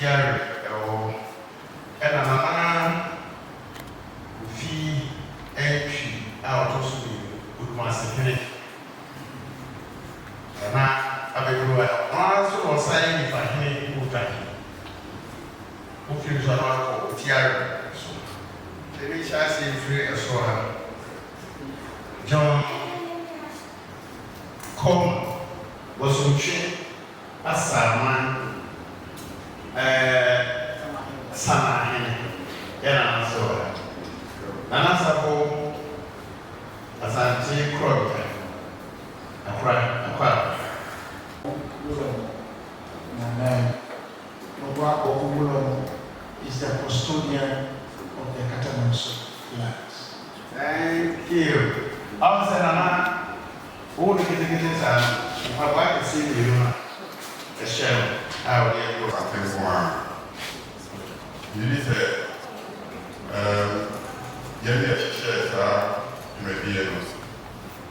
Otiare ɛwɔ hɔ. Ɛna Nana Kofi Antwi a ɔtɔ so mmienu, Odumase hene. Nana abɛduru a, ɔno ara nso na ɔsan yɛ Nifahene ne Otahene. Wofiri nso a na wakɔ Otiare so. Yɛbɛhyɛ aseɛ mfiri ɛsoro ha. John Coleman, Bosomtwe Asaman ɛɛ Sanahene, yɛ nana nso wɔ ha. Nana Safo Asante Korɔbea, Akora, Akwaaba. Wulomo Nana Nogba Koku Wulomo is the custodian of the Katamanso lands. Thank you. Ɔn sɛ Nana, wo no ketekete saa no, mpaboa akɛseɛ mmienu na ɛhyɛ no a ɔde ɛkɔ. Asante nko ara. Megye di sɛ ɛɛm yɛn na yɛhyehyɛɛ saa dwumadie no.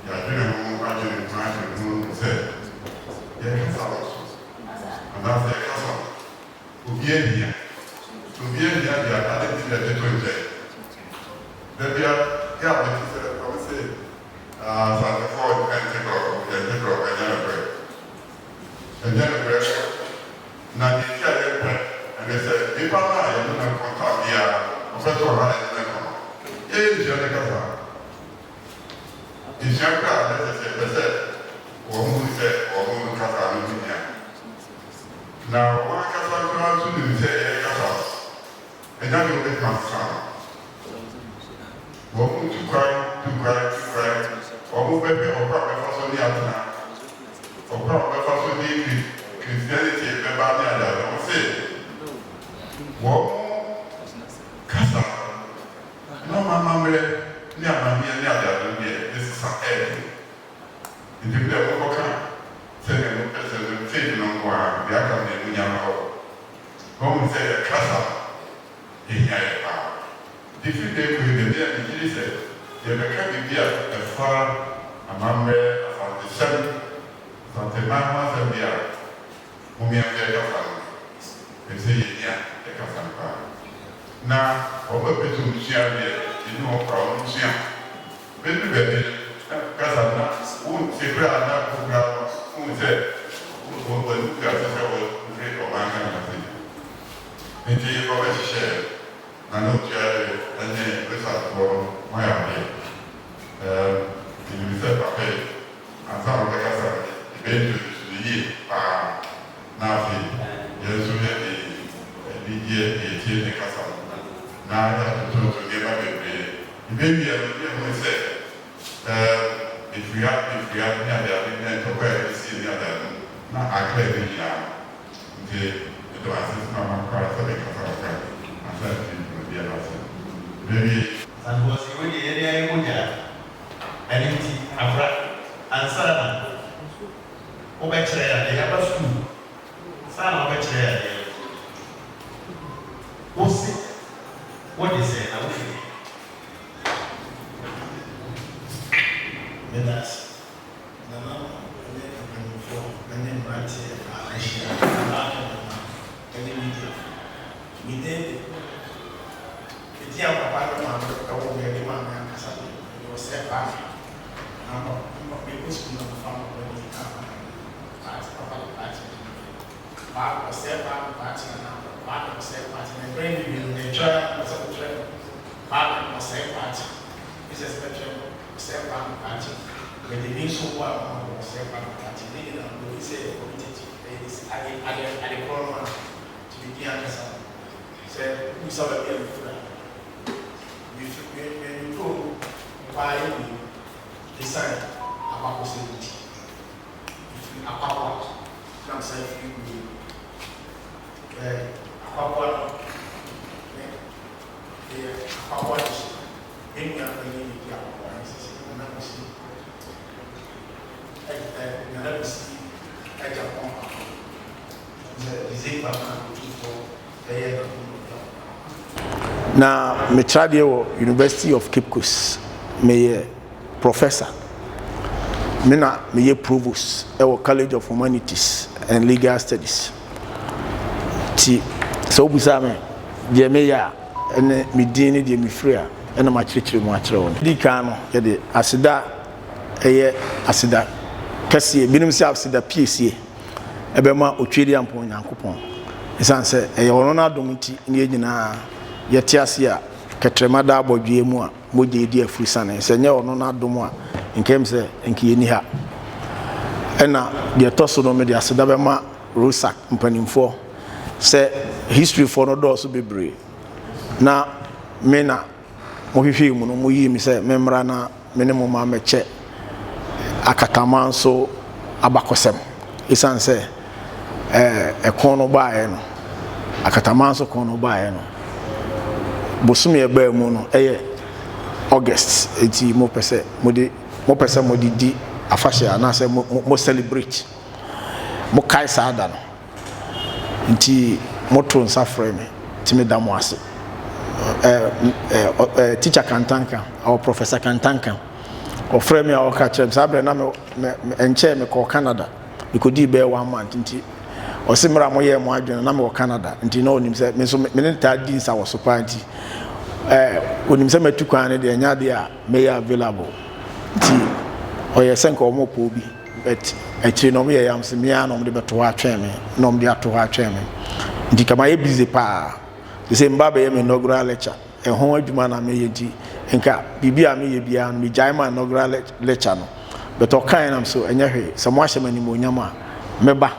Yɛadwene ho adwene ho adwene ho ahu sɛ yɛn kasa no so anaasɛ yɛn kasa no obiara hia. Sɛ obiara hia deɛ a, adɛn nti na yɛde to nkyɛn? Da biara yɛ a mete sɛ wɔse Asantefoɔ nte borɔfo, yɛnte borɔfo, ɛnyɛ nokorɛ. Ɛnyɛ nokorɛ. Na deɛ nti a yɛmpɛ ne sɛ nipa no a yɛne no ko tam biara ɔpɛ sɛ ɔha yɛne no ko no, yɛnsua ne kasa. Yɛsua koraa a, na kyerɛ sɛ yɛpɛ sɛ wɔn hu sɛ wɔn kasa no ho hia. Na wɔn ankasa koraa nso nim sɛ yɛn kasa no, ɛnyɛ adeɛ a wɔbɛtumi asesa no. Wɔn tu kwan, tu kwan, tu kwan, wɔn bɛhwɛ ɔkwan a wɔbɛfa so ne atena, ɔkwan a wɔbɛfa so de Christianity bɛba ne adeade. Wɔn se wɔn kasa no na wɔn amammerɛ ne amanneɛ ne adeade no deɛ ne sesa ɛɛden. Nti mo deɛ monkɔka sɛdeɛ mopɛ sɛ no faith no nko ara, deɛ aka no deɛ monya mma hɔ. Wɔn sɛ yɛ kasa no ehia yɛ paa. Nti firi dɛ kɔ yi deɛ me a megye di sɛ yɛbɛka biribi a ɛfa amammerɛ, Asantesɛm, Asanteman ho asɛm deɛ a, mommea yɛ kasa no bi, ɛfiri sɛ yɛhia yɛ kasa no paa. Na wɔn a ɛpɛ sɛ wɔsua deɛ, yɛnni wɔn koraa, wɔnsua. Bɛduru baabi no, na kasa no na wonte koraa na wo koraa no wohu sɛ wɔn ani gu ase sɛ wɔfiri ɔman Ghana ase. Nti wɔbɛhyehyɛɛ na na otua yɛ ne Richardfoɔ no moayɛ adeɛ. Ɛɛm menim sɛ papa yi ansa na ɔbɛkasa no yɛbɛ introduce no yie paa na afei yɛn nso yɛde anigyeɛ yɛtie ne kasa no na yɛatototo nneɛma bebree. Yɛbɛwie no ne yɛhunu sɛ ɛɛm ɛfiri ha ɛfiri ha ne adeade ne ntɔkwa a ɛsiesie ne adeade no na akra ne nyinaa. Nti meda wo ase sɛ mama kwan sɛ menkasa kakra ansa na mfiri dwumadie no ase. Yɛbɛwie. Sankosi, wei deɛ yɛde ayɛ mogya. Ɛno nti afra ansa na wobɛkyerɛ yɛn adeɛ, yɛaba sukuu ansa na wobɛkyerɛ yɛn adeɛ no, wose wode sɛn na wofiri he? Meda ase. Nananom ne mpanyimfoɔ ne mmeranteɛ a ahyia, mmaa ne mmarima ne mediafoɔ. Me din de, edin a papa ne maame woo me, me maame ankasa de, mede Osei Kwame. Na mekɔ sukuu na mefa me papa din kaa ho na mede Kwakye, papa de Kwakye din no frɛ me. Kwame, Osei Kwame Kwakye anaa Kwame Osei Kwakye. Na mprɛn bebree no, metwerɛ a, mepɛ sɛ metwerɛ no Kwame Osei Kwakye. Mrs. bɛtwerɛ no Osei Kwame Kwakye. Mede bi nso boa me ma wɔ Osei Kwame Kwakye. Ne nyinaa no, mehu sɛ yɛ community, ɛyɛ the same, ade, ade, ade korɔ no ara. Nti me din ankasa no, sɛ wobisa baabi a mefiri a, mefiri, me, me, me kurom paa yɛ mmienu, ɛsiane abakɔsɛm nti. Mefiri Akwaboa, na mesan firi Wiem. Ɛɛ, Akwaboa no, me, meyɛ Akwaboa dehye. Me nua panyin na edi Akwaboa no sisi, Nana Kwesi, ɛ, ɛ, Nana Kwesi Agyapong Ako. Sɛ December na Otumfoɔ bɛyɛɛ n'adom na ɔdi Akwaboa. Na mekyerɛ adeɛ wɔ University of Cape Coast. Meyɛ professor. Me na meyɛ provost wɔ College of Humanities and Legal Studies. Nti Sɛ wobisa me deɛ meyɛ a, ɛne me din ne deɛ mefiri a, ɛna makyerɛkyerɛ mu akyerɛ wo no. Di kan no, yɛde aseda a ɛyɛ aseda kɛseɛ, binom sɛ aseda piesie, ɛbɛma Otwedeampɔn Nyankopɔn. Ɛsiane sɛ ɛyɛ ɔno n'adom nti ne yɛn nyinaa yɛte ase a kɛtrɛma da abɔdweɛ mu a mogya redi afurusane. Sɛ ɛnyɛ ɔno n'adom a, nka ɛm sɛ nka yɛnni ha. Ɛna deɛ ɛtɔ so no, mede aseda bɛma Rosac mpanimfoɔ sɛ historyfoɔ no dɔɔso bebree na me na mohwehwɛɛ mu no moyii me sɛ memmra na me ne mo ma mɛkyɛ akataman so abakɔsɛm ɛsiane sɛ ɛko no baeɛ no akataman so ko no baeɛ no bosome ɛbaa mu no ɛyɛ August eti mopɛ sɛ mode mopɛ sɛ mode di afahyɛ anaasɛ mo mo celebrate Mokae saa da no nti moto nsa frɛ me nti meda mo ase. Ɛɛ Teacher Kantanka or Professor Kantanka ɔfrɛ me a ɔka kyerɛ me saa berɛ na me me ɛnkyɛɛ mekɔɔ Canada mekɔdii bɛyɛ one month nti ɔse mmerɛ a moyɛɛ mo adwene na mewɔ Canada nti na ɔnim sɛ me nso me ne taa di nsa wɔ so paa nti ɛɛ ɔnim sɛ matu kwan no deɛ ɛnyɛ adeɛ a mɛyɛ available nti ɔyɛ sɛ nka ɔmo pɔ obi. But akyire no ɔmo yɛ yam sɛ me ara na ɔmo de bɛto hɔ atwɛn me na ɔmo de ato hɔ atwɛn me nti nka mayɛ busy paa te sɛ mba bɛyɛ me inaugural lecture ɛho adwuma na meyɛ nti nka biribi a meyɛ biara no megyae ma inaugural lecture no but ɔkae nam so ɛnyɛ hwee sɛ mo ahyɛ me animuonyam a mɛba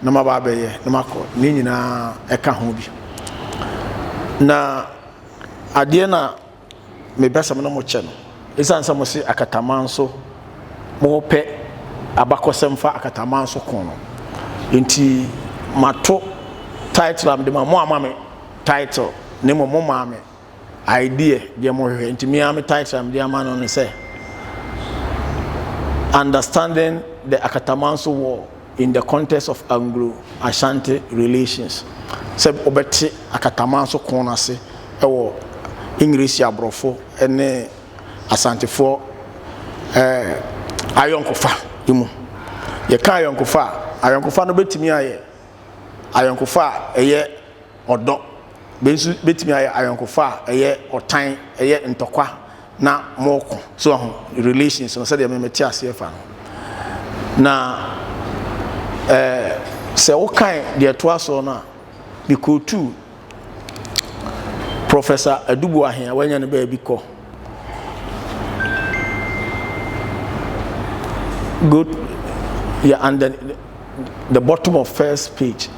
na maba abɛyɛ na makɔ ne nyinaa ɛka ho bi na adeɛ na mepɛ sɛ me ne mo kyɛ no, esiane sɛ mose akataman so mopɛ abakɔsɛm fa akataman so ko no nti, mato title a mede ma mo ama me title na mmom mo maa me idea deɛ mohwehwɛ nti me ara me title a mede ama no ne sɛ Understanding the Akatamanso War in the Context of Anglo-Ashanti Relations, sɛ wobɛte Akatamanso ko no ase wɔ Engiresi aborɔfo ne Asantefoɔ ayɔnkofa mu. Yɛka ayɔnkofa a, ayɔnkofa no bɛtumi ayɛ ayɔnkofa a ɛyɛ ɔdɔ, bɛ nso bɛtumi ayɛ ayɔnkofa a ɛyɛ ɔtan, ɛyɛ ntɔkwa na moko. So ahu relations no sɛdeɛ mete aseɛ fa no. Na ɛɛ sɛ wokan deɛ ɛtoa soɔ no a, mekootuu Professor Adu Boahen a wanya ne baabi kɔ. Go yeah, and then the bottom of first page.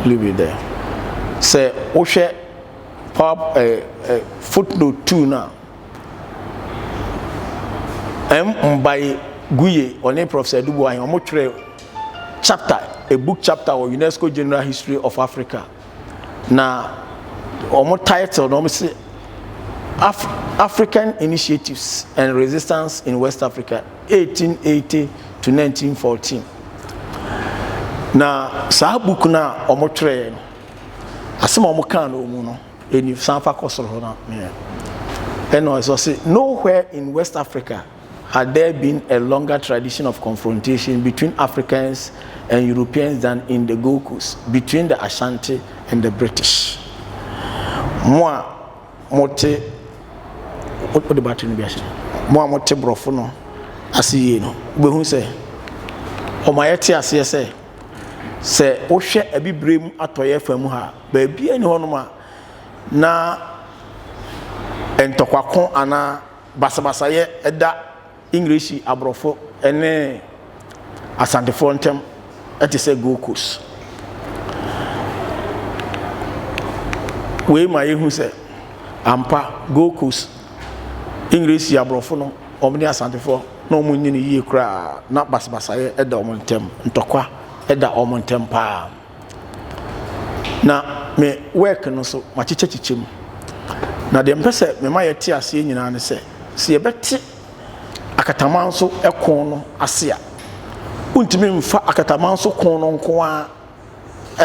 Leave it there. Sɛ wohwɛ power eh, eh, footnote 2 no a, M. Mbaye Guye ɔne Professor Adu Boahen wɔn twerɛ chapter, a book chapter wɔ UNESCO General History of Africa. Na wɔn title na wɔn se Af African Initiatives and Resistance in West Africa 1880 to 1914. Na saa book no a wɔn twerɛɛ no, asɛm a wɔn kaa no wɔ mu no, ɛni san fa kɔ soro hɔ na ɛna ɔsɛ nowhere in West Africa had there been a longer tradition of confrontation between Africans and Europeans than in the Gold Coast between the Ashanti and the British. Mo a mote wode battery no bi ahyɛ mo a mote borɔfo no ase yie no wobɛhu sɛ ɔma yɛte aseɛ sɛ sɛ wohwɛ abibire atɔeɛ fa mu ha baabi ani hɔnom a na ntɔkwako anaa Basabasayɛ da Engiresi aborɔfo ne Asantefoɔ ntam te sɛ Gold Coast. Wei ma yɛhu sɛ ampa Gold Coast, Engiresi aborɔfo no, wɔn ne Asantefoɔ na wɔn nyini yie koraa na basabasayɛ da wɔn ntam, ntɔkwa da wɔn ntam paa. Na me work no nso, makyekyɛkyekyɛ mu. Na deɛ mepɛ sɛ mema yɛte aseɛ nyinaa ne sɛ, sɛ yɛbɛte akatamanso ko no ase a, wontumi mfa akatamanso ko no nko ara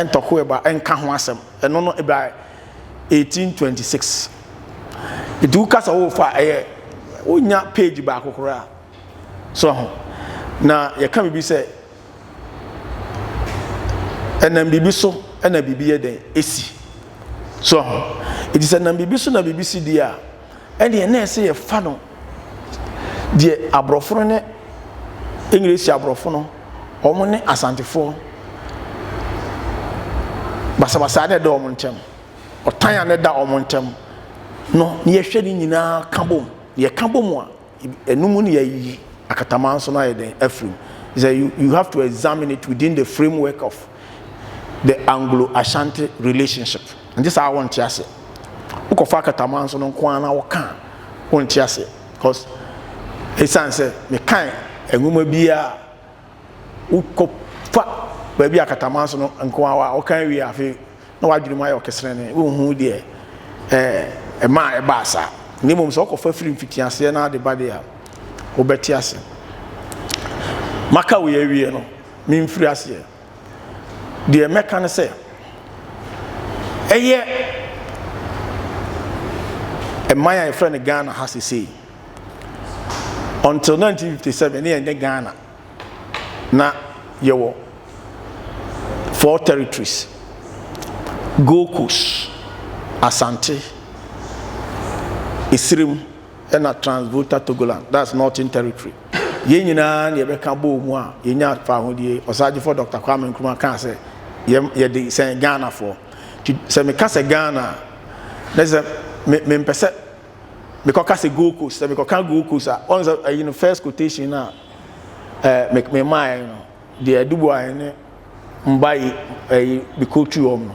ntɔko ɛba nka ho asɛm. Ɛno no ɛba 1826. Nti woka sɛ wofa ɛyɛ wonya page baako koraa. So ho. Na yɛka biribi sɛ Ɛnam biribi so. na biribi yɛ dɛn esi. So ho. Enti sɛ nam biribi so na biribi si deɛ a, ɛnneɛ na ɛsɛ yɛfa no deɛ aborɔfo no ne English aborɔfo no wɔn ne Asantefoɔ basabasa na ɛda wɔn ntam, ɔtan a na ɛda wɔn ntam no, na yɛhwɛ ne nyinaa ka bom. Yɛka bom a, ɛno mu na yɛayi akatamanso no ayɛ dɛn afiri mu. Sɛ you, you have to examine it within the framework of the Anglo-Ashanti relationship. Nti saa wonte ase. Wokɔfa akatamanso no nko ara na woka a, wonte ase. Because ɛsiane sɛ mekan nwoma biara wokɔfa baabi a akatamanso no nko ara a wokan wie afei na w'adwene mu ayɛ ɔkeserenee, wonhu deɛ ɛmaa ɛbaa saa. Na mmom sɛ wokɔfa firi mfitiaseɛ na ade ba deɛ a, wobɛte ase. Maka wei awie no, memfiri aseɛ. Deɛ mɛka ne sɛ, ɛyɛ ɛman a yɛfrɛ no Ghana ha sesei, until 1957 ne yɛnyɛ Ghana. Na yɛwɔ four territories, Gold Coast, Asante, Esirim ɛna Trans-Volta Togoland, that's Northern Territory. Yɛn nyinaa na yɛbɛka bɔɔ mu a yɛnya fahodie. Ɔsagyefo Dr. Kwame Nkrumah kaa sɛ yɛde sɛn Ghanafoɔ. Nti sɛ meka sɛ Ghana a, na sɛ mempɛ sɛ mekɔka sɛ Gold Coast, sɛ mekɔka Gold Coast a, ɔn sɛ ɛyi no first quotation no a ɛɛ me me maaɛ no, deɛ Aduboahene ne mba yi ɛyi me quote wɔn no,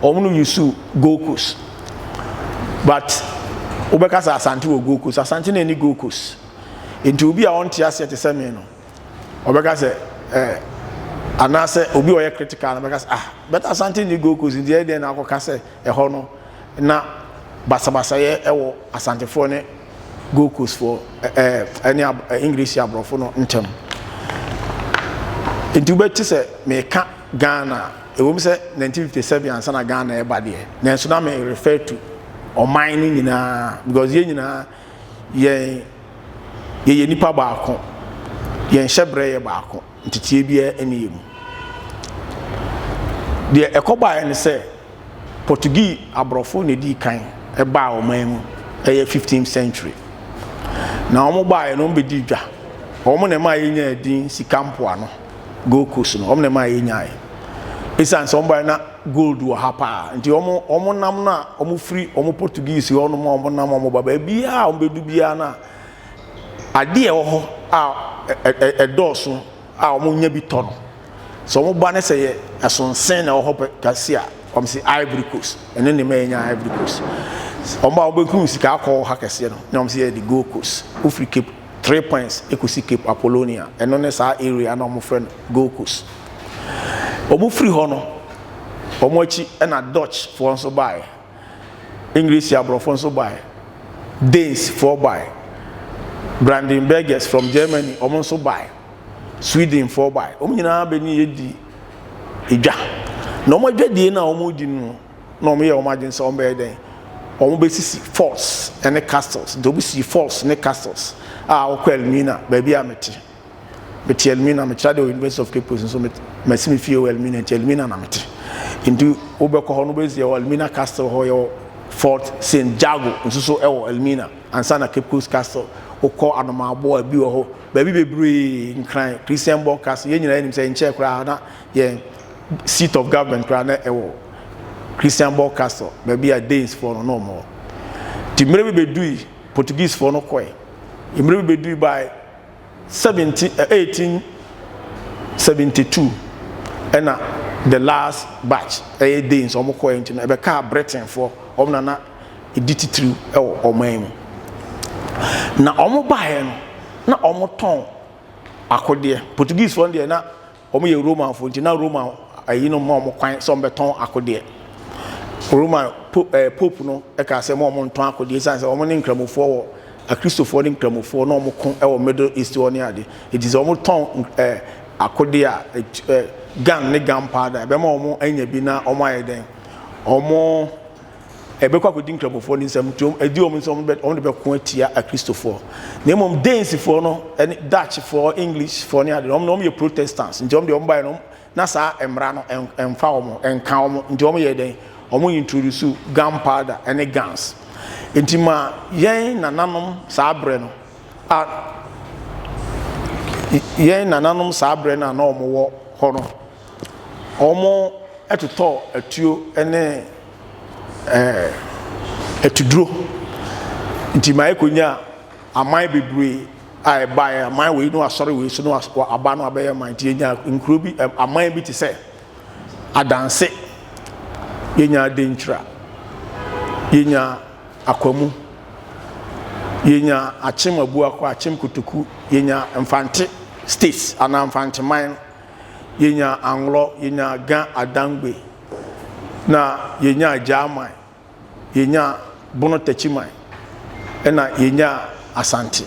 wɔn no use Gold Coast, but wobɛka sɛ Asante wɔ Gold Coast, Asante na ɛni Gold Coast, nti obi a ɔnte aseɛ te sɛ me no, ɔbɛka sɛ ɛɛ anaasɛ obi a ɔyɛ critical no bɛka sɛ ah, but Asante ni Gold Coast, nti ɛyɛ deɛ na akɔka sɛ ɛhɔ no na basabasayɛ wɔ Asantefoɔ ne Gold Coastfoɔ ɛɛ ne English aborɔfo no ntam. Nti wobɛte sɛ meka Ghana a, ɛwom sɛ 1957 ansa na Ghana ɛba deɛ, nanso na me refer to ɔman no nyinaa because yɛn nyinaa yɛn yɛyɛ nipa baako, yɛn hyɛbrɛ yɛ baako, nteteɛ biara ɛne yɛ mu. Deɛ ɛkɔbaeɛ ne sɛ Portuguese aborɔfo na edii kan baa ɔman mu, ɛyɛ 15th century. Na wɔn baeɛ no, wɔn bɛdii dwa. Wɔn na ɛmaa yɛnyaa din sika mpoano, Gold Coast no, wɔn na ɛmaa yɛnyaeɛ. Esiane sɛ wɔn baeɛ na gold wɔ ha paa, nti wɔn wɔn nam no a wɔn firi wɔn Portuguese hɔ nom a wɔn nam wɔn ba baabiara a wɔn bɛdu biara no a, adeɛ ɛwɔ hɔ a ɛdɔɔso a wɔnya bi tɔ no. Sɛ wɔn ba no sɛ yɛ ɛsonsen na ɛwɔ hɔ pɛ kɛse a, wɔn se Ivory Coast. Ɛno ne ma yɛnya Ivory Coast. Wɔn ba wɔbɛhu sika akɔ wɔ ha kɛseɛ no, na wɔn se yɛ de Gold Coast. Wofiri Cape Three Points ekosi Cape Apollonia. Ɛno ne saa area na wɔn frɛ no Gold Coast. Wɔn firi hɔ no, wɔn akyi ɛna Dutch foɔ nso baeɛ. English aborɔfo nso baeɛ. Danes foɔ baeɛ. Brandenburgers from Germany, wɔn nso baeɛ. Swedenfoɔ bae. Wɔn nyinaa bɛ ne yɛ di edwa. Na wɔn adwadie no a wɔredi no na wɔyɛ wɔn adwene sɛ wɔn bɛyɛ dɛn? Wɔn bɛsisi forts ne castles. Nti wɔn sii forts ne castles a wɔkɔ Elmina, baabi a mete. Mete Elmina, mekyerɛ adeɛ wɔ University of Cape Coast nso masi me fie wɔ Elmina, nti Elmina na mete. Nti wobɛkɔ hɔ no wobɛsi yɛwɔ Elmina Castle hɔ, yɛwɔ Fort St. Jago nso so ɛwɔ Elmina ansa na Cape Coast Castle. Wokɔ Anomaboa bi wɔ hɔ. Baabi bebree, Nkran, Christian Borg Castle, yɛn nyinaa nim sɛ nkyɛɛ koraa na yɛn seat of government koraa na ɛwɔ Christian Borg Castle, baabi a Danes foɔ no na wɔn wɔ. Nti mmerɛ bi bɛdui, Portuguese foɔ no kɔɛ. Mmerɛ bi bɛdui by 17, 1872 ɛna the last batch ɛyɛ Danes wɔn kɔɛ nti no ɛbɛkaa Britain foɔ, wɔn na na ɛdi titiriw wɔ ɔman mu. Na wɔbaeɛ no, na wɔtɔn akodeɛ. Portuguesefoɔ no deɛ na wɔyɛ Romanfoɔ nti na Roman ayi no ma wɔn kwan sɛ wɔbɛtɔn akodeɛ. Roman po, eh, Pope no kaa sɛ ma wɔn ntɔn akodeɛ ɛsiane sɛ wɔn ne nkramofoɔ wɔ Akristofoɔ ne nkramofoɔ na wɔn ko wɔ Middle East hɔ ne ade. Eti sɛ wɔtɔn eh, akodeɛ a eh, gun ne gun powder ɛbɛma wɔn anya bi na wɔn ayɛ dɛn wɔn ɛbɛkɔ akɔdi Nkramofoɔ no nsam, nti ɛdi wɔn nsam wɔn de bɛko atia Akristofoɔ. Na mmom Danesfoɔ no ne Dutchfoɔ, Englishfoɔ ne ade, wɔn na wɔn yɛ Protestants, nti wɔn deɛ wɔn baeɛ no, na saa mmara no ɛmfa wɔn, ɛnka wɔn, nti wɔn yɛ dɛn? Wɔn introduce gun powder ɛne guns. Nti ma yɛn nananom saa berɛ no a yɛn nananom saa berɛ no a na wɔn wɔ hɔ no, wɔn totɔɔ atuo ne ɛɛ atuduro. Nti ma yɛkɔnyaa aman bebree a ɛbaeɛ, aman wei no asɔre wei so no aba no abɛyɛ man. Nti yɛnya nkuro bi, aman bi te sɛ Adanse, yɛnya Denkyira, yɛnya Akwamu, yɛnya Akyem Abuakwa, Akyem Kotoku, yɛnya Mfante states anaa Mfanteman. Yɛnyaa Anglɔ, yɛnyaa Ga Adangbe, na yɛnyaa Gyaman, yɛnyaa Bono Takyiman, ɛna yɛnyaa Asante.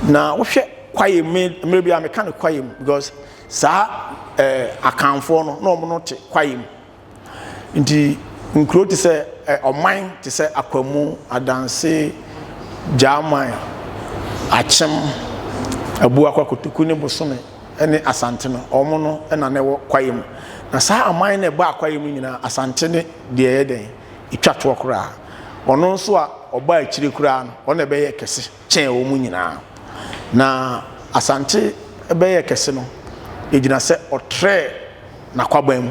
Na wohwɛ kwaeɛ mu, mmerɛ bi a meka no kwaeɛ mu because saa eh, Akanfoɔ no, na wɔn no te kwaeɛ mu. Nti nkuro te sɛ ɔman te sɛ Akwamu, Adanse, Gyaman, Akyem, Abuakwa, Kotoku ne Bosome ne Asante no, wɔn no na na ɛwɔ kwaeɛ mu. Na saa aman no a ɛbaa kwaeɛ mu nyinaa, Asante ne deɛ ɛyɛ dɛn? Ɛtwa toɔ koraa. Ɔno nso a ɔbaa akyire koraa no, ɔno na ɛbɛyɛɛ kɛse kyɛn wɔn nyinaa. Na Asante bɛyɛɛ kɛse no, ɛgyina sɛ ɔtrɛɛ n'akwaban mu,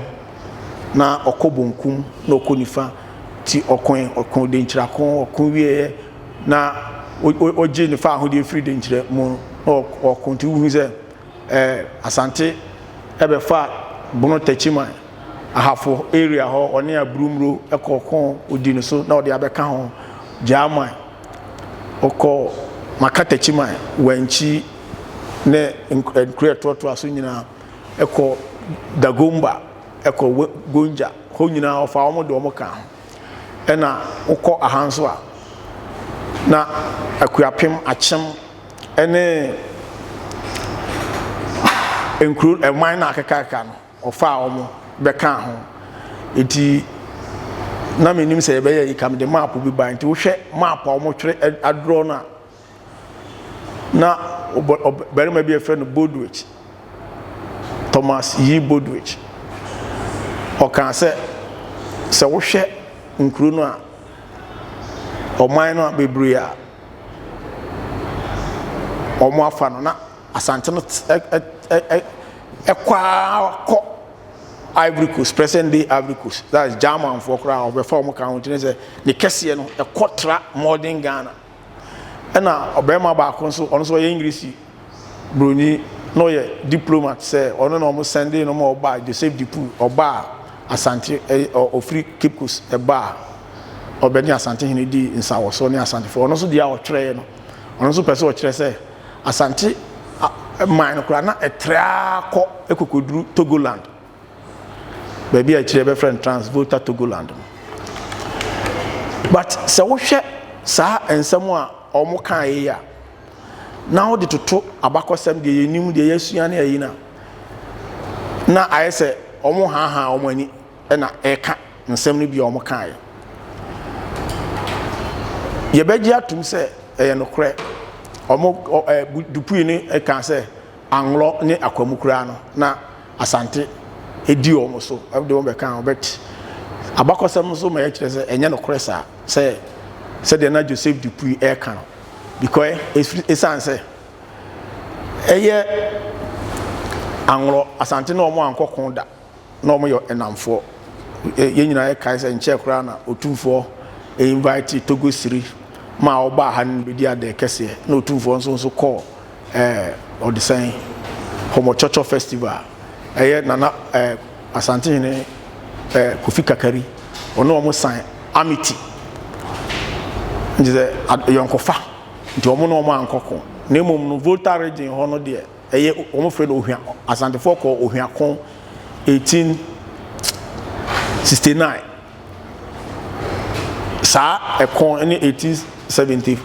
na ɔkɔ bonkum na ɔkɔ nifa, ti ɔkoe, ɔko denkyira ko, ɔko wieɛ na ɔgye ne fa ahodeɛ firi denkyira mu na ɔko nti wohu sɛ ɛɛ Asante ɛbɛfa Bono Takyiman Ahafo area hɔ ɔne Aburumuro ɛkɔ ko ɔdi ne so na ɔde abɛka ho Gyaman ɔkɔ Maka Takyiman Wankyi ne nkuro ɛtoatoa so nyinaa. kɔ Dagomba, kɔ Gonja, hɔ nyinaa ɔfa wɔn de wɔn ka ho. Ɛna wokɔ aha nso a, na Akuapem, Akyem ne nkuro ɛman no akekakeka no, ɔfaa wɔn bɛkaa ho. Nti na menim sɛ yɛbɛyɛ yi ka mede map bi bae. Nti wohwɛ map a wɔtwerɛ adorɔ no a, Na ɔbarima bi a yɛfrɛ no Bodwich, Thomas E. Bodwich, ɔkaa sɛ, sɛ wohwɛ nkuro no a, ɔman no a bebree a wɔafa no na Asante no ɛkɔ ara kɔ Ivory Coast, present day Ivory Coast, that is Germanfoɔ koraa wɔbɛfa wɔn ka ho nti ne sɛ ne kɛseɛ no ɛkɔ tra modern Ghana. Ɛna ɔbarima baako nso, ɔno nso ɔyɛ Englisi broni na ɔyɛ diplomat sɛ ɔno na wɔn sɛnde no ma ɔbaa Joseph Dupuy ɔbaa Asante ɛ ɔfiri Cape Coast ɛbaa ɔbɛne Asante hene di nsawɔsoɔ ne Asantefoɔ ɔno nso deɛ a ɔtwerɛeɛ no ɔno nso pɛ sɛ ɔkyerɛ sɛ Asante man no koraa na ɛtrɛ ara kɔ ɛkɔkɔduru Togoland. Baabi a akyire yɛbɛfrɛ no Trans-Volta Togoland no. But sɛ wohwɛ saa nsɛm a wɔn kaa yi a, na wode toto abakɔsɛm deɛ yɛnim deɛ yɛasua ne ayi no a, na ayɛ sɛ wɔn haahaa wɔn ani na ɛka nsɛm no bi a wɔn kaeɛ. Yɛbɛgye atum sɛ ɛyɛ nokorɛ. Wɔn ɛɛ Dupuy no kaa sɛ Anglɔ ne Akwamu koraa no na Asante di wɔn so de wɔn bɛka ho but abakɔsɛm nso ma yɛkyerɛ sɛ ɛnyɛ nokorɛ saa sɛ sɛdeɛ na Joseph Dupuy ɛreka no because ɛsiane sɛ ɛyɛ Anglɔ Asante ne wɔn ankɔ ko da. Na wɔn yɛ nnamfoɔ. Yɛn nyinaa yɛkae sɛ nkyɛɛ koraa na Otumfoɔ invite Togo Siri ma ɔbaa ha no bɛdi adɛɛ kɛseɛ. Na Otumfoɔ nso nso kɔɔ ɛɛ ɔde sɛn Homochɔchɔ festival ɛyɛ Nana ɛɛ Asantehene ɛɛ Kofi Kakari ɔne wɔn san amity nti sɛ yɔnkofa nti wɔn ne wɔn ankɔ ko na mmom no Volta region hɔ no deɛ ɛyɛ wɔn frɛ no ohwa asantefoɔ kɔɔ ohwako 1869 saa ɛko ne 1873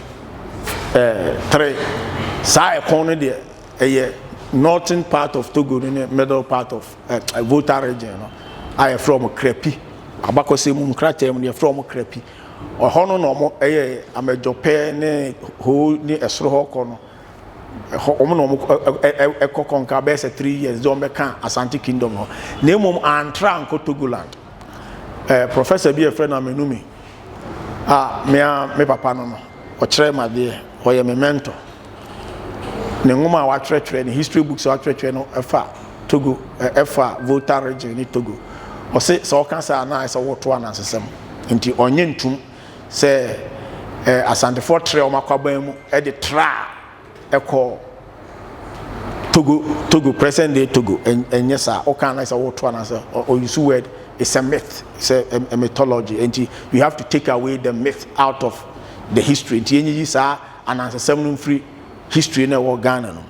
saa ɛko no deɛ ɛyɛ northern part of Togo no ne middle part of eh, Volta region no a yɛfrɛ wɔn Krapi abakɔsɛm mu nkrataa mu no yɛfrɛ wɔn Krapi ɔhɔ no na wɔn ɛyɛ amɛdwɔpɛ ne hoo ne ɛsoro hɔ kɔ no. Ɛhɔ wɔn na wɔn ɛkɔ kɔnka bɛyɛ sɛ 3 years de wɔn bɛka Asante Kingdom no. Na mmom antra ankɔ Togoland. Professor bi a yɛfrɛ no Amenumi a mea me papa no, ɔkyerɛ me adeɛ, ɔyɛ me mentor. Ne nwoma a watwerɛtwerɛ, ne history books a watwerɛtwerɛ no ɛfa Togo, ɛfa Volta Region ne Togo. Ɔse sɛ ɔka saa na ayɛ sɛ wɔto anansesɛm. Nti ɔnyɛ ntum sɛ Asantefoɔ trɛ wɔn akwaban mu de tra ɛkɔ Togo, present day Togo. Ɛnyɛ saa. Ɔka na sɛ wɔto anaasɛ ɔuse word, it's a myth, it's a mythology. Nti you have to take away the myth out of the history. Nti yɛnyiyi saa anansesɛm no mfiri history na ɛwɔ Ghana no.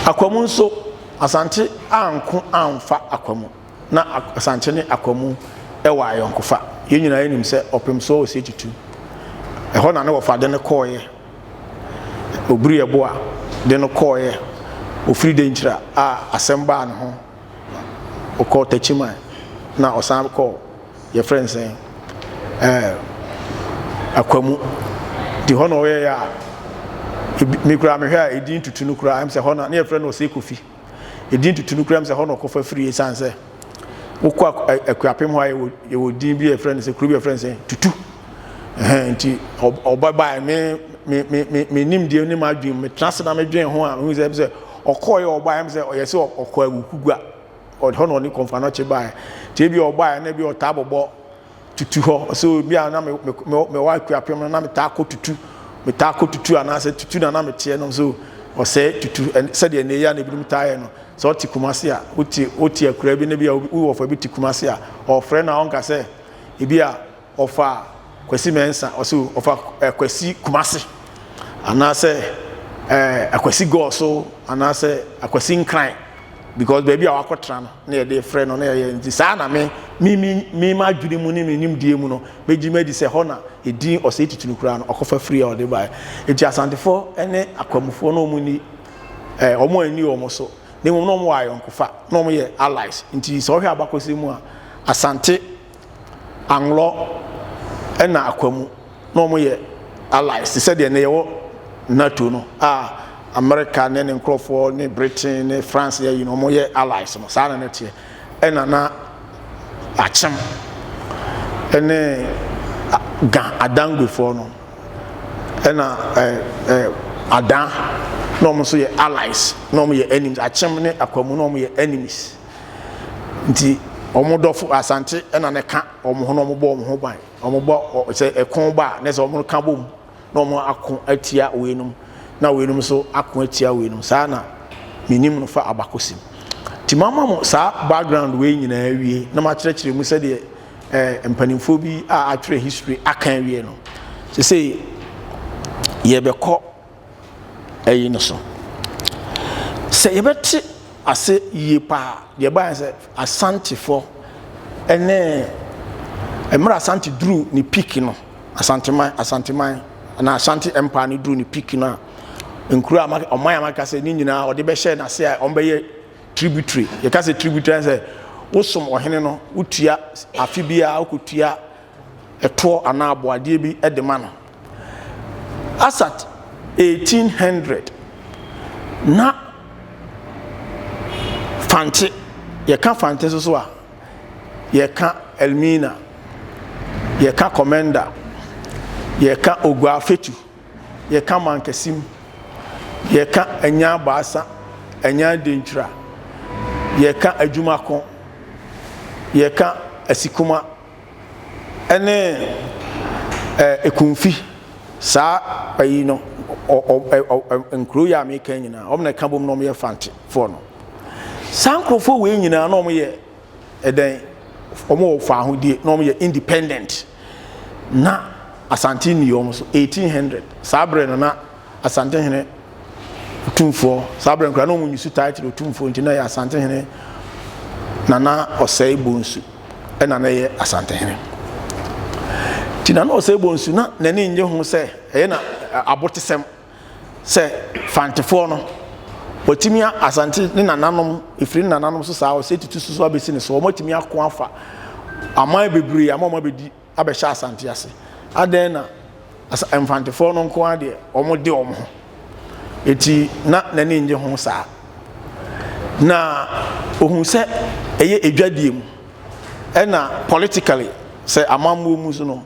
Akwamu nso, Asante anko amfa Akwamu. Na Asante ne Akwamu ɛwɔ ayɔnkofa. Yɛn nyinaa yɛnim sɛ Ɔpemsoɔ wɔ Tutu ɛhɔ na ne wɔfa de no kɔɔeɛ. Obiri Ɛboa de no kɔɔeɛ. Ofiri Denkyira a asɛm baa ne ho, ɔkɔɔ Takyiman na ɔsan kɔɔ yɛfrɛ no sɛn, Akwamu. Nti hɔ na ɔyɛeɛ a me koraa mehwɛ a ɛdin Tutu no koraa ɛm sɛ hɔ na ne yɛfrɛ no Osei Kofi. Ɛdin Tutu no koraa ɛm sɛ hɔ na ɔkɔfa firi, ɛsiane sɛ wokɔ Akuapem hɔ a yɛwɔ din bi a yɛfrɛ no sɛ, kuro bi a yɛfrɛ no sɛ Tutu. Nti ɔba baa me me me me me nimdeɛ ne m'adwene mu, metena ase na medwene ho a, mehu sɛ sɛ ɔkɔɔeɛ ɔbaeɛ sɛ ɔyɛ sɛ ɔkɔ Awukugua, ɔhɔ na ɔne Kɔmfo Anɔkye baeɛ. Nti ebi ɔbaeɛ na ebi ɔtaa bɔbɔ Tutu hɔ, ɔsɛ obi a na me me mewɔ Akuapem no na metaa kɔ Tutu, metaa kɔ Tutu anaasɛ Tutu na na meteɛ no. So ɔsɛe Tutu sɛdeɛ ne yɛ a na ebinom taa yɛ no. Sɛ ɔte Kumase a, wote akuraa bi na bi a wowɔ fa bi te Kumase a, ɔfrɛ no a ɔnka sɛ ebi a ɔfa Kwasi Mɛnsa, ɔsɛ ɔfa Kwasi Kumase anaasɛ Akwasi Gɔɔso anaasɛ Akwasi Nkran, because baabi a wakɔtena no na yɛde frɛ no na yɛyɛ. Nti saa na me me me me m'adwene mu ne me nimdeɛ mu no, megye madi sɛ hɔ na edin Ɔsɛe Tutu no koraa no ɔkɔfa firi a ɔde baeɛ. Nti Asantefoɔ ne Akwamufoɔ no wɔn ni wɔn ani wɔn so, na mmom na wɔn wɔ ayɔnkofa na wɔn yɛ allies. Nti sɛ ɔhwɛ abakɔsɛm mu a, Asante, Anglɔ ɛna Akwamu na wɔn yɛ allies te sɛ deɛ ne yɛwɔ NATO no a America ne ne nkurɔfoɔ ne Britain ne France yɛ yi no, wɔn yɛ allies no. Saa na ne teɛ. Ɛna na Akyem ɛne Ga Adangbefoɔ no ɛna ɛɛ ɛɛ Adan na wɔn nso yɛ allies, na wɔn yɛ enemies. Akyem ne Akwamu na wɔn yɛ enemies. Nti wɔn dɔfo Asante ɛna ne ka wɔn ho na wɔn bɔ wɔn ho ban. Wɔn bɔ sɛ ɛko ba a, ne sɛ wɔn ka bom na wɔn ako atia weinom na weinom nso ako atia weinom. Saa na menim no fa abakɔsɛm. Nti mama mo saa background wei nyinaa wie na makyerɛkyerɛ mu sɛdeɛ mpanimfoɔ bi a atwerɛ history aka awie no. Sesei yɛbɛkɔ ɛyi no so. Sɛ yɛbɛte ase yie paa, deɛ ɛbaeɛ sɛ Asantefoɔ ɛne mmerɛ Asante duru ne peak no, Asanteman na Asante Empire no duru ne peak no a, nkuro a ɔman a maka sɛ ne nyinaa ɔde bɛhyɛ n'ase a wɔbɛyɛ tributary. Yɛka sɛ tributary sɛ wosom ɔhene no, wotua afe biara, wokɔtua ɛtoɔ anaa aboadeɛ bi de ma no. Asat 1800 na Fante, yɛka Fante nso so a, yɛka Elmina, yɛka Komenda, yɛka Oguaa-Fetu, yɛka Mankasim, yɛka Anyaa Baasa, Anyaa Denkyira, yɛka Adwumako, yɛka Asikuma ɛne Ekumfi. Saa ayi no, nkuro yi a meka nyinaa, wɔn na ɛka bom na wɔyɛ Fantefoɔ no. Saa nkurɔfoɔ wei nyinaa na wɔyɛ ɛdɛn, wɔn wɔ faahodie na wɔyɛ independent. Na Asante nni wɔn so. 1800 saa berɛ no na Asantehene Otumfoɔ, saa berɛ no koraa na wɔn nyusu title Otumfoɔ, nti na ɛyɛ Asantehene Nana Ɔsɛe Bonsu ɛna na ɛyɛ Asantehene. Nti Nana Ɔsɛe Bonsu na n'ani nnye ho sɛ ɛyɛ na abotesɛm sɛ Fantefoɔ no wɔatumi Asante ne nananom, ɛfiri ne nananom so saa Ɔsɛe Tutu so so abɛsi ne so, wɔatumi ako afa aman bebree ama wɔn abɛdi abɛhyɛ Asante ase. Adɛn na Mfantefoɔ no nko ara deɛ wɔn de wɔn ho? Eti na n'ani nnye ho saa. Na ohun sɛ ɛyɛ adwadie mu ɛna politically sɛ amammuo mu so no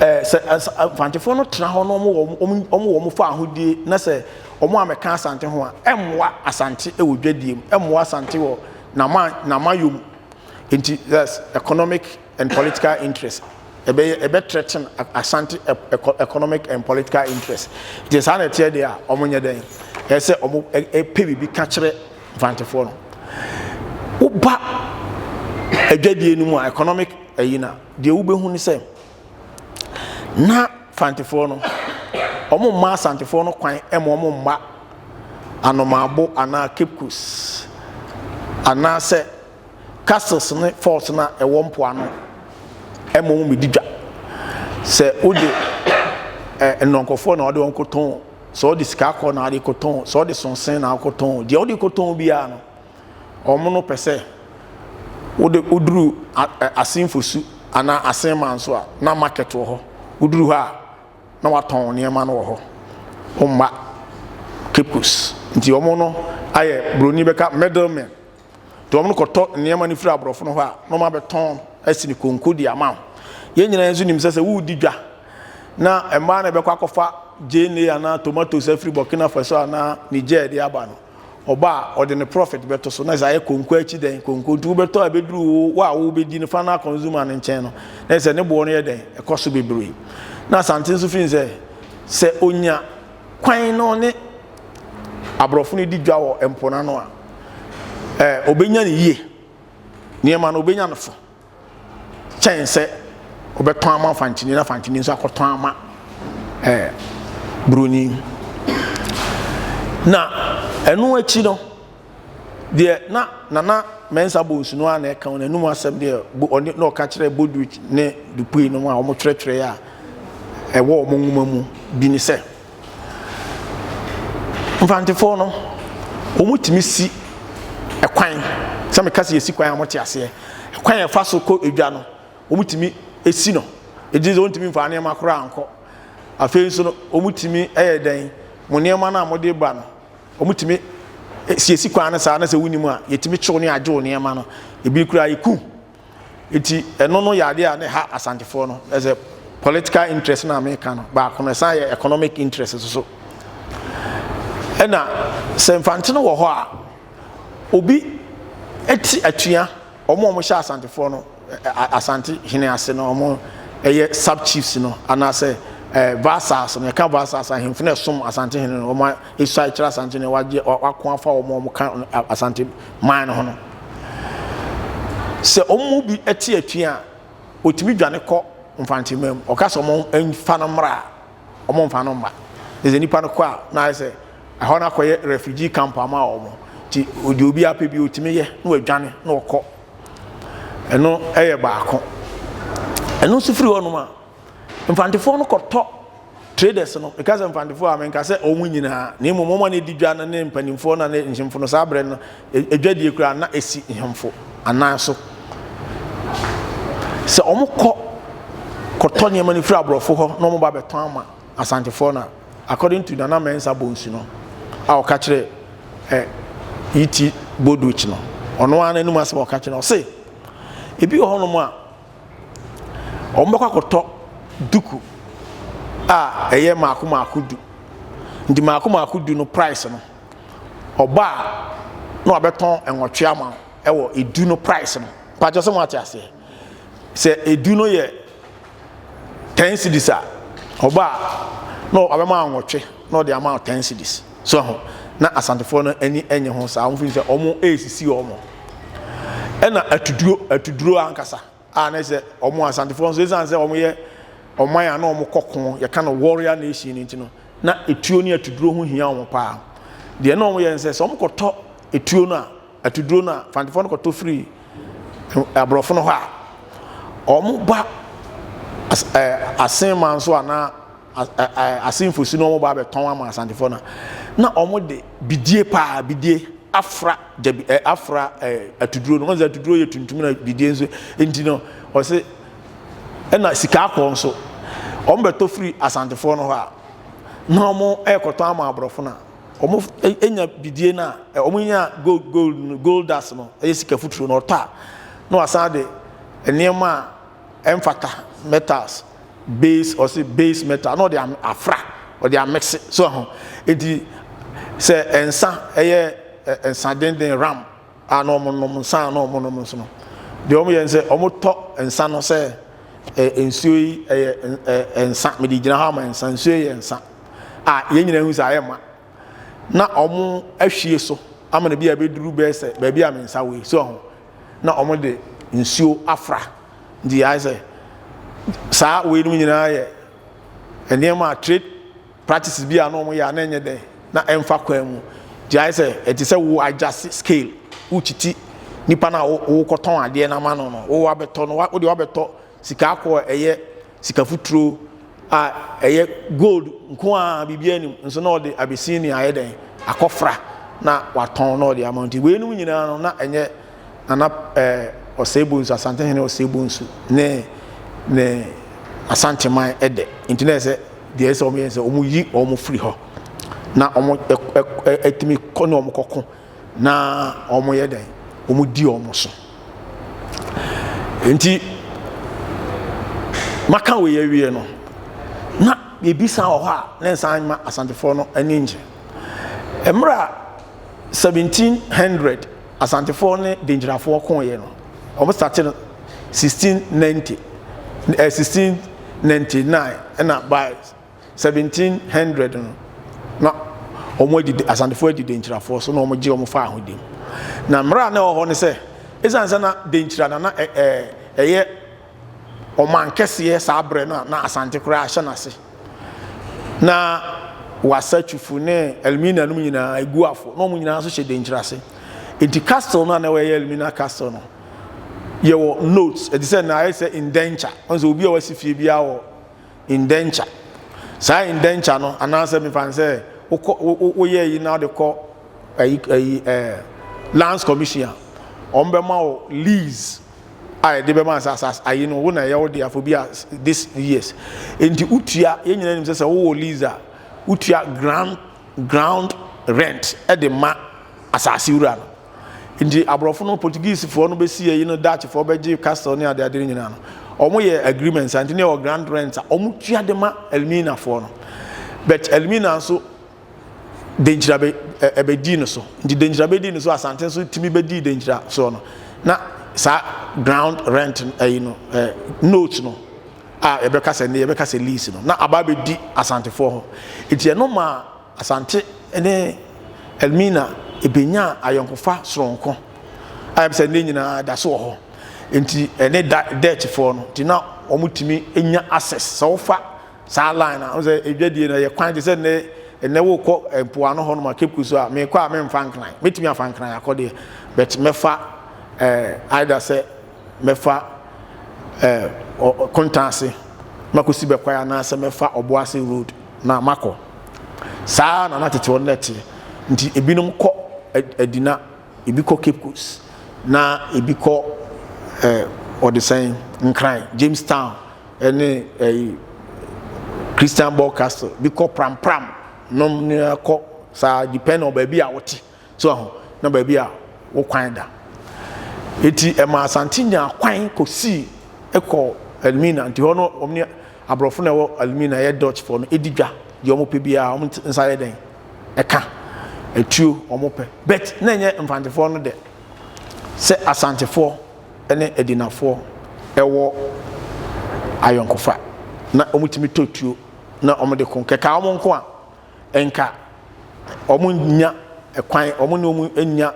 ɛɛ sɛ Mfantefoɔ no tena hɔ na wɔn wɔ wɔn wɔn wɔ wɔn fa ahodie na sɛ wɔn amɛka Asante ho a ɛmmoa Asante wɔ dwadie mu ɛmmoa Asante wɔ n'ama n'amayɔ mu nti that's economic and political interest ɛbɛyɛ ɛbɛ threaten Asante economic and political interest nti saa na ɛteɛ deɛ a wɔn nyɛ dɛn ɛsɛ wɔn ɛpɛ biribi ka kyerɛ Mfantefoɔ no woba adwadie no mu a economic ɛyi na deɛ wobɛhu ne sɛ na Fantefoɔ no wɔn mma Asantefoɔ no kwan ma wɔn mma Anomaabo anaa Cape Coast anaasɛ castles ne forts no a ɛwɔ mpoano ma wɔn bɛdi dwa. Sɛ wode eh, nnɔnkɔfoɔ na wɔde wɔn kɔtɔn, sɛ wode sika akɔ na wɔde kɔtɔn, sɛ wode sonsen na wɔkɔtɔn, deɛ wode kɔtɔn biara no, wɔn no pɛ sɛ wode woduru Asenfosu anaa Asenman so a na market wɔ hɔ. Woduru hɔ a na watɔn nneɛma no wɔ hɔ. Womma Cape Coast. Nti wɔn no ayɛ buroni bɛka middlemen. Nti wɔn no kɔtɔ nneɛma no firi aborɔfo no hɔ a na wɔn abɛtɔn asi ne konko de ama wo. Yɛn nyinaa nso nim sɛ sɛ woredi dwa na mmaa na ɛbɛkɔ akɔfa gyeene anaa tomatoes afiri Burkina Faso anaa Niger de aba no, ɔba a ɔde ne profit bɛto so na sɛ ayɛ konko akyi dɛn konko nti wobɛtɔ a ɛbɛduru wo wo a wobɛdi no final consumer no nkyɛn no na sɛ ne boɔ no yɛ dɛn ɛkɔ so bebree na Asante nso firi sɛ sɛ onya kwan na ɔne aborɔfo no di dwa wɔ mpo no ano a ɛɛ obɛnya ne yie nneɛma no obɛnya no fo kyɛn sɛ ɔbɛtɔn ama fantini na fantini nso akɔtɔn ama ɛɛ buroni na ɛno akyi no deɛ na nana mɛnsa bonsu no a na ɛka wɔn anum asɛm deɛ ɔne na ɔka kyerɛ bodrich ne dupui no a wɔn twerɛtwerɛ a ɛwɔ wɔn nwoma mu bi ne sɛ. Mfantefoɔ no, wɔtumi si ɛkwan, sɛ meka sɛ yɛsi kwan a wɔte aseɛ, ɛkwan a ɛfa so kɔ edwa no, wɔtumi si no. Ɛgye sɛ wɔntumi mfa nneɛma koraa nkɔ. Afei nso no, wɔtumi yɛ dɛn, mo nneɛma no a mode ba no, wɔtumi siesie kwan no saa na sɛ wonim a, yɛtumi kyew ne agye wo nneɛma no. Ebi koraa yɛku. Nti ɛno no yɛ adeɛ a na ɛha Asantefoɔ no. Ɛsɛ political interest na meka no baako no ɛsan yɛ economic interest nso so. Ɛna sɛ Mfante no wɔ hɔ a obi ti atua wɔn a wɔhyɛ Asantefoɔ no Asante hene ase no wɔn ɛyɛ sub chiefs no anaasɛ ɛɛ vassals no yɛka vassals ahemfo no ɛsom Asante hene no wɔn esua kyerɛ Asante hene wagye wako afa wɔn a wɔka Asante man no ho no. Sɛ wɔn mu bi te atua a, wɔtumi dwane kɔ mfanteman mu. Ɔka sɛ wɔn mfa no mmra a, wɔn mfa no mma. Sɛ nipa no kɔ a, na ayɛ sɛ ɛhɔ no akɔyɛ refugee camp ama wɔn. Nti deɛ obi apɛ bi ɔtumi yɛ na wadwane na ɔkɔ. Ɛno yɛ baako. Ɛno nso firi hɔnom a, Mfantefoɔ no kɔtɔ traders no, meka sɛ Mfantefoɔ a menka sɛ wɔn nyinaa, na mmom wɔn a na ɛdi dwa no ne mpanimfoɔ no ne nhemfo no saa berɛ no, adwadie koraa na ɛsi nhemfo anan so. Sɛ wɔn kɔ kɔtɔ nneɛma no firi aborɔfo hɔ na wɔn ba bɛtɔn ama Asantefoɔ no a, according to Nana Mensah Bonsu no a ɔka kyerɛ ɛ E.T. Bodwich no, ɔno ara n'anum asɛm a ɔka kyerɛ no, ɔse ebi wɔ hɔnom a wɔbɛkɔ akɔtɔ duku a ɛyɛ mmaako mmaako du. Nti mmaako mmaako du no price no, ɔba a na wabɛtɔn nwɔtwe ama wo ɛwɔ edu no price no. Mpakyɛ sɛ mo ate aseɛ. Sɛ edu no yɛ ten cedis a, ɔba a na wabɛma nwɔtwe na ɔde ama wo ten cedis. So ho na Asantefoɔ no ani nye ho saa, wɔn fi sɛ wɔn resisi wɔn. Ɛna atuduro, atuduro ankasa a na sɛ wɔn Asantefoɔ nso esan sɛ wɔn yɛ ɔman a na wɔn kɔ ko, yɛka no warrior nation nti no, na etuo ne atuduro ho hia wɔn paa. Deɛ na wɔn yɛ nsɛ sɛ wɔn kɔtɔ etuo no a, atuduro no a, Asantefoɔ no kɔtɔ firi aborɔfo no hɔ a, wɔn ba asenman nso anaa asenfo si na wɔn ba abɛtɔn ama asantefoɔ no na wɔn de bidie paa bidie afra gyabi ɛ afra ɛ atuduro no wɔn sɛ atuduro yɛ tuntum na bidie nso nti no ɔsɛ ɛna sika akɔ nso wɔn bɛtɔ firi asantefoɔ no hɔ a na wɔn ɛrekɔtɔn ama aborɔfo no a, wɔn nya bidie no a, wɔn nya gold gold gold dust no, ɛyɛ sika futuro no, ɔtɔ a, na wasan de nneɛma a ɛmfata metals base ɔsi base metal na ɔde afra ɔde amix so ho eti sɛ nsa ɛyɛ nsa denden ram a na wɔn nom nsa a na wɔn nom nso no deɛ wɔn yɛ sɛ wɔn tɔ nsa no sɛ ɛ nsuo yi ɛyɛ ɛ nsa mede gyina hɔ ama nsa nsuo yi yɛ nsa a yɛn nyinaa hu sɛ ayɛ ma na wɔn ahwie so ama no bi a ɛbɛduru bɛyɛ sɛ baabi a me nsa wɔ yi so ho na wɔn de nsuo afra nti ayɛ sɛ saa wei nom nyinaa yɛ nneɛma a trade practices bi a na wɔn yɛ a na ɛnyɛ dɛ na ɛmfa kwan mu nti ayɛ sɛ ɛte sɛ wo adjust scale wokyiti nipa no a wokɔtɔn adeɛ no ama no no wo abɛtɔ no wode wabɛtɔ sika akɔ ɛyɛ sika futuro a ɛyɛ gold nko a biribi anim nso na ɔde abɛsi ayɛ dɛn akɔfra na watɔn na ɔde ama nti weinom nyinaa no na ɛnyɛ Nana ɛɛ Osei Bonsu, Asantehene Osei Bonsu ne ne Asanteman ɛdɛ. Nti na ɛsɛ deɛ ɛsɛ wɔn yɛ sɛ wɔn yi wɔn firi hɔ na wɔn ɛtumi kɔ ne wɔn kɔko na wɔn yɛ dɛn wɔn di wɔn so. Nti maka wei awie no na biribi san wɔ hɔ a ne nsan ma Asantefoɔ no ani ngye. Mmerɛ a 1700 Asantefoɔ ne Denkyirafoɔ koeɛ no, wɔn starte no 1690, eh, 1699 ɛna by 1700 no na wɔn adi Asantefoɔ adi Denkyirafoɔ so na wɔn gye wɔn fa ahodim. Na mmerɛ a na ɛwɔ hɔ ne sɛ, ɛsiane sɛ na Denkyira na na ɛyɛ ɔman kɛseɛ saa berɛ no a na Asante koraa ahyɛ n'ase. Na Wasatchufo ne Elmina nom nyinaa, Eguafo, na wɔn nyinaa nso hyɛ Denkyira ase. Enti castle no a na wɔyɛ Elmina castle no, yɛwɔ notes, ɛte sɛ na ayɛ sɛ indenture. Wɔn sɛ obi a wasi fie biara wɔ indenture. Saa indenture no, anaasɛ mefa no sɛ wokɔ woyɛ yi na wode kɔ ayi ayi ɛɛ lands commission a, wɔn bɛma wo lease. a yɛde bɛma sɛ asase ayi no wo na ɛyɛ wo dea for bi a this years nti wotua yɛn nyinaa nim sɛ sɛ wowɔ lease a wotua ground ground rent de ma asase wura no nti aborɔfo no Portuguese foɔ no bɛsi ayi no Dutch foɔ bɛgye castle ne adeade no nyinaa no wɔn yɛ agreement nti ne yɛwɔ ground rent a wɔn tua de ma Elmina foɔ no but Elmina nso Denkyira bɛ ɛbɛdii no so. Nti Denkyira bɛdii no so Asante nso tumi bɛdii Denkyira soɔ no na saa ground rent ɛyi no ɛɛ note no a yɛbɛka sɛ ne yɛbɛka sɛ lease no na aba abɛdi Asantefoɔ hɔ. Nti ɛno maa Asante ne Elmina ɛbɛnyaa ayɔnkofa soronko a yɛbɛ sɛ ne nyinaa da so wɔ hɔ. Nti ɛne da Dutchfoɔ no nti na wɔtumi nya access sɛ wofa Saa line a, sɛ edwadie no ɛyɛ kwan te sɛ nnɛ nnɛ wokɔ mpoano hɔ nom a Cape Coast a mekɔ a memfa nkran mɛtumi afa nkran akɔ deɛ but mɛfa eh, either sɛ mɛfa eh, Kontaase makɔsi Bɛkwae anaasɛ mɛfa Ɔboase road na makɔ saa na na tete hɔ no na ɛteɛ nti ebinom kɔ Adina ebi kɔ Cape Coast na ebi kɔ eh, ɔdesɛn Nkran Jamestown ɛne ɛyi Christian ball castle bi kɔ prampram nom ne akɔ saa depend on baabi a wote so aho na baabi a wo kwan da eti ɛma Asante nya kwan kɔsii ɛkɔ Elmina nti hɔ no wɔn ne aborɔfo na ɛwɔ Elmina ɛyɛ Dutch foɔ no edi dwa deɛ wɔn pɛ biara wɔn nsa yɛ dɛn ɛka etuo wɔn pɛ but na ɛnyɛ mfantefoɔ no dɛ sɛ Asantefoɔ ne Adinafoɔ wɔ ayɔnkofa na wɔtumi tɔ tuo na wɔde ko. Kɛkaa wɔn nko a, nka wɔn nnya kwan, wɔn ne wɔn nnya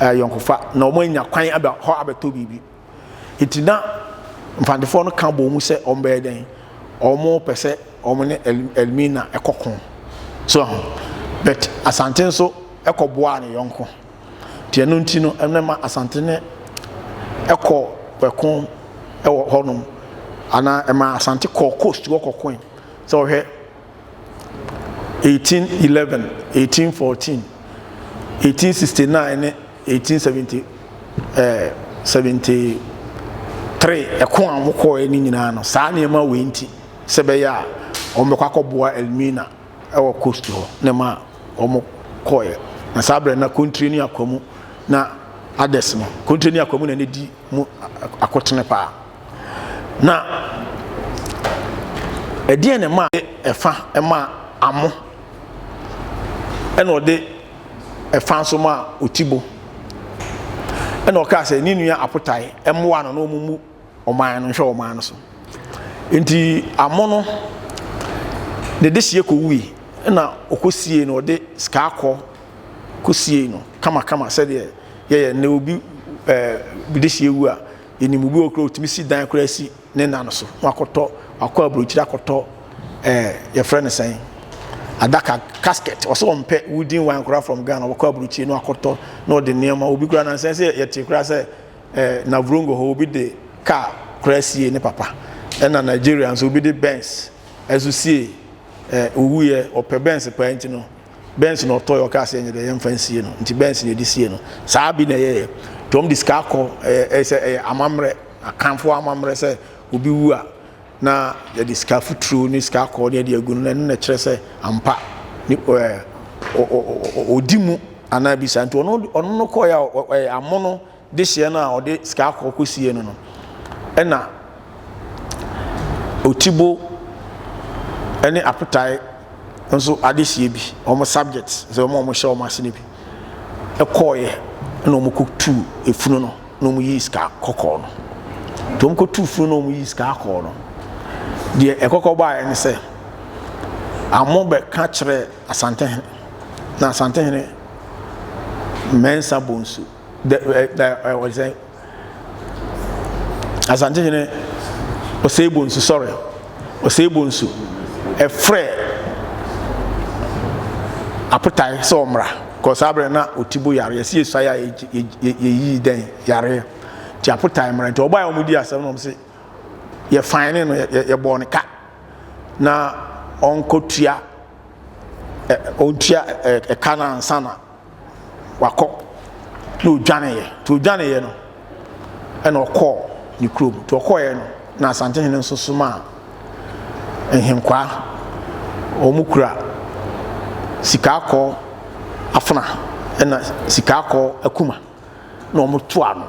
ayɔnkofa na wɔn anya kwan aba hɔ abɛtɔ biribi. Nti na Mfantefoɔ no ka bɔ mu sɛ wɔn bɛyɛ dɛn, wɔn pɛ sɛ wɔn ne Elmina ɛkɔ ko. So ho, but Asante nso ɛkɔ boaa ne yɔnko. Nti ɛno nti no ɛno ɛma Asante ne ɛkɔ ɛko ɛwɔ hɔnom anaa ɛma Asante kɔɔ coast hɔ kɔkoe sɛ ɔhwɛ 1811, 1814, 1869 ne 1870 ɛɛ 73 ɛko a wɔkɔɔɛ no nyinaa no saa nneɛma wei nti sɛ bɛyɛ a wɔbɛkɔ akɔboa Elmina. wɔ coast hɔ na ɛma wɔn kɔɔeɛ. Na saa berɛ na Kontire ne Akwamu na others no, Kontire ne Akwamu na ɛdi mu akotene paa. Na ɛdeɛn na ɛma ɛfa ɛma amo ɛna ɔde ɛfa nso ma Otibo ɛna ɔkaa sɛ ne nua Apotae ɛmmoa no na wɔn mu ɔman no nhwɛ ɔman no so. Nti amo no ne dehyeɛ kɔwui ɛna ɔkɔsiee no, ɔde sika akɔ kɔsiee no kamakama sɛdeɛ yɛyɛ nnɛ. Obi ɛɛ dehyeɛ wu a, yɛnim obi wɔ kora ɔtumi si dan koraa si ne nna no so na wakɔtɔ, wakɔ aburokyire akɔtɔ ɛɛ yɛfrɛ no sɛn, adaka, casket. Ɔsɛ ɔmpɛ wooden one koraa from Ghana, ɔkɔ aburokyire na wakɔtɔ na ɔde nneɛma. Obi koraa nansɛn sɛ yɛte koraa sɛ Eh, Navrongo hɔ obi de car koraa siee ne papa. Ɛna Nigeria nso obi de Benz ɛso siee eh, owuiɛ, ɔpɛ Benz paa nti no, Benz na ɔtɔeɛ, ɔkaa sɛ ɛnyɛ dɛ yɛmfa nsie no, nti Benz na yɛde sie no. Saa bi na ɛyɛeɛ. Nti wɔn de sika akɔ, ɛyɛ, ɛyɛ sɛ ɛyɛ amammerɛ, Akanfoɔ amammerɛ sɛ obi wu a, na yɛde sika futuro ne sika akɔɔ ne yɛde agu no, na ɛno na ɛkyerɛ sɛ ampa ne ɛɛ ɔdi mu anaa bi saa. Nti ɔno no kɔɛ a ɔyɛ amono dehyeɛ no a ɔde sika akɔɔ kɔsie no no, ɛna Otibo ne Apotae nso adehyeɛ bi, wɔn subject sɛ wɔn a wɔhyɛ wɔn ase no bi ɛkɔɔeɛ, ɛna wɔn kɔtuu efunu no na wɔn yii sika kɔkɔɔ no. Nti wɔn kɔtuu funu na wɔn yii sika kɔkɔɔ no, deɛ ɛkɔkɔ baeɛ ne sɛ Amo bɛka kyerɛɛ Asantehene, na Asantehene Mensah Bonsu dɛ ɛ ɛ ɛ wɔde sɛn, Asantehene Osei Bonsu, sorry, Osei Bonsu ɛfrɛ Apotae sɛ ɔmmra, kɔ saa berɛ na Otibo yare, yɛsi yɛsuae a yɛyii dɛn yareɛ, nti Apotae mmra. Nti ɔbaeɛ a wɔdi asɛm no, wɔn se yɛfan ne no, yɛbɔɔ ne ka na ɔnkɔtua ɔntua ɛka no ansa na wakɔ, na ɔdwaneeɛ. Nti ɔdwaneeɛ no ɛna ɔkɔɔ ne kurom. Nti ɔkɔeɛ no na Asantehene nso somaa nhenkwaa, wɔn kura sika akɔɔ afena ɛna sika akɔɔ akuma, na wɔn toa no,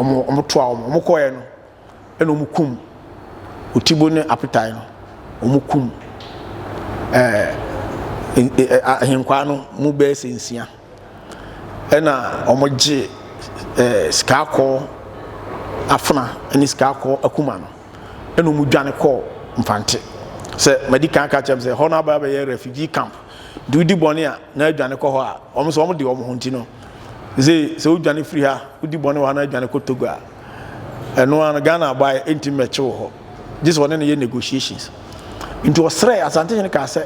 wɔn toa wɔn, wɔn kɔeɛ no ɛna wɔn kum Otibo ne Apetae no, wɔn kum ɛɛ ahenkwaa no mu bɛyɛ sɛ nsia, ɛna wɔn gye ɛɛ sika akɔɔ afena ne sika akɔɔ akuma no, ɛna wɔn dwane kɔɔ Mfante. Sɛ madi kan aka kyerɛ m sɛ hɔ no aba abɛyɛ refugee camp, nti wodi bɔne a na adwane kɔ hɔ a, wɔn nso wɔn de wɔn ho nti no, sɛ sɛ wodwane firi ha, wodi bɔne wɔ ha na adwane kɔ Togo a, ɛno ara no Ghana aban ntumi mmɛkye wo hɔ gye sɛ ɔne no yɛ negotiations. Nti ɔsrɛ Asantehene kaa sɛ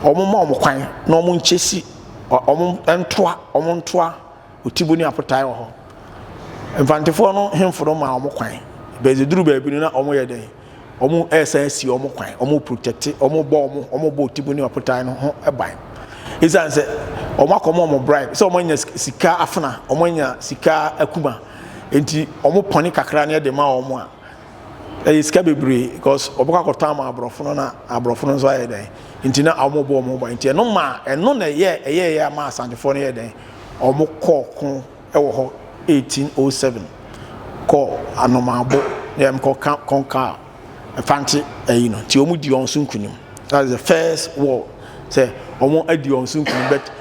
wɔn ma wɔn kwan na wɔn nkyɛ si wɔn ntoa wɔn ntoa Otibo ne Apotae wɔ hɔ. Mfantefoɔ no hemfo no maa wɔn kwan bɛdze duru baabi no na wɔn yɛ dɛn, wɔn ɛresan asi wɔn kwan, wɔn protect, wɔn bɔ wɔn, wɔn bɔ Otibo ne Ɔpotan no ho ban. Esiane sɛ wɔn akɔma wɔn bribe, sɛ wɔn anya sika afena, wɔn anya sika akuma, nti wɔn pɔne kakra ne ɛde ma wɔn a, ɛyɛ sika bebree because wɔbɛkɔ akɔtɔ ama aborɔfo no na aborɔfo no nso ayɛ dɛn, nti na wɔn bɔ wɔn ho ban. Nti ɛno maa ɛno na ɛyɛ ɛyɛ ɛyɛ ama Asantefoɔ no yɛ dɛn, wɔn kɔɔ ko wɔ hɔ 1807 kɔ Anomaabo na yɛn kɔ ka kɔnka Mfante ɛyi no, nti wɔn di wɔn so nkunim. That is the first war sɛ wɔn adi wɔn so nkunim, but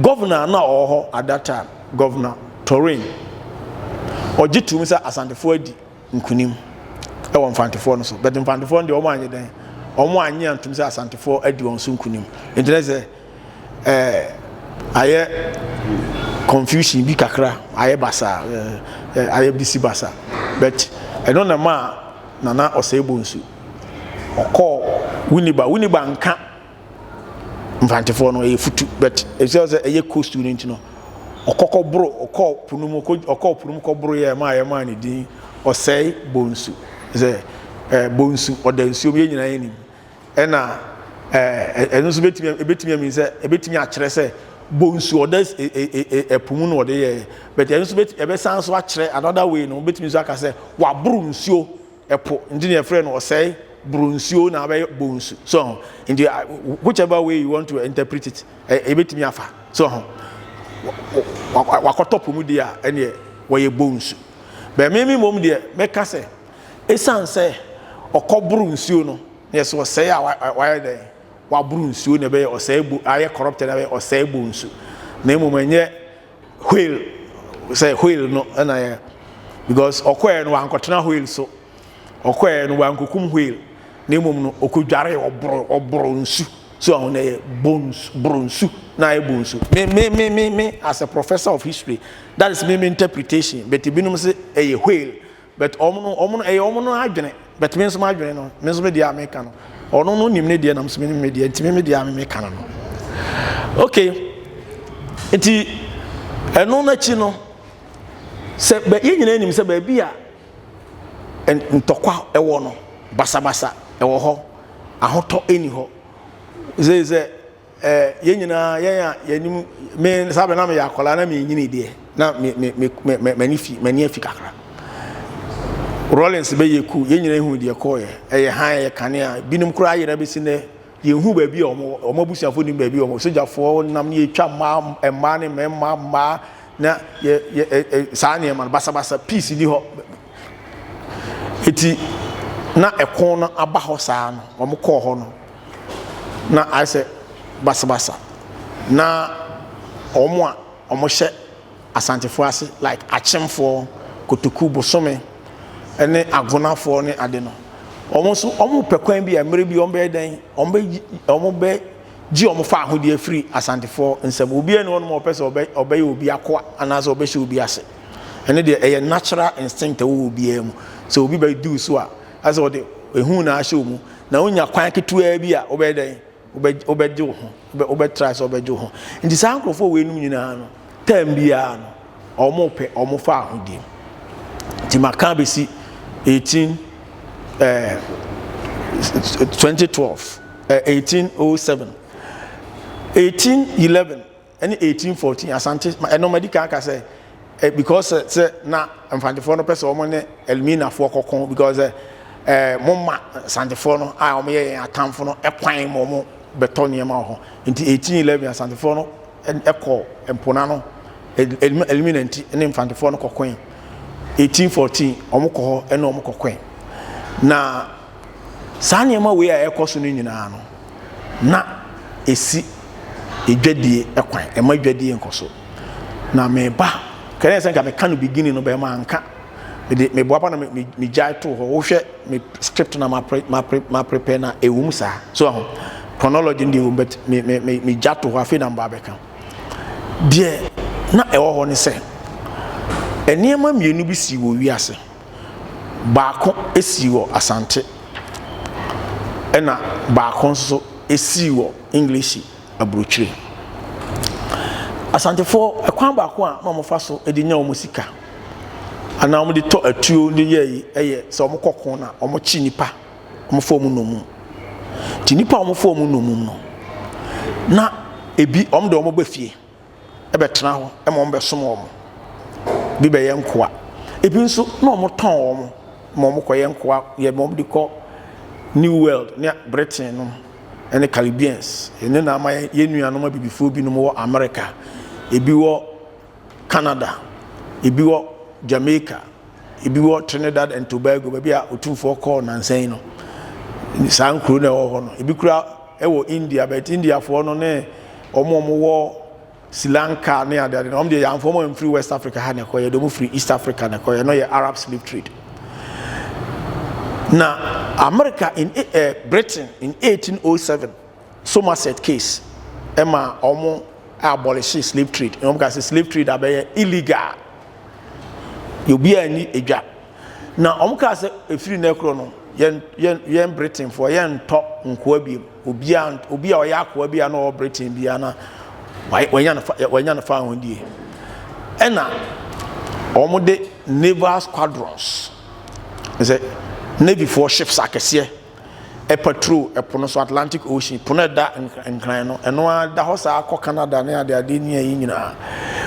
governor na ɔwɔ hɔ at that time, Governor Torin, ɔgye tum sɛ Asantefoɔ adi nkunim wɔ Mfantefoɔ no so, but Mfantefoɔ no deɛ wɔn anyɛ dɛn, wɔn anye antum sɛ Asantefoɔ adi wɔn so nkunim. Nti na sɛ ɛɛ ayɛ confusion bi kakra, ayɛ basaa, ɛɛ ayɛ bisi basa, but ɛno na maa Nana Osei Bonsu ɔkɔɔ Winneba. Winneba nka Mfantefoɔ no, ɛyɛ futu, but ɛsɛ sɛ ɛyɛ coastal no nti no, ɔkɔkɔ boro, ɔkɔɔ po no mu, ɔkɔɔ po no mu kɔboro yɛ ɛmaa yɛmaa ne din Osei Bonsu, sɛ ɛɛ Bonsu ɔda nsuom, yɛn nyinaa yɛnim. Ɛna ɛɛ ɛno nso bɛtumi ɛbɛtumi amin sɛ ɛbɛtumi akyerɛ sɛ bonsu ɔda ɛpo mu na ɔde yɛɛ, but ɛno nso bɛtumi ɛbɛsan nso akyerɛ another way no, bɛtumi nso aka sɛ waboro nsuo ɛpo nti na yɛfrɛ no Ɔsɛe. boro nsuo na abɛyɛ bonsu so ho. Nti whichever way you want to interpret it, ebetumi afa so ho. Wakɔtɔ po mu deɛ a, ɛneɛ wɔyɛ bonsu. Bɛn mi mmom deɛ, mɛka sɛ esan sɛ ɔkɔboro nsuo no na yɛ sɛ ɔsɛe a wayɛ dɛn, waboro nsuo na ɛbɛyɛ ɔsɛe bo, ayɛ corrupted na ɛbɛyɛ ɔsɛe bonsu, na mmom ɛnyɛ whale, sɛ whale no ɛna yɛ, because ɔkɔɛ no wankɔtena whale so, ɔkɔɛ no wankokum whale, na mmom no ɔkɔdware, ɔboro nsu so ahun na ɛyɛ bonsu, boro nsu na ayɛ bonsu. Me as a professor of history, that is me interpretation, but ebinom sɛ ɛyɛ whale, but ɔmo no ɛyɛ ɔmo no adwene, but me nso mo adwene no, me nso me deɛ a meka no, ɔno no nim ne deɛ, nam so me nim me deɛ, nti me deɛ a me meka no. Okay, nti ɛno n'akyi no, sɛ bɛ yɛn nyinaa nim sɛ baabi a ntɔkwa ɛwɔ no, basabasa ɛwɔ hɔ, ahotɔ ɛni hɔ. Sɛ yɛn nyinaa, yɛn a yɛnim me saa bɛ na meyɛ akwadaa na menyini deɛ, na me me me me m'ani fi, m'ani afi kakra. Rawlings bɛyɛ ku, yɛn nyinaa ehu deɛ kɔɔyɛ, ɛyɛ han, ɛyɛ kanea, binom koraa yɛrɛ bɛsi nɛ yɛn hu baabi a wɔn abusuafo nim baabi a wɔn sogyafoɔ nam ne yɛtwa mmaa ne mmarima mmaa na yɛ yɛ ɛ ɛ saa nneɛma no basabasa, peace ni hɔ. Eti na ɛko no aba hɔ saa no, wɔn kɔɔ hɔ no na ayɛ sɛ basabasa, na wɔn a wɔhyɛ Asantefoɔ ase like Akyemfoɔ, Kotoku, Bosome ne Agonafoɔ ne ade no, wɔn nso wɔn pɛ kwan bi a mmerɛ bi wɔn bɛyɛ dɛn, wɔn bɛ gye wɔn fa ahodeɛ afiri Asantefoɔ nsam. Obiara ni wɔn a ɔpɛ sɛ ɔbɛyɛ obi akoa anaasɛ ɔbɛhyɛ obi ase. Ɛno deɛ, ɛyɛ natural instinct ɛwɔ obiara mu sɛ obi bɛdi so a, asɛ ɔde ehu na ahyɛ mu na wonya kwan ketewa bi a wobɛyɛ dɛn, wobɛgye wo ho, wobɛtra sɛ wobɛgye wo ho. Nti saa nkurɔfoɔ wei nom nyinaa no, term biara no ɔmo pɛ ɔmo fa ahodie. Nti maka bɛsi 18 2012, 1807, 1811 ɛne 1814 Asante. Ɛno madi kan aka sɛ because sɛ na Mfantefoɔ no pɛ sɛ wɔn ne Elminafoɔ kɔko, because mo ma Asantefoɔ no a wɔn yɛ yɛn atamfo no ɛkwan ma wɔn bɛtɔ nneɛma wɔ hɔ. Nti 1811 Asantefoɔ no ɛkɔ mpona no Elmina, nti ne Mfantefoɔ no kɔkoe. 1814 wɔn kɔ hɔ ɛne wɔn kɔkoe. Na saa nneɛma wei a ɛkɔ so no nyinaa no, na esi edwadie ɛkwan, ɛma dwadie nkɔ so. Na meba kɛnɛ sɛ nka meka no beginning no bɛrɛ anka mede meboapa na megyae too hɔ. Wohwɛ me script na ma prepare na ɛwɔ mu saa so aho chronology no deɛ ɛwɔ mu, but me me me megya to hɔ. Afei na mba abɛka deɛ na ɛwɔ hɔ ne sɛ nneɛma mmienu bi si wɔ wiase. Baako si wɔ Asante, ɛna baako nso si wɔ English aburokyire. Asantefoɔ, ɛkwan baako a na wɔfa so de nya wɔn sika anaa wɔde tɔ atuo de yɛ yi yɛ sɛ wɔkɔ ko na wɔkye nipa, wɔfa wɔn nnommum. Nti nipa a wɔfa wɔn nnommum no, na ebi wɔn de wɔn ba fie bɛtena hɔ ma wɔn bɛsom wɔn, bi bɛyɛ nkoa. Ebi nso na wɔtɔn wɔn ma wɔn kɔyɛ nkoa, yɛ wɔn de kɔ New World ne Britain nom ne Caribbeans. Ɛno na ama yɛn nuanom abibifoɔ binom wɔ America, ebi wɔ Canada, ebi wɔ Jamaica, ebi wɔ Trinidad and Tobago, baabi a Otumfoɔ kɔɔ nansa yi no. Saa nkuro na ɛwɔ hɔ no, ebi kura ɛwɔ India, but Indiafoɔ no ne wɔn a wɔwɔ Sri Lanka ne adeade no, wɔn deɛ yɛamfa wɔn amfiri West Africa ha na ɛkɔyɛ, de wɔn firi East Africa na ɛkɔyɛ no, yɛ Arab slave trade. Na America in Britain in 1807 Somerset case ɛma wɔn abolish slave trade, na wɔn ka sɛ slave trade abɛyɛ illegal, obiara ni edwa. Na wɔn kaa sɛ efiri ne korɔ no, yɛn Britainfoɔ yɛntɔ nkoa biem. Obiara, obi a ɔyɛ akoa bi a na ɔwɔ Britain biara na wanya ne fa ahodie. Ɛna wɔn de naval squadrons, sɛ navyfoɔ ships akɛseɛ, ɛpatrol ɛpo no so, Atlantic Ocean po no ɛda Nkran no, ɛno ara da hɔ saa kɔ Canada ne adeade ne ayi nyinaa.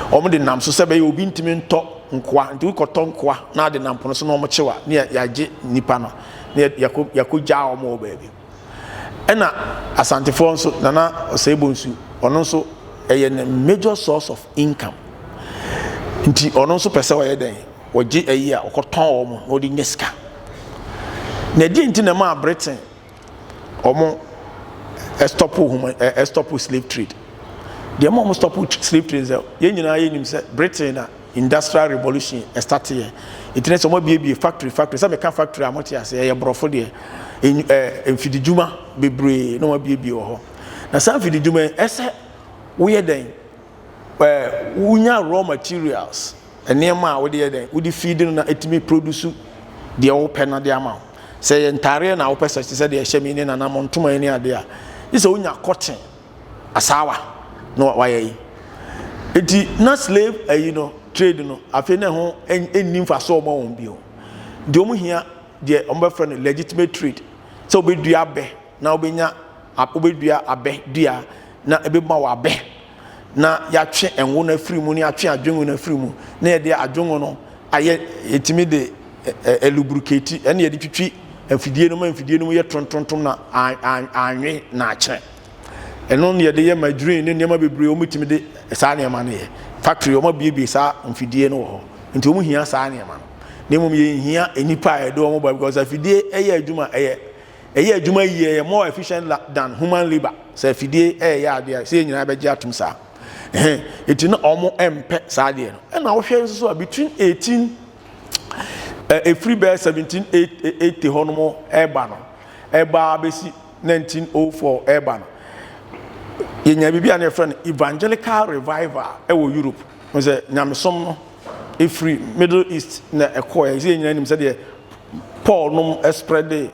Wɔn de nam so sɛ bɛyɛ obi ntumi ntɔ. nkoa. Nti wokɔtɔ nkoa na ade nam pono so na wɔn kyewa ne yɛagye nipa no na yɛakɔ yɛakɔgyaa wɔn wɔ baabi. Ɛna Asantefoɔ nso Nana Osei Bonsu ɔno nso ɛyɛ ne major source of income. Nti ɔno nso pɛ sɛ ɔyɛ dɛn ɔgye ayi a ɔkɔtɔn wɔn na ɔde nya sika. Na ɛdeɛ nti na ɛmaa Britain wɔn ɛstɔpo human ɛstɔpo slave trade. Deɛ ɛma wɔn stɔpo slave trade sɛ yɛn nyinaa yɛnim sɛ Britain na industrial revolution ɛstate yɛ. Nti na sɛ wɔn abiebie factory factory sɛ meka factory a mote ase ɛyɛ borɔfo deɛ ɛɛ mfididwuma bebree na wɔn abiebie wɔ hɔ. Na saa mfididwuma yi ɛsɛ woyɛ dɛn ɛɛ wonya raw materials nneɛma a wode yɛ dɛn wode feed no na ɛtumi produce deɛ wopɛ no de ama wo. Sɛ ɛyɛ ntaareɛ na wopɛ sɛ te sɛ deɛ ɛhyɛ me ne nana mo ntoma yi ne adeɛ a gye sɛ wonya cotton asaawa na wayɛ yi. Eti na slave ayi no trade no afei na ɛho nni mfasoɔ ma wɔn bio. Deɛ wɔn hia deɛ wɔn bɛfrɛ no legitimate trade sɛ wobɛdua abɛ na wobɛnya wobɛdua abɛ dua na ɛbɛma wɔ abɛ na yɛatwe ngo no afiri mu na yɛatwe adwengo no afiri mu na yɛde adwengo no ayɛ yɛtumi de ɛlubriketi ɛne yɛde twitwi mfidie no ma mfidie no mu yɛ tontontom na anwe na akyerɛ ɛno na yɛde yɛ margarine ne nneɛma bebree wɔn tumi de saa nneɛma no yɛ factory wɔn abiebie saa mfidie no wɔ hɔ nti wɔn hia saa nneɛma no na mmom yɛn hia nnipa a yɛde wɔn ba because afidie ɛyɛ adwuma ɛyɛ ɛyɛ adwuma yie ɛyɛ more efficient than human labour sɛ afidie ɛyɛ adeɛ a sɛ yɛn nyinaa bɛgye atum saa ɛhɛn eti na wɔn mpɛ saa adeɛ no ɛna wohwɛ nso so a between 18 ɛfiri bɛyɛ 1780 hɔ nom ɛba no ɛba abɛsi 1904 ɛba no yɛnya biribi a na yɛfrɛ no evangelical revival ɛwɔ Europe sɛ nyamesom no ɛfiri Middle East na ɛkɔɛ sɛ yɛn nyinaa nim sɛdeɛ Paul nom spreade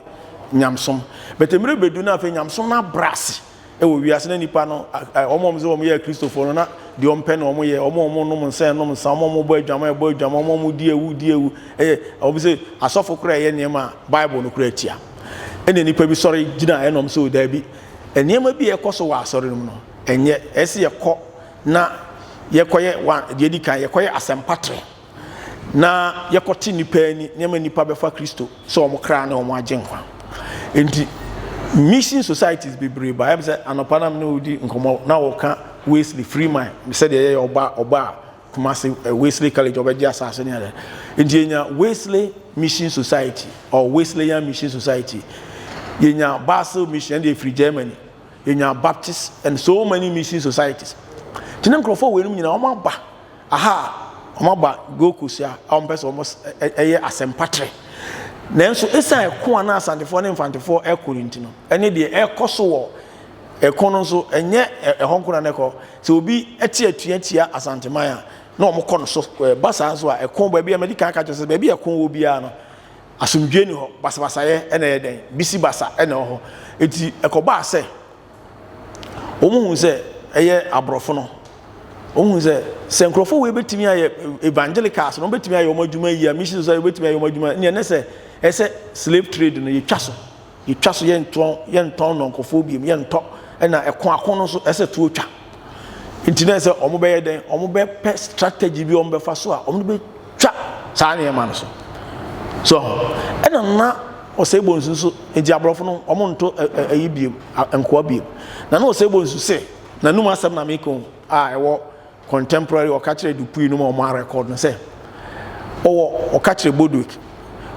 nyamesom but mmerɛ bɛdu no afei nyamesom no abrɛ ase wɔ wiase na nipa no wɔn a wɔn sɛ wɔn yɛ akristofoɔ no na deɛ wɔn pɛ na wɔn yɛ wɔn a wɔn nom nsa nom nsa wɔn a wɔn bɔ adwaman ɛbɔ adwaman wɔn a wɔn di awu di awu ɛyɛ wɔn sɛ asɔfo koraa ɛyɛ nneɛma a Bible no koraa tia ɛna nipa bi sɔre gyina ɛna wɔn sɛ daabi nneɛma bi a ɛkɔ so wɔ asɔre no mu no ɛnyɛ ɛsɛ yɛkɔ na yɛkɔyɛ wa deɛ di kan yɛkɔyɛ asɛmpatrɛ na yɛkɔte nnipa ani nneɛma nnipa bɛfa Kristo sɛ wɔn kra ne wɔn agye nkwa. Nti mission societies bebree ba ɛm sɛ anɔpa na ne wodi nkɔmmɔ na wɔka Wesley Freeman sɛdeɛ ɛyɛ ɔba ɔba a Kumasi eh, Wesley College ɔbɛgye asase ne adeɛ. Nti yɛnya Wesley Mission Society or Wesleyan Mission Society. Yɛnya Basel Mission ɛnde ɛfiri Germany. Yɛnya Baptist and so many mission societies. Nti ne nkurɔfoɔ wei nom nyinaa wɔn aba Aha a wɔaba Gold Coast a wɔpɛ sɛ wɔyɛ asɛmpatrɛ. Nanso esiane ɛko a na Asantefoɔ ne Mfantefoɔ ɛko no nti no, ɛne deɛ ɛrekɔ so wɔ ɛko no nso, ɛnyɛ ɛhɔ nko na na ɛkɔ. Sɛ obi te atua tia Asanteman a, na wɔkɔ no so. Ɛba saa nso a, ɛko baabi a madi kan aka kyerɛ sɛ baabi a ɛko wɔ biara no, asomdwoe ni hɔ, basabasayɛ na ɛyɛ dɛn, bisi basa na ɛwɔ hɔ. Enti ɛkɔbaa sɛ wɔhu sɛ ɛyɛ aborɔfo no wɔhu sɛ sɛ nkurɔfoɔ wei bɛtumi ayɛ evangelicals no wɔbɛtumi ayɛ wɔn adwuma yie a mission society wɔbɛtumi ayɛ wɔn adwuma neɛ ne sɛ ɛsɛ slave trade no yɛtwa so yɛtwa so yɛntɔn yɛntɔn nnɔnkɔfoɔ biom yɛntɔ ɛna ɛko ako no nso ɛsɛ tuo twa nti na sɛ wɔn bɛyɛ dɛn wɔn bɛpɛ strategy bi wɔn bɛfa so a wɔn bɛtwa saa nneɛma no so so ɛna na ɔsɛ bonsu nso nti aborɔfo no wɔn nto ɛyi biem nkoa biem na na ɔsɛ bonsu sɛ n'anum asɛm na meka o a ɛwɔ contemporary ɔka kyerɛ Dupuy no ma wɔn arekɔd no sɛ ɔwɔ ɔka kyerɛ Bodwick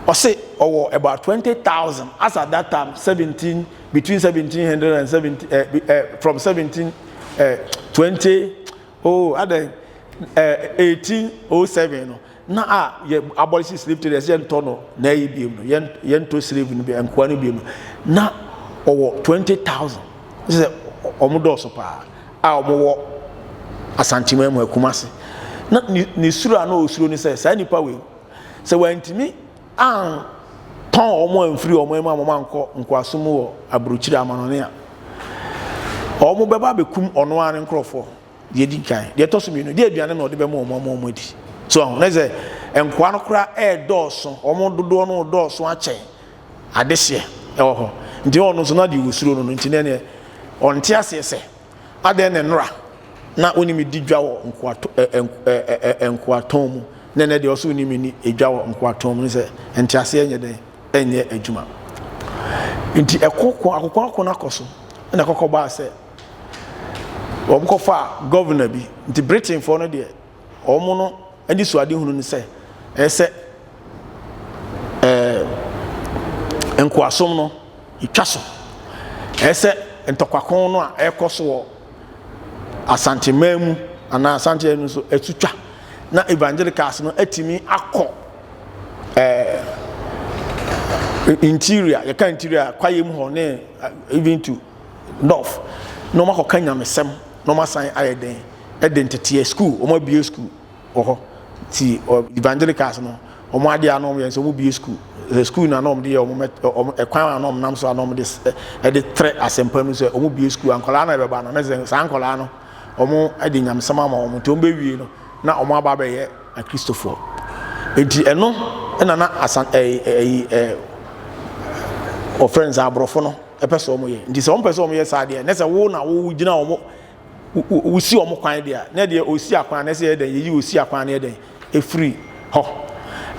ɔse ɔwɔ about 20,000 as at that time 17 between 1700 and 17 uh, uh, from 17 uh, 20 oh adan uh, 1807 no na a yɛ abolish slave trade ɛsɛ yɛntɔ no na ɛyi biem no yɛn yɛntɔ slave no bi nkoa no biem no na ɔwɔ 20,000 sɛ wɔn dɔɔso paa a wɔn wɔ Asanteman mu Akumase na ne ne suro a na ɔsuro ne sɛ saa nipa wei sɛ wɔntumi antɔn wɔn amfiri wɔn mu a wɔn ankɔ nkoasom mu wɔ aburokyire amanɔne a wɔn bɛba abɛkum ɔno ara ne nkorɔfoɔ deɛ di kan deɛ ɛtɔ so mmienu deɛ aduane na ɔde bɛma wɔn ama wɔn adi so ɔho ne sɛ nkoa no koraa ɛɛdɔɔso wɔn dodoɔ no dɔɔso akyɛn adehyeɛ ɛwɔ hɔ nti ɔno nso na deɛ ɔsuro no no nti ne neɛ ɔnte aseɛ sɛ adɛn ne nnora na wonim di dwa wɔ nkoatɔn mu. Na ɛnɛ deɛ ɔso nim ni edwa wɔ nkoatɔn mu ne sɛ nteaseɛ nyɛ dɛn ɛnyɛ adwuma. Nti ɛko ko akoko ako no akɔ so ɛna ɛkɔkɔ baa sɛ wɔn kɔfaa governor bi. Nti Britainfoɔ no deɛ wɔn no anisoadehunu ne sɛ ɛyɛ sɛ ɛɛ nkoasom no etwa so. Ɛyɛ sɛ ntɔkwako no a ɛrekɔ so wɔ Asanteman mu anaa Asante no nso ɛso twa na evangelicals no atumi akɔ ɛɛ interior, yɛka interior kwaeɛ mu hɔ ne even to north na wɔn akɔka nyamesɛm na wɔn asan ayɛ den de nteteɛ school, wɔn abue school wɔ hɔ. Nti evangelicals no wɔn adeɛ a na wɔn yɛ nso wɔn bue school. Sɛ school na na wɔn de yɛ wɔn wɔn ɛkwan a na wɔn nam so a na wɔn de ɛde trɛ asɛmpa no sɛ wɔn bue school a nkɔlaa na ɛbɛba no na sɛ saa nkɔlaa no wɔn de nyamesɛm ama wɔn nti wɔn bɛwie no na wɔn aba abɛyɛ akristofoɔ. Nti ɛno ɛna na asan ɛyi ɛyi ɛɛ wɔfrɛ no sɛ aborɔfo no ɛpɛ sɛ wɔn yɛ. Nti sɛ wɔn pɛ sɛ wɔn yɛ saa deɛ ne sɛ wo na wo gyina wɔn wosi wɔn kwan deɛ a, na deɛ ɔsi akwan no sɛ yɛ dɛn, yɛyi ɔsi akwan no yɛ dɛn, ɛfiri hɔ.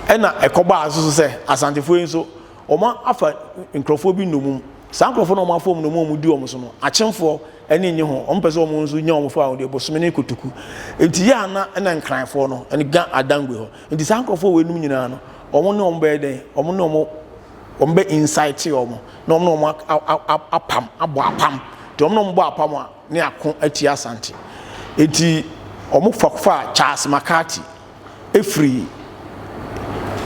Ɛna ɛkɔbaa nso so sɛ Asantefoɔ yi nso, wɔn afa nkurɔfoɔ bi nnommum. Saa nkurɔfoɔ no a wɔn afa wɔn nnommum a wɔdi wɔn so no, akyemfoɔ ani nnye ho, wɔn pɛ sɛ wɔn nso nya wɔn fa wɔn deɛ bosome ne kotoku. Nti yɛ ana ɛna Nkranfoɔ no, ɛne Ga Adangbe hɔ. Nti saa nkurɔfoɔ wei nom nyinaa no, wɔn ne wɔn bɛyɛ dɛn, wɔn ne wɔn wɔn bɛ incite wɔn, na wɔn ne wɔn apam, abɔ apam. Nti wɔn ne wɔn bɔ apam a, ne ako atia Asante. Enti wɔn fa faa Charles McCarthy efiri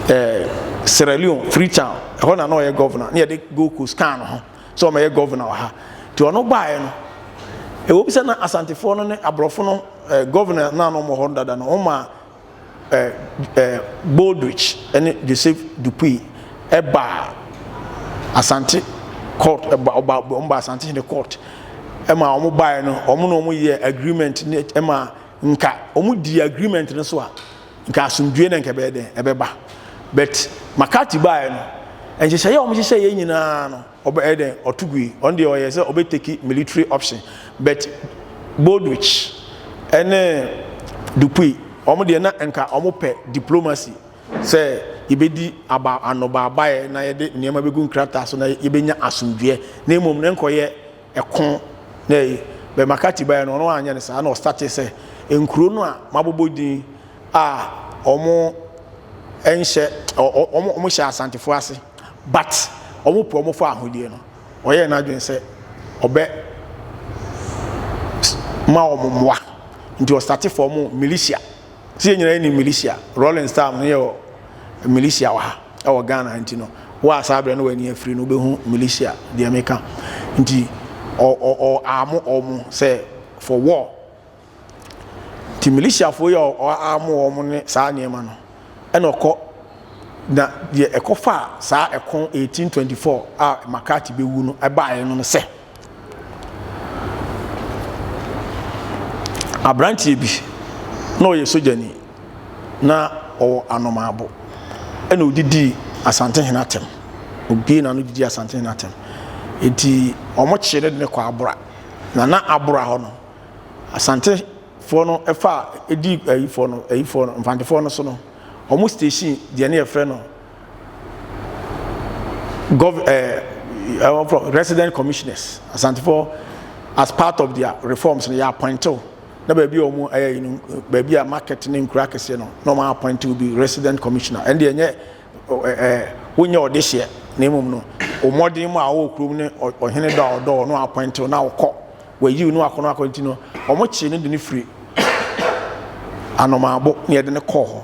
eh, Sierra Leone, Freetown, ɛhɔ na na ɔyɛ governor, ne yɛde Gold Coast kaa no ho sɛ ɔmɛyɛ governor wɔ ha. Nti ɔno baeɛ no, ɛwɔ bi sɛ na Asantefoɔ no ne aborɔfo no eh, governor na na wɔn wɔ hɔ no dada no, wɔn maa Baldrich ne Joseph Dupuy baa Asante court ɛba ɔba wɔn ba Asante hene court ɛma wɔn baeɛ no wɔn na wɔn yɛ agreement ne ɛma nka wɔn di agreement no so a nka asomdue na nka ɛbɛyɛ dɛn ɛbɛba but McCarthy baeɛ no nhyehyɛeɛ a wɔn hyehyɛ yɛ nyinaa no Ɔbɛ ɛyɛ dɛn ɔto gui. Ɔno deɛ ɔyɛ sɛ ɔbɛ take military option but Baldwich ɛne Dupuy wɔn deɛ na nka wɔn pɛ diplomacy sɛ yɛbɛdi aba anobaabaeɛ na yɛde nneɛma bɛgu nkrataa so na yɛbɛnya asomdwoeɛ na mmom na nkɔyɛ ɛko na ɛyi but McCarthy baeɛ no ɔno anyɛ no saa na ɔstate sɛ nkuro no a mabobɔ din a wɔn nhyɛ wɔn wɔn hyɛ Asantefoɔ ase but wɔn pɛ wɔn fa ahodie no ɔyɛɛ n'adwene sɛ ɔbɛ ma wɔn mmoa nti ɔstate fɔm militia sɛ yɛn nyinaa yɛ ni militia rolling star no yɛ militia wɔ ha ɛwɔ Ghana nti no wo a saa berɛ no w'ani afiri no wobɛhu militia deɛ meka nti ɔ ɔ ɔ amo wɔn sɛ for war. Nti militiafoɔ yi a ɔamo wɔn ne saa nneɛma no ɛna ɔkɔ na deɛ ɛkɔfaa saa ɛko 1824 a McCarthy bɛwu no ɛbaeɛ no no sɛ aberanteɛ bi na ɔyɛ sogyani na ɔwɔ anomaabo ɛna ɔdidii Asantehene atɛm obie na no didi Asantehene atɛm nti wɔn kyee no de no kɔ Abora na na Abora hɔ no Asante foɔ no ɛfa ɛdi ayifoɔ no ayifoɔ no Mfantefoɔ no so no wɔn station deɛ ne yɛfrɛ no gov ɛɛ ɛwɔ resident commissioners. Asantefoɔ as part of their reforms no yɛ appointew na baabi a wɔn ɛyɛ yi no baabi a market ne nkura akɛseɛ no na wɔn appointew bi resident commissioner. Ɛn deɛ ɛnyɛ ɛɛ wonyɛ ɔdehyeɛ na mmom no wɔn mmɔden mu a wɔwɔ kurom ne ɔhene dɔ a ɔdɔ ɔno appointew na ɔkɔ. Wɔayiw no akɔnɔ akɔ nti no, wɔkyee no de no firi Anomaabo na yɛde no kɔɔ hɔ.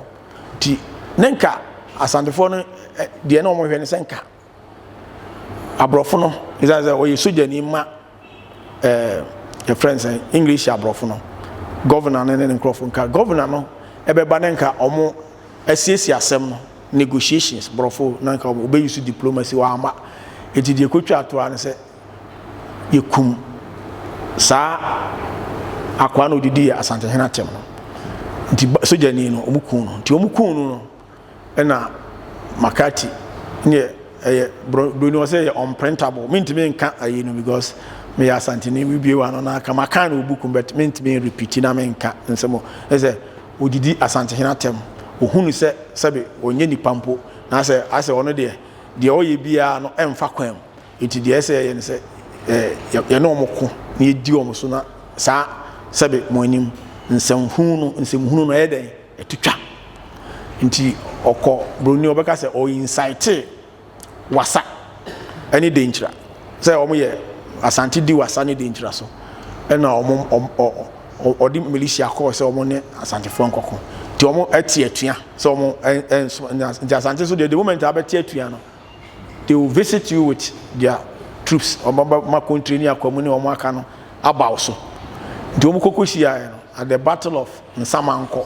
Nti ne nka Asantefoɔ no deɛ na wɔhwɛ ne sɛ nka aborɔfo no, ɛsiane sɛ ɔyɛ sogyani ma ɛɛ yɛfrɛ no sɛ English aborɔfo no, governor no ne ne nkurɔfo nka governor no ɛbɛba ne nka wɔn asiesie asɛm no, negotiations borɔfo na nka wɔn wɔbɛyi so diplomacy wɔama. Nti deɛ ɛkɔtwa atoa ne sɛ yɛkum saa akoa no ɔdidi yɛ Asantehene atɛm no. Nti sogyani no, wɔn kum no. Nti wɔn kum no no, ɛna McCarthy ne ɛyɛ broni wɔ sɛ ɛyɛ unprintable. Mentumi nka ayi no because meyɛ Asanteni, mebie wa no na aka maka no wɔ book mu but mentumi repeat na menka nsɛm. Ɛsɛ odidi Asantehene atɛm, Ɔhunu sɛ sɛbe ɔnyɛ nipa mpo, na asɛ asɛ ɔno deɛ, deɛ ɔyɛ biara no ɛmfa kwan mu. Nti deɛ ɛsɛ yɛyɛ ne sɛ yɛne wɔn ko na yɛdi wɔn so na saa sɛbe mo anim nsɛmhunu no nsɛmhunu no ɛyɛ dɛn ɛto twa. Nti ɔkɔ broni ɔbɛka sɛ ɔ incite wasa ɛne denkyira sɛ wɔn yɛ Asante di wasa ne denkyira so ɛna wɔn ɔde militia kɔɔ sɛ wɔn ne Asantefoɔ nkɔko nti wɔn ɛte atua sɛ wɔn ɛnso nti Asante so deɛ the moment abɛte atua no they will visit you with their troops wɔn bɛba ma kontire ne akwamu ne wɔn aka no aba wo so nti wɔn kɔkɔ hyiaeɛ no at the battle of Nsamankɔ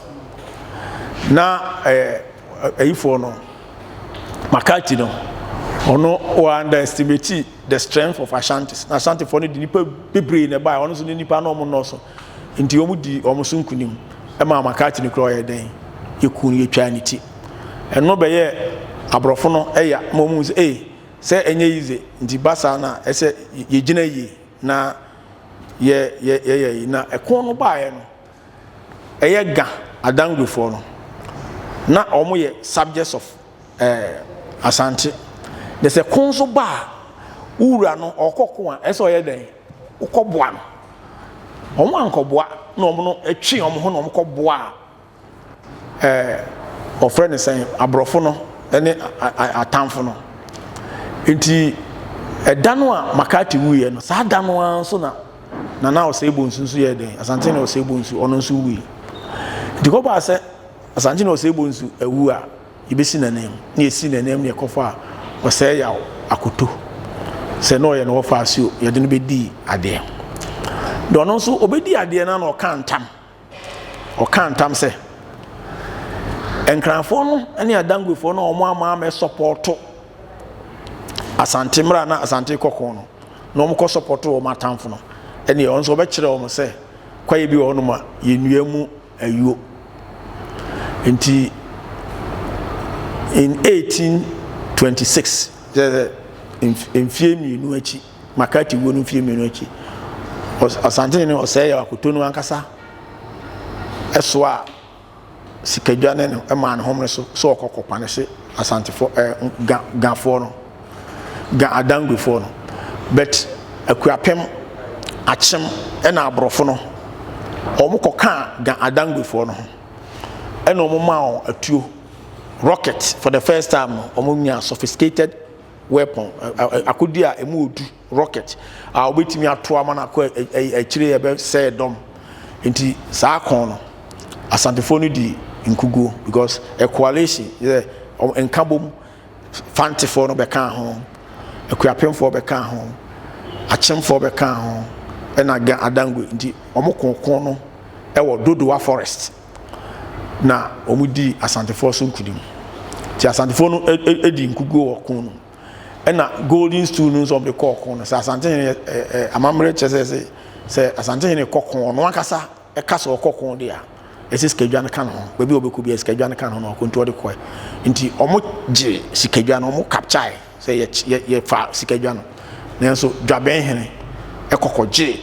na ɛɛ ayifoɔ no McCarthy no ɔno wɔ underestimate the strength of Ashantis na Ashantifoɔ no de nipa bebree na ɛbaeɛ ɔno nso ne nipa na wɔn nnɔɔso nti wɔn di wɔn so nkunim ɛma McCarthy no kura ɔyɛ dɛn yɛku no yɛtwaa ne ti. Ɛno bɛyɛɛ aborɔfo no ya ma wɔhu sɛ ei, sɛ ɛnyɛ yize nti ba saa no a, ɛsɛ yɛgyina yie na yɛ yɛ yɛyɛ yi. Na ɛko no baeɛ no, ɛyɛ Ga Adangwefoɔ no, na wɔn yɛ subjects of eh, Asante. Na sɛ ko nso ba a, wo wura no ɔkɔ ko a, ɛsɛ ɔyɛ dɛn? Wokɔboa no. Wɔn ankɔboa na wɔn no twe wɔn ho na wɔn kɔboa ɛɛ wɔfrɛ no sɛn aborɔfo no ne atamfo no nti ɛda no a makati wuiɛ no saa da no ara nso na nana ɔsɛe bonsu nso yɛ dɛn asante na ɔsɛe bonsu ɔno nso wui nti kɔbaa sɛ asante na ɔsɛe bonsu awu a yɛbɛsi n'anan mu na yɛsi n'anan mu na yɛkɔfa a ɔsɛe yaw akoto sɛ na ɔyɛ no wɔfa ase o yɛde no bɛdi adeɛ na ɔno nso ɔbɛdi adeɛ no na ɔka ntam Ɔkaa ntam sɛ, Nkranfoɔ no ne Adanguefoɔ no a wɔn ama amɛsɔpɔɔto Asante mmerɛ a na Asante rekɔ ko no, na wɔkɔ sɔpɔto wɔn atamfo no, ɛneɛ ɔno nso ɔbɛkyerɛ wɔn sɛ kwaeɛ bi wɔ hɔnom a yɛnnua mu ayuo. Nti in 1826, kyerɛ sɛ mfie mmienu akyi, McCarthy wuo no mfeɛ mmienu akyi, Asantehene ne Ɔsɛeyaw Akoto no ankasa soaa sikadwa ne no maa ne homene so sɛ ɔkɔ kɔpanehye Asantefoɔ ɛɛ Ga Gafoɔ no, Ga Adanguefoɔ no. But Akuapem, Akyem ɛna Aborɔfo no, wɔn kɔkaa Ga Adanguefoɔ no ho ɛna wɔn maa wɔn atuo, rocket for the first time no, wɔn nyaa sophisticated weapon, akodi a emu odu, rocket a wobɛtumi ato ama no akɔ akyire ɛbɛsɛe dɔm. Nti saa ko no, Asantefoɔ no di nkuguo because a coalition, yɛ nkabom, Fantefoɔ no bɛkaa ho, Akuapemfoɔ bɛkaa ho, Akyemfoɔ bɛkaa ho, ɛna Ga Adangwe. Nti wɔn ko ko no ɛwɔ Dodowa forest. na wɔdii Asantefoɔ so nkunim. Nti Asantefoɔ no dii nkuguo wɔ ko no mu. Ɛna golden stool no nso wɔde kɔɔ ko no. Sɛ Asantehene amammerɛ kyerɛ sɛ sɛ Asantehene kɔ ko ɔno ankasa ɛka sɛ ɔkɔ ko deɛ a ɛsɛ sikadwa no ka ne ho. Baabi a ɔbɛkɔ biara sikadwa no ka ne ho na ɔkɔ nti ɔde kɔɛ. Nti wɔn gye sikadwa no wɔn capture sɛ yɛ yɛ yɛfa sikadwa no nanso dwabɛn hene ɛkɔkɔgye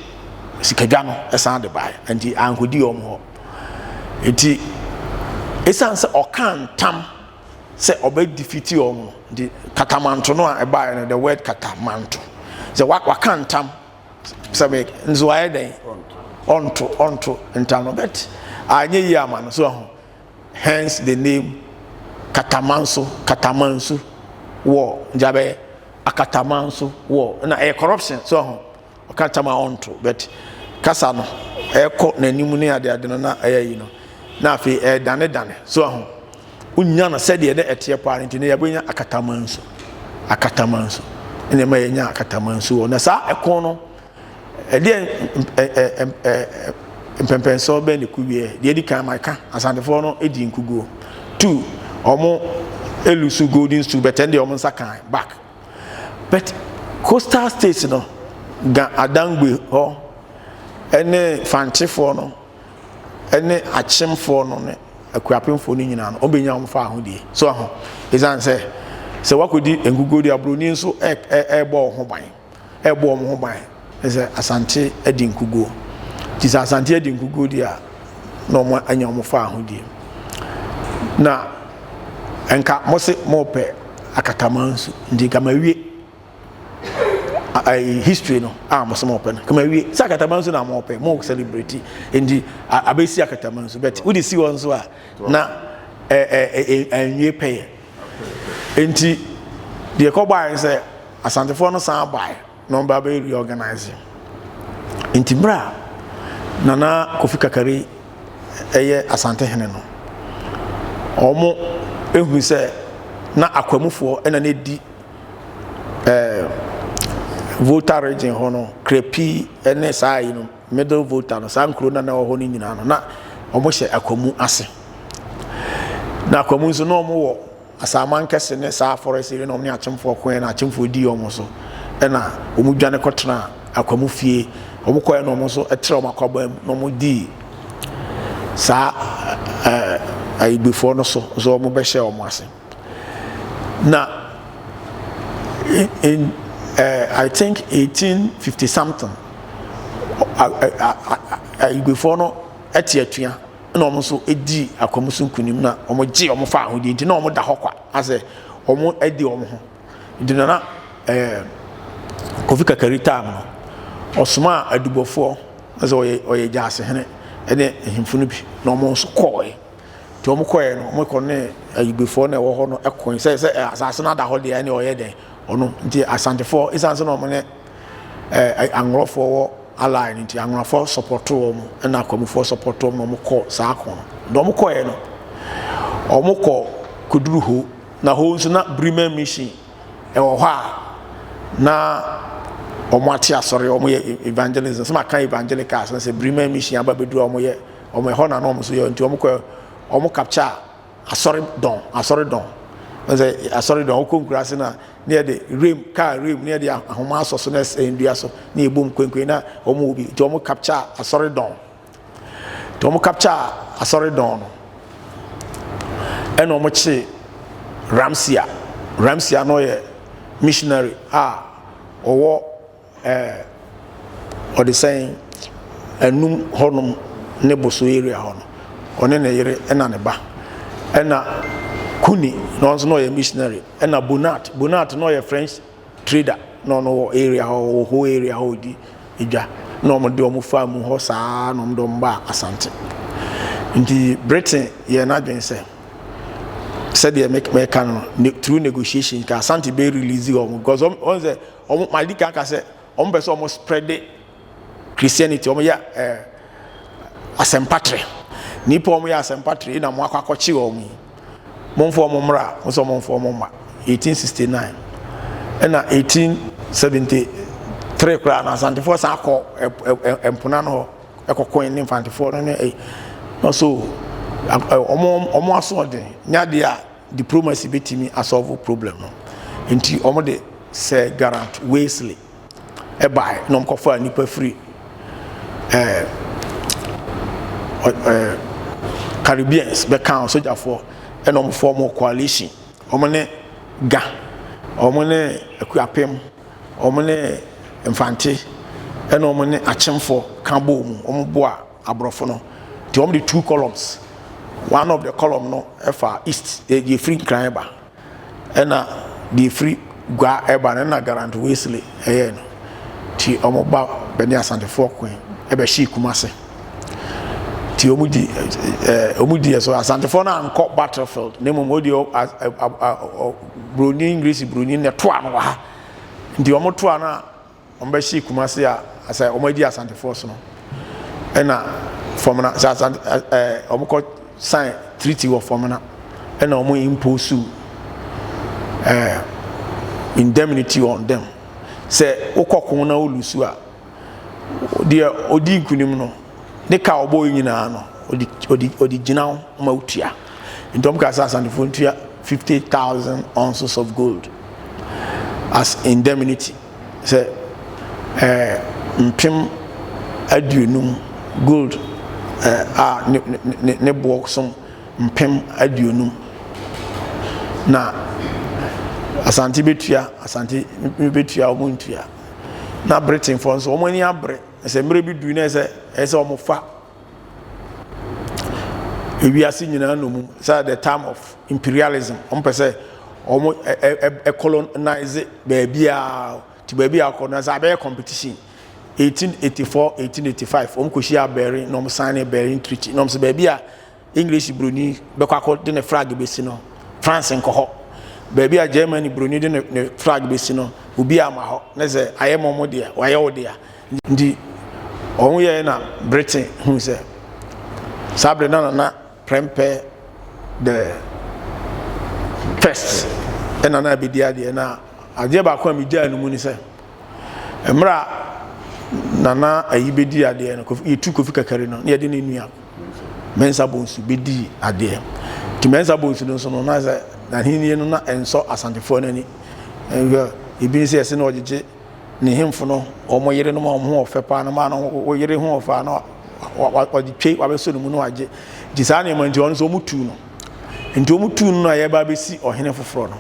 sikadwa no ɛsan de bae nti ankɔdi wɔn hɔ nti ɛsiane sɛ ɔka ntam sɛ ɔbɛ defeat wɔn no nti katamanto no a ɛbaeɛ no the word katamanto sɛ waka ntam sɛ me nso wayɛ dɛn ɔnto ɔnto ntam no but anyɛ yie ama no so ɛho Hence the name Katamanso, Katamansu war, nti abɛyɛ Akatamanso war. Na ɛyɛ corruption, so ho. Ɔka tam a ɔnto, but kasa no ɛkɔ n'anim ne ade ade no na ɛyɛ yi no. Na afei ɛdane dane, so ho. Wonya no sɛdeɛ na ɛteɛ paa no nti na yɛbɛnya Akatamanso. Akatamanso. Ɛna ɛma yɛnya Akatamanso wɔ. Na saa ɛko no Ɛdeɛn mpɛmpɛnsoɔ bɛn na ɛkɔ wieɛ? Deɛ ɛdi kan maka, Asantefoɔ no dii nkuguo. Two, wɔn elusu golden stool but ɛndeɛ wɔn nsa kan back. But coastal states no, Ga Adangbe hɔ ɛne Fantefoɔ no ɛne Akyemfoɔ no ne Akuapemfoɔ no nyinaa no, wɔn bɛnya wɔn fa ahodie. So aho, ɛsiane sɛ sɛ wakɔdi nkuguo deɛ aburoni nso ɛrebɔ wɔn ho ban. ɛrebɔ wɔn ho ban sɛ Asante adi nkuguo. Nti sɛ Asante adi nkuguo deɛ a, na wɔn anya wɔn fa ahodie. Na nka mo se mopɛ akatamanso nti nka mawie ayi history no a mo se mopɛ no nka mawie sɛ akatamanso na mopɛ mo celebrate nti abɛsi akatamanso but wode si hɔ nso a na ɛnwie pɛyɛ nti deɛ ɛkɔbaeɛ sɛ Asantefoɔ no san baeɛ na wɔn ba bɛyɛ reorganize. Nti berɛ a Nana Kofi Kakari yɛ Asantehene no, wɔn ehu sɛ na Akwamufoɔ na na edi ɛɛ Volta region hɔ no, Krepi ne saa yi no, Middle Volta no, saa nkuro na na ɛwɔ hɔ no nyinaa no, na wɔhyɛ Akwamu ase. Na Akwamu nso na wɔn wɔ Asaman kɛse ne saa forest area na wɔn ne akyemfoɔ koeɛ na akyemfoɔ dii wɔn so ɛna wɔn dwane kɔtenaa Akwamu fie. Wɔn kɔɛ na wɔn nso trɛ wɔn akwaban mu na wɔn dii saa ɛɛ Ayigbefoɔ no so nso wɔn bɛhyɛ wɔn ase. Na in uh, I think 1850 something Ayigbefoɔ no ɛte atua. Ɛna wɔn nso dii akwamu so nkunim na wɔgyee wɔn faa ahodie nti na wɔn da hɔ kwa asɛ wɔn adi wɔn ho nti na na ɛɛ Kofi Kakari time no ɔsomaa adubɔfoɔ sɛ ɔyɛ ɔyɛ gyaasehene ɛne ahemfo no bi na wɔn nso kɔɔɛ nti wɔn kɔɔɛ no wɔn kɔ ne ayigbefoɔ na ɛwɔ hɔ no ɛkoe sɛ sɛ asase no ada hɔ deɛ ɛne ɔyɛ dɛn ɔno nti Asantefoɔ esan sɛ na wɔn ne ɛɛ Anworɔfoɔ wɔ ally no nti Anworɔfoɔ sɔpɔto wɔn ɛna Akwamufoɔ sɔpɔto wɔn na wɔn kɔ saa ko no. Na wɔn kɔɛ no, wɔn kɔ kɔduru Ho na Ho nso na Bremen mission ɛwɔ hɔ a na wɔn ate asɔre wɔn yɛ evangelism sɛ maka evangelicals na sɛ Bremen mission aba bɛduru a wɔn yɛ wɔn ɛhɔ na na wɔn nso yɛ nti wɔn kɔ wɔn capture Asɔre dɔn, asɔre dɔn. Wɔn sɛ asɔre dɔn, wokɔ nkuraase no a, ne yɛde rem, kaa rem, ne yɛde ahoma asɔ so na ɛsɛn dua so, ne yɛbom kwenkwen na wɔn wɔ bi. Nti wɔn capture asɔre dɔn. Nti wɔn capture asɔre dɔn no, ɛna wɔn kye Ramsia. Ramsia no yɛ missionary a ɔwɔ Ɛɛ ɔde sɛn anum hɔnom ne boso area hɔ no ɔne ne yere ɛna ne ba ɛna Kuni na ɔno nso na ɔyɛ missionary ɛna Bonat Bonat na ɔyɛ French trader na ɔno wɔ area hɔ wɔ hɔ area hɔ ɔdi edwa na wɔn de wɔn faa mu hɔ saa na wɔn de wɔn baa Asante nti Britain yɛ n'adwene sɛ sɛdeɛ mɛka no through negotiation ka Asante bɛ release wɔn because wɔn sɛ Wɔn madi kan aka sɛ wɔn pɛ sɛ wɔn spread Christianity, wɔn yɛ ɛɛ eh, asɛmpatrɛ. Nipa wɔn yɛ asɛmpatrɛ na wɔn akɔ akɔkye wɔn yi. Wɔn mfa wɔn mmra, wɔn sɛ wɔn mfa wɔn mma. 1869 ɛna 1873 koraa na Asantefoɔ san kɔ mpona no hɔ ɛkɔkɔn ne Mfantefoɔ no ne ɛyi. Na so wɔn wɔn asoɔden nyɛ adeɛ a Diplomacy bɛtumi asɔlvo problem no nti wɔn de Sir Garant Wesley baeɛ na wɔn kɔfaa nnipa firi ɛɛ ɛɛ Caribbeans bɛka sogyafoɔ ɛna wɔn fɔm coalition wɔn ne Ga wɔn ne Akuapem wɔn ne Mfante ɛna wɔn ne Akyemfoɔ ka bɔɔ mu wɔn boa aborɔfo no nti wɔn de two columns one of the column no ɛfa east deɛ efiri nkran ba ɛna deɛ efiri gua ɛba no ɛna Garant Wesley ɛyɛ no nti wɔn ba bɛne asantefoɔ koe ɛbɛhye Kumase nti wɔn di ɛɛ wɔn di ɛso asantefoɔ no ankɔ battlefield na mmom wɔn di ɔ broni English broni na ɛtoa no wɔ ha nti wɔn toa no a. Wɔbɛhyee Kumasi a sɛ wɔadi Asantefoɔ so no ɛna Fɔmena sɛ Asante ɛɛ wɔkɔ sign treaty wɔ Fɔmena ɛna wɔn impose ɛɛ indemnity on them sɛ wokɔ ko na wolusu a deɛ odi nkunim no ne ka a ɔbɔ yi nyinaa no ɔde ɔde ɔde gyina ho ma wotua nti wɔn kaa sɛ Asantefoɔ ntua 50,000 ounces of gold as indemnity. Sɛ ɛɛ mpem aduonum gold ɛɛ a ne ne ne boɔ som mpem aduonum na Asante bɛtua Asante bɛtua wɔn ntua na Britainfoɔ nso wɔn ani abere sɛ mmerɛ bi duru na ɛsɛ ɛsɛ wɔn fa. Ewiase nyinaa nnommum sɛ the time of imperialism, wɔn pɛ sɛ wɔn ɛ ɛ colonize baabiara, ti baabi a akɔ no sɛ abɛyɛ competition. 1884, 1885 wɔn kɔ hyia Berlin na wɔn sign Berlin Treaty na wɔn sɛ baabi a English broni bɛkɔ akɔ de ne flag bɛsi no, France nkɔ hɔ. Baabi a Germany broni de ne ne flag bɛsi no, obi ama hɔ ne sɛ ayɛ mo mo dea, wayɛ wo dea. Nti wɔn yɛɛ na Britain hu sɛ saa bere na Nana Prempeh the first ɛna na abɛdi adeɛ. Na adeɛ baako a megyaa no mu ne sɛ mmerɛ a Nana ayi bɛdi adeɛ no, yɛtu Kofi Kakari no na yɛde ne nua Mensah Bonsu bɛdii adeɛ. Nti Mensah Bonsu no nso no, na sɛ n'ahennie no na ɛnsɔ Asantefoɔ no ani. Ebi ne sɛ yɛse na ɔgyegye ne hemfo no wɔn yerenom a wɔn ho ɔfɛ paa no maa no wo yere ho ɔfɛ a na ɔde twe wabɛsɔ ne mu na wagye. Nti saa nneɛma nti ɔno nso wɔn tuu no. Nti wɔn tuu no na yɛba abɛsi ɔhene foforɔ no.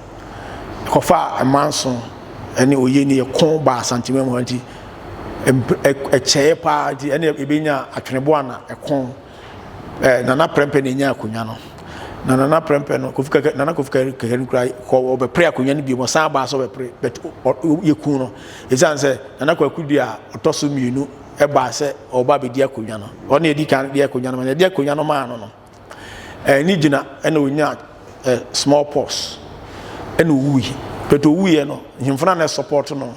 Kɔfa mmanso ne oyeni ɛko baa Asantema mu hɔ nti ɛkyɛeɛ paa nti ɛne ɛbɛnya atweneboa na ɛko. Nana Prɛmpɛ na ɛnya akonnwa no. Na Nana Prɛmpɛ no, Kofi Kaka, Nana Kofi Kaka no kura kɔ ɔbɛpere akonnwa no bio, ɔsan baa sɛ ɔbɛpere, but yɛku no. Ɛsiane sɛ Nana Kwaku Dua a ɔtɔ so mmienu ɛbaa sɛ ɔba abɛdi akonnwa no, ɔne ɛdi kan de akonnwa no ma no, yɛde akonnwa no maa no no, ɛne gyina ɛna ɔnya small pox ɛna ɔwui. But ɔwuiɛ no, nhemfo no a na ɛsɔpɔto no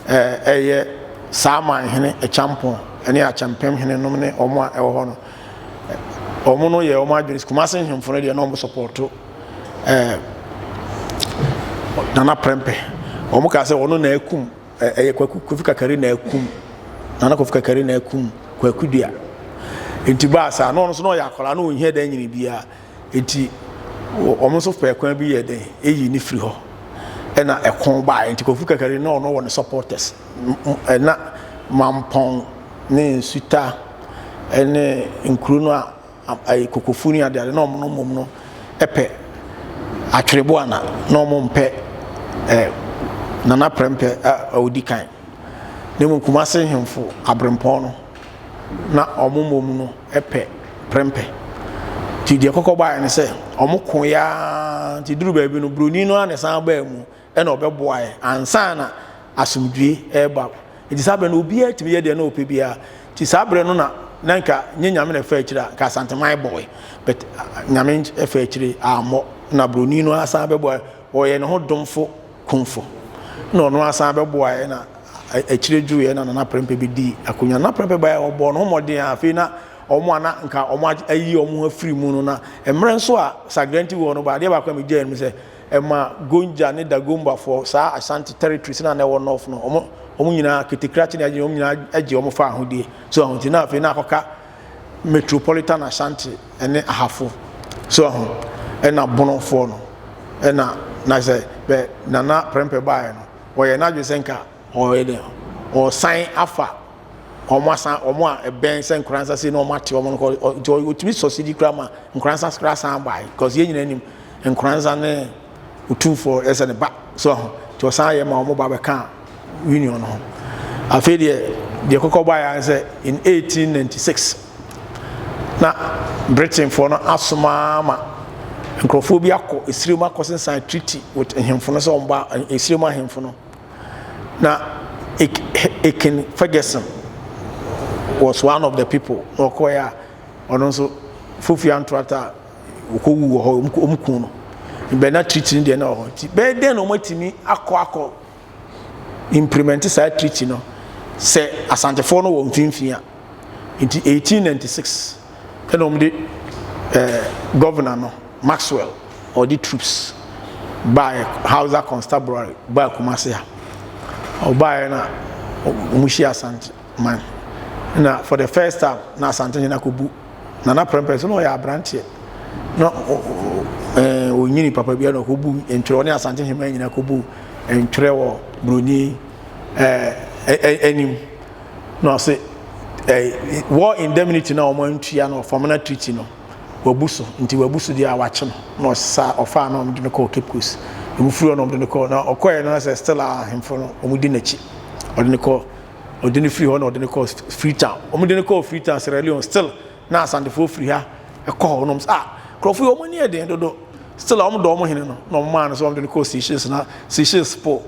ɛyɛ saa amanhene Acheampong ne Akyɛmpem hene nom ne wɔn a ɛwɔ hɔ no, wɔn no yɛ wɔn adwene Kumasi nhemfo no deɛ na wɔn sɔpɔto ɛɛ Nana Prempeh. Wɔn kaa sɛ wɔn na akum ɛyɛ Kwaku Kofi Kakari na akum Nana Kofi Kakari na akum Kwaku Dua. Nti baa saa na ɔno nso na ɔyɛ akwadaa na ɔnhia dan nyini biara. Enti wɔn nso pɛɛ kwan bi yɛɛ dɛn eyi ne firi hɔ ɛna ɛko baeɛ. Nti Kofi Kakari na ɔno wɔ ne supporters, ɛna Mampɔn ne Nsuta ɛne nkuro no a ayi Kokofu ne adeade na wɔn no mmom no ɛpɛ Atwereboa na na wɔn mpɛ ɛ Nana Prɛmpɛ a ɔdi kan. Na mmom Kumase nhemfo Abrempɔn no na wɔn mmom no pɛ prɛmpɛ. Nti deɛ kɔkɔ baeɛ ne sɛ wɔn koeɛ ara nti duru baabi no buroni no ara na ɛsan baa mu ɛna ɔbɛboaeɛ ansa na asomdwie ɛreba. Nti saa berɛ no obiara tumi yɛ deɛ na ɔpɛ biara. Nti saa berɛ no na na nka nye Nyame na ɛfa akyire a nka Asanteman bɔe, but Nyame ɛfa akyire ammɔ na buroni no ara san bɛboaeɛ. Ɔyɛ ne ho domfo kumfo na ɔno ara san bɛboaeɛ na akyire dwuiɛ na Nana Prempeh bɛdii akonnwa. Nana Prempeh baeɛ ɔbɔɔ ne ho mmɔden a afei na wɔn a na nka wɔn ayi wɔn ho afiri mu no na mmerɛ nso a Sagrenti wɔ no ba adeɛ baako a megyae no mu sɛ ɛma Gonja ne Dagombafoɔ saa Ashanti territories na na ɛwɔ North no wɔn wɔn nyinaa ketekrakye ne agye wɔn nyinaa agye wɔn fa ahodie so aho nti na afei na akɔka Metropolitan Ashanti ne Ahafo so aho ɛna Bonofoɔ no ɛna na sɛ bɛ Nana Prempeh baeɛ no ɔyɛ n'adwene sɛ nka ɔyɛ dɛ ɔsan afa wɔn asan wɔn a ɛbɛn sɛ Nkoransa sei na wɔn ate wɔn no kɔ nti ɔtumi sɔ sidi kura ma Nkoransa kura san bae because yɛn nyinaa nim Nkoransa ne Otumfoɔ ɛsɛ ne ba so aho nti ɔsan yɛ ma wɔn ba bɛka union no ho. Afei deɛ deɛ kɔkɔ baeɛ ara sɛ in 1896 na Britainfoɔ no asoma ma nkurɔfoɔ bi akɔ esire mu akɔsensan treaty with nhemfo no sɛ wɔn ba esire mu ahemfo no. Na Akin Ferguson was one of the people na ɔkɔɛ a ɔno nso Fofi Antoata wɔkɔwu wɔ hɔ, wɔn kun no. Bɛn na treaty no deɛ na wɔ hɔ nti bɛyɛ dɛn na wɔatumi akɔ akɔ implement saa treaty no sɛ Asantefoɔ no wɔ mfimfini a. Nti 1896 ɛna wɔn de ɛɛ governor no Maxwell ɔde troops baeɛ, Hausa constabulary baa Kumasi ha. Ɔbaeɛ na wɔn hyia Asante man na for the first time na Asante hene akɔbu Nana Prempeh so na ɔyɛ aberanteɛ na ɛɛ ɔnyini papa bi na ɔkɔbu ntwerɛ ɔne Asante hema nyinaa kɔbu ntwerɛ wɔ Buroni ɛɛ anim na ɔse ɛɛ war indemnity na wɔn antua no Fomena treaty no wabu so nti wabu so deɛ a wakye no na ɔsa ɔfaa na wɔde no kɔɔ Cape Coast wɔn firi hɔ na wɔde no kɔɔ na ɔkɔɛ no sɛ still a ahemfo no wɔn di n'akyi ɔde no kɔɔ Ɔde no firi hɔ na ɔde no kɔɔ Freetown. Wɔde no kɔɔ Freetown, Sierra Leone, still na Asantefoɔ firi ha. Ɛkɔ hɔ nom sɛ ah nkurɔfo yi wɔn ani yɛ den dodo still a wɔn dɔ wɔn hene no na wɔn maa no sɛ wɔn de no kɔɔ Seychelles na Seychelles po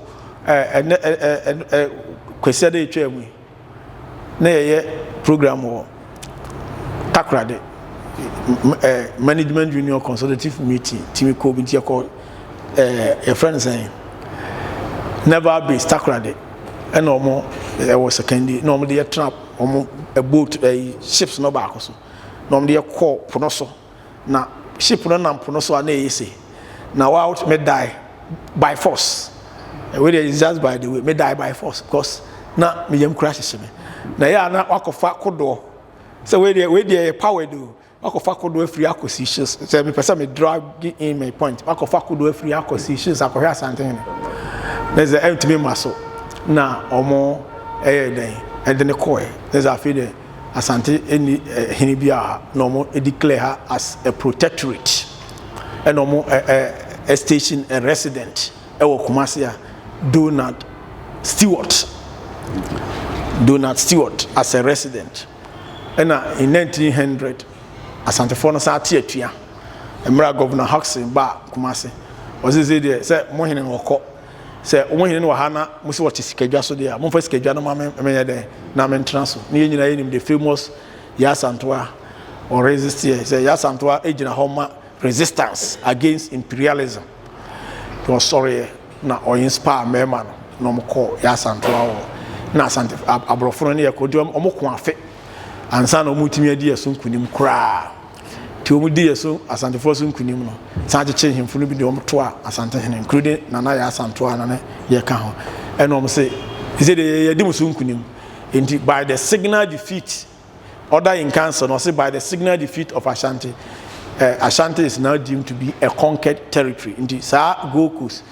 ɛɛ ɛnɛ ɛɛ ɛɛ Kwasiada etwa mu yi na yɛyɛ program wɔ Takoradi ɛɛ management union consultative meeting timi kɔ bi nti yɛkɔ ɛɛ yɛfrɛ no sɛn naval base Takoradi ɛna wɔn ɛwɔ Sekondi na wɔn de yɛtena wɔn boat ɛyi ships no baako so. Na wɔde yɛ kɔɔ po no so na ship no nam po no so a na ɛyɛ se na wa me die by force ɛwɛ deɛ is just by the way me die by force because na me yam kura hyehye me na ɛyɛ a na wakɔfa kodoɔ sɛ wei deɛ wei deɛ yɛ power do wakɔfa kodoɔ afiri akɔ Seychelles sɛ mepɛ sɛ me drag in my point wakɔfa kodoɔ afiri akɔ Seychelles akɔhwɛ Asantehene na sɛ ɛntumi ma so na wɔn ɛyɛ dɛn ɛde ne kɔɛ na sɛ afei deɛ Asante nni hene biara ha na wɔn declare ha as a protectorate ɛna wɔn ɛ ɛ station a resident ɛwɔ Kumasi a Donald Stewart Donald Stewart as a resident ɛna in 1900 Asantefoɔ no san ate atua mmerɛ Governor Hudson ba Kumasi ɔsɛ sɛ deɛ sɛ mo hene no ɔkɔ Sɛ mo hene no wɔ ha na mo se ɔte sikadwa so deɛ a, momfa sikadwa no ma me menyɛ dɛn na mentena so. Ne yɛn nyinaa yɛnim the famous Yaa Asantewaa ɔresisteɛ sɛ Yaa Asantewaa gyina hɔ ma resistance against imperialism. Nti ɔsɔreɛ na ɔinspire mmarima no na wɔn kɔɔ Yaa Asantewaa hɔ na Asante aborɔfo no ne yɛ kɔ nti wɔn ko afe ansa na wɔn tumi adi yɛ so nkunim koraa. Nti wɔn di yɛ so Asantefoɔ so nkunim no, san kyekyere nhemfo no bi de wɔn toa Asantehene, including Nana Yaa Asantewaa na ne yɛ ka ho. Ɛna wɔn se, sɛ deɛ yɛdi mo so nkunim. Nti by the signal defeat, order in council no, ɔse by the signal defeat of Ashanti, eh, Ashanti is now deemed to be a conquered territory. Nti saa Gold Coast,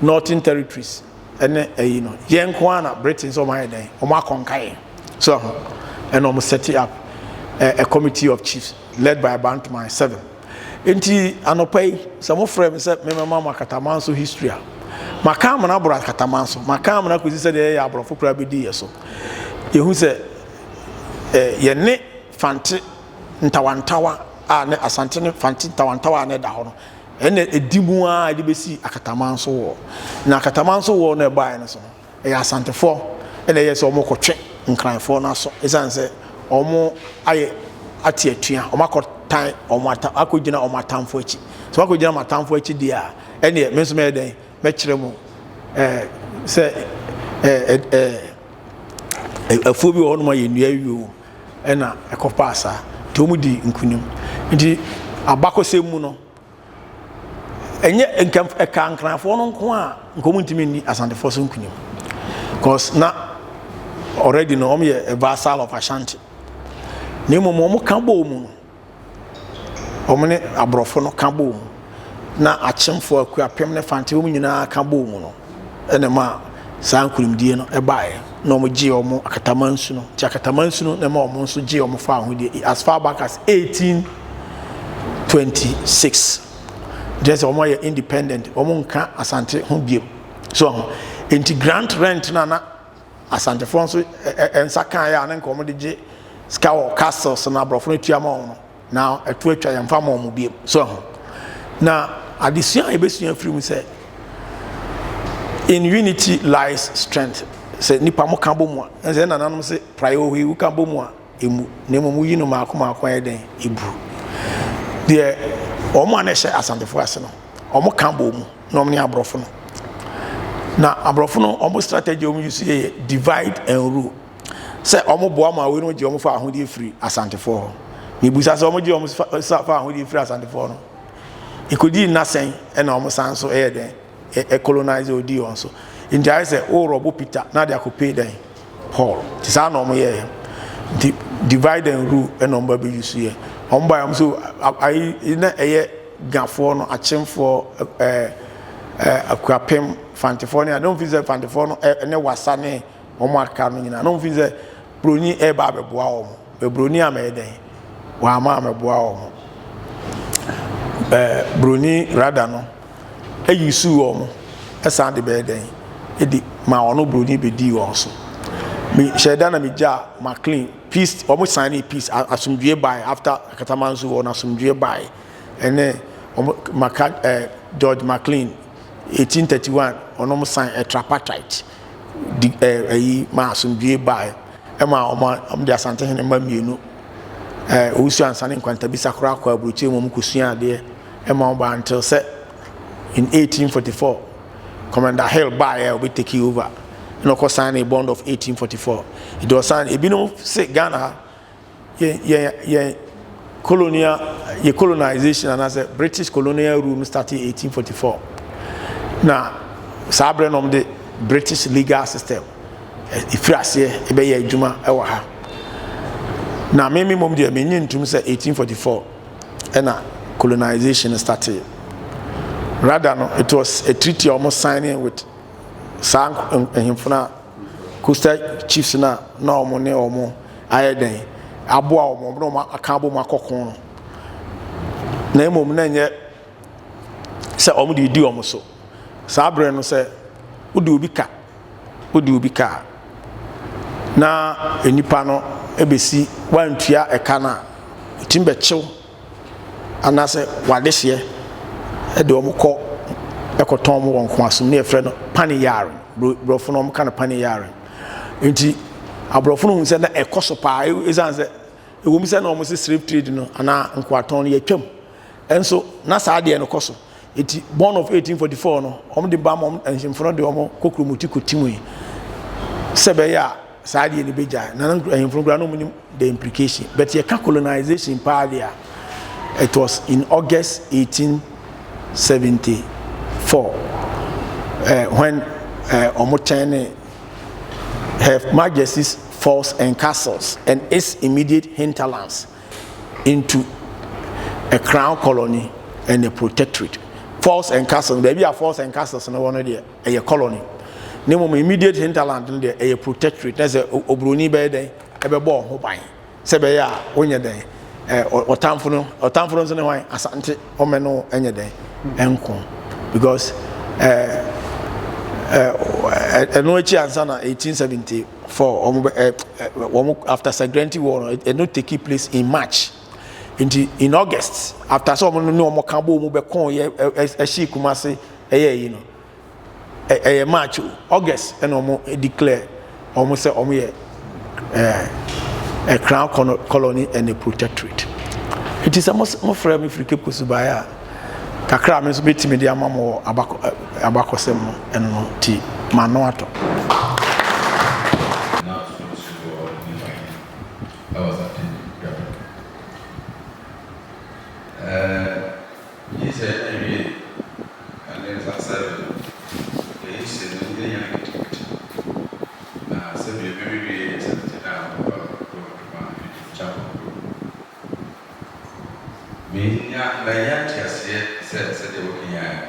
Northern Territories, ɛne ɛyi no, yɛn nko ara na Britain sɛ wɔn ayɛ dɛn, wɔn akɔnka yɛn. So ɛho, ɛna wɔn set up a, a committee of chiefs led by Abantoman 7. Nti anɔpa yi, sɛ mo frɛ me sɛ memɛma mo akatamanso history a, maka amena aboro akatamanso, maka amena kɔsi sɛ deɛ yɛyɛ aborɔfo koraa bɛdi yɛ so. Yɛhu sɛ eh, yɛne Fante ntawantawa a ne Asante ne Fante ntawantawa a na ɛda hɔ no, ɛna ɛdi mu ara de bɛsi akatamanso wɔ. Na akatamanso wɔ no ɛbaeɛ no so no, Ɛyɛ Asantefoɔ na ɛyɛ sɛ wɔrekɔtwe Nkranfoɔ no aso ɛsiane sɛ wɔn ayɛ ate atua, wɔn akɔtan wɔn ata akɔgyina wɔn atamfo akyi. Sɛ wɔakɔgyina wɔn atamfo akyi deɛ a, ɛnneɛ me nso mɛyɛ dɛn? Mɛkyerɛ mo ɛɛ sɛ ɛɛ ɛɛ afuo bi wɔ hɔnom a yɛnnua ayuo wɔ mu ɛna ɛkɔpaa saa. Nti wɔn di nkunim. Nti abakɔsɛm mu no, Ɛnyɛ nka ɛka Nkranfoɔ no nko a nka wɔn ntumi nni Asantefoɔ so nkunim cause na already no wɔn yɛ a vassal of Ashanti na mmom wɔn ka bɔɔ mu no wɔn ne aborɔfo no ka bɔɔ mu na akyemfoɔ akuapem ne fante wɔn nyinaa ka bɔɔ mu no ɛna ma saa nkunimdie no ɛbaeɛ na wɔn gye wɔn akatamansu no nti akatamansu no na ɛma wɔn nso gye wɔn fa ahodie as far back as 1826 gyɛ sɛ wɔn ayɛ independent wɔn nka asante ho biem so ho nti grant rent na na asantefoɔ nso nsa kan yɛ a ne nka wɔn de gye sika wɔ castles na aborɔfo no tua ma wɔn no Na ɛto atwa yɛmfa ma wɔn bio. So ahu? Na adesua a yɛbɛsua afiri mu sɛ in unity lies strength. Sɛ nipa mo ka bɔ mu a, ɛsɛ nananom sɛ praeɛ wɔ hɔ yi woka bɔ mu a emu na mmom woyi no maako maako ayɛ dɛn ebu. Deɛ wɔn a na ɛhyɛ asantefoɔ ase no, wɔn ka bɔ mu na wɔn ne aborɔfo no. Na aborɔfo no wɔn strategy wɔn use yɛ divide and rule. sɛ wɔn boa ma weinom gye wɔn fa ahodie firi asantefoɔ hɔ mebusa sɛ wɔn gye wɔn fa fa ahodie firi asantefoɔ no ekodi nna sɛn ɛna wɔn san so ɛyɛ dɛn ɛ colonize odi wɔn so nti ayɛ sɛ wɔrɔbo peter na de akɔpɛ dɛn paul te saa na wɔn yɛɛ nti divide and rule ɛna wɔn ba bɛ use yɛ wɔn ba wɔn so ayi na ɛyɛ gafoɔ no akyemfoɔ ɛɛ ɛɛ akuapem fantefoɔ ne a na wɔn fi sɛ fantefoɔ no ɛne wasa ne Wɔn a aka no nyinaa, na wɔn fi sɛ broni reba abɛboa wɔn. Bɛ broni amɛyɛ dɛn? Wamma amɛboa wɔn. Ɛɛ broni rada no ayi suu wɔn, ɛsan de bɛyɛ dɛn? Ɛdi ma ɔno broni bɛdii wɔn so. Me hyɛ da na me gyaa Maclean peace wɔn sign peace asomdwie bae after Akatamanso wɔ no asomdwie bae ɛne wɔn maka ɛɛ George Maclean 1831 wɔn sign a tripartite di ɛɛ ɛyi ma asomdwie bae ɛma wɔn wɔn de Asantehene mma mmienu ɛɛ Owusu Ansa ne Nkwantabisa koraa kɔ aburokyire mu wɔn kɔ sua adeɛ ɛma wɔn ba until sɛ in 1844 Commander Hill baeɛ a ɔbɛ take over na ɔkɔ sign ne bond of 1844. Nti ɔsan ebinom se Ghana ha yɛn yɛn yɛn colonial yɛ colonization anaasɛ British colonial rule no started 1844 na saa berɛ na wɔde British legal system ɛfiri aseɛ ɛbɛyɛ adwuma ɛwɔ ha. Na me me mmom deɛ menye ntum sɛ 1844 ɛna colonization started. Rather no, it was a treaty a wɔn signing with saa nhemfo no a coastal chiefs no a na wɔn ne wɔn ayɛ dɛn aboa wɔn, wɔn ne wɔn aka abom akɔ ko no. Na mmom na ɛnyɛ sɛ wɔn de di wɔn so. Saa berɛ no sɛ wode obi ka wode obi ka a, na nipa no bɛsi wantua ɛka no a, ɛtumi bɛkyew anaasɛ wadehyeɛ de wɔn kɔ ɛkɔtɔn wɔn wɔ nkoasom ne yɛfrɛ no paniyare. Borɔfo no wɔn ka no paniyare. Nti aborɔfo no hu sɛ na ɛkɔ so paa ɛsiane sɛ ɛwɔ mu sɛ na wɔn se slave trade no anaa nkoatɔn no yɛtwam nso na saa adeɛ no kɔ so. Eti Born of 1844 no, wɔn de ba ma wɔn nhemfo no de wɔn kɔ kuromoti kɔtimui sɛ ɛbɛyɛ a saa adeɛ no bɛgyae. Na ahemfo no koraa na wɔn nim the implication. But yɛka colonization paa deɛ a, it was in August 1874 uh, when wɔn uh, tɛn Her Majesty's Forts and Castles and its immediate hinterlands into a crown colony and a protectorate. Forts and castles, baabi a forts and castles no wɔ no deɛ ɛyɛ colony. Ne mmom immediate hinterland no deɛ ɛyɛ protectorate. Na sɛ oburoni bɛyɛ dɛn ɛbɛbɔ ɔho ban sɛ bɛyɛ a wonyɛ dɛn ɛ ɔtamfo no ɔtamfo no nso ne hwan Asante ɔmɛ no ɛnyɛ dɛn ɛnko because ɛɛ ɛɛ ɛno akyi ansa na 1870 for wɔn bɛ ɛ wɔn after Sagrenti war no ɛno take place in March nti in August after sɛ wɔn ne wɔn ka bɔ wɔn bɛ kɔn yɛ ɛ ɛhye Kumasi ɛyɛ yi no ɛyɛ March o August ɛna wɔn declare wɔn sɛ wɔn yɛ ɛɛ a crown colony and a protectorate. Nti sɛ mo mo frɛ me firi Cape Coast baeɛ a kakra a me nso bɛtumi de ama mo wɔ abakɔ abakɔsɛm no ɛno no nti m'ano atɔ. Na ɔsomfoɔ nifa hene wɔ Asante Dwapem. Ɛɛ nyinsɛn no awie ne nsa sɛbe no, yɛyi se no yɛnya no ketekete. Na sɛbe merewie 79 a papa kurom adwuma mfidi Kyampɔn kurom. Mennya mannya nteaseɛ sɛ sɛdeɛ wokenyan no.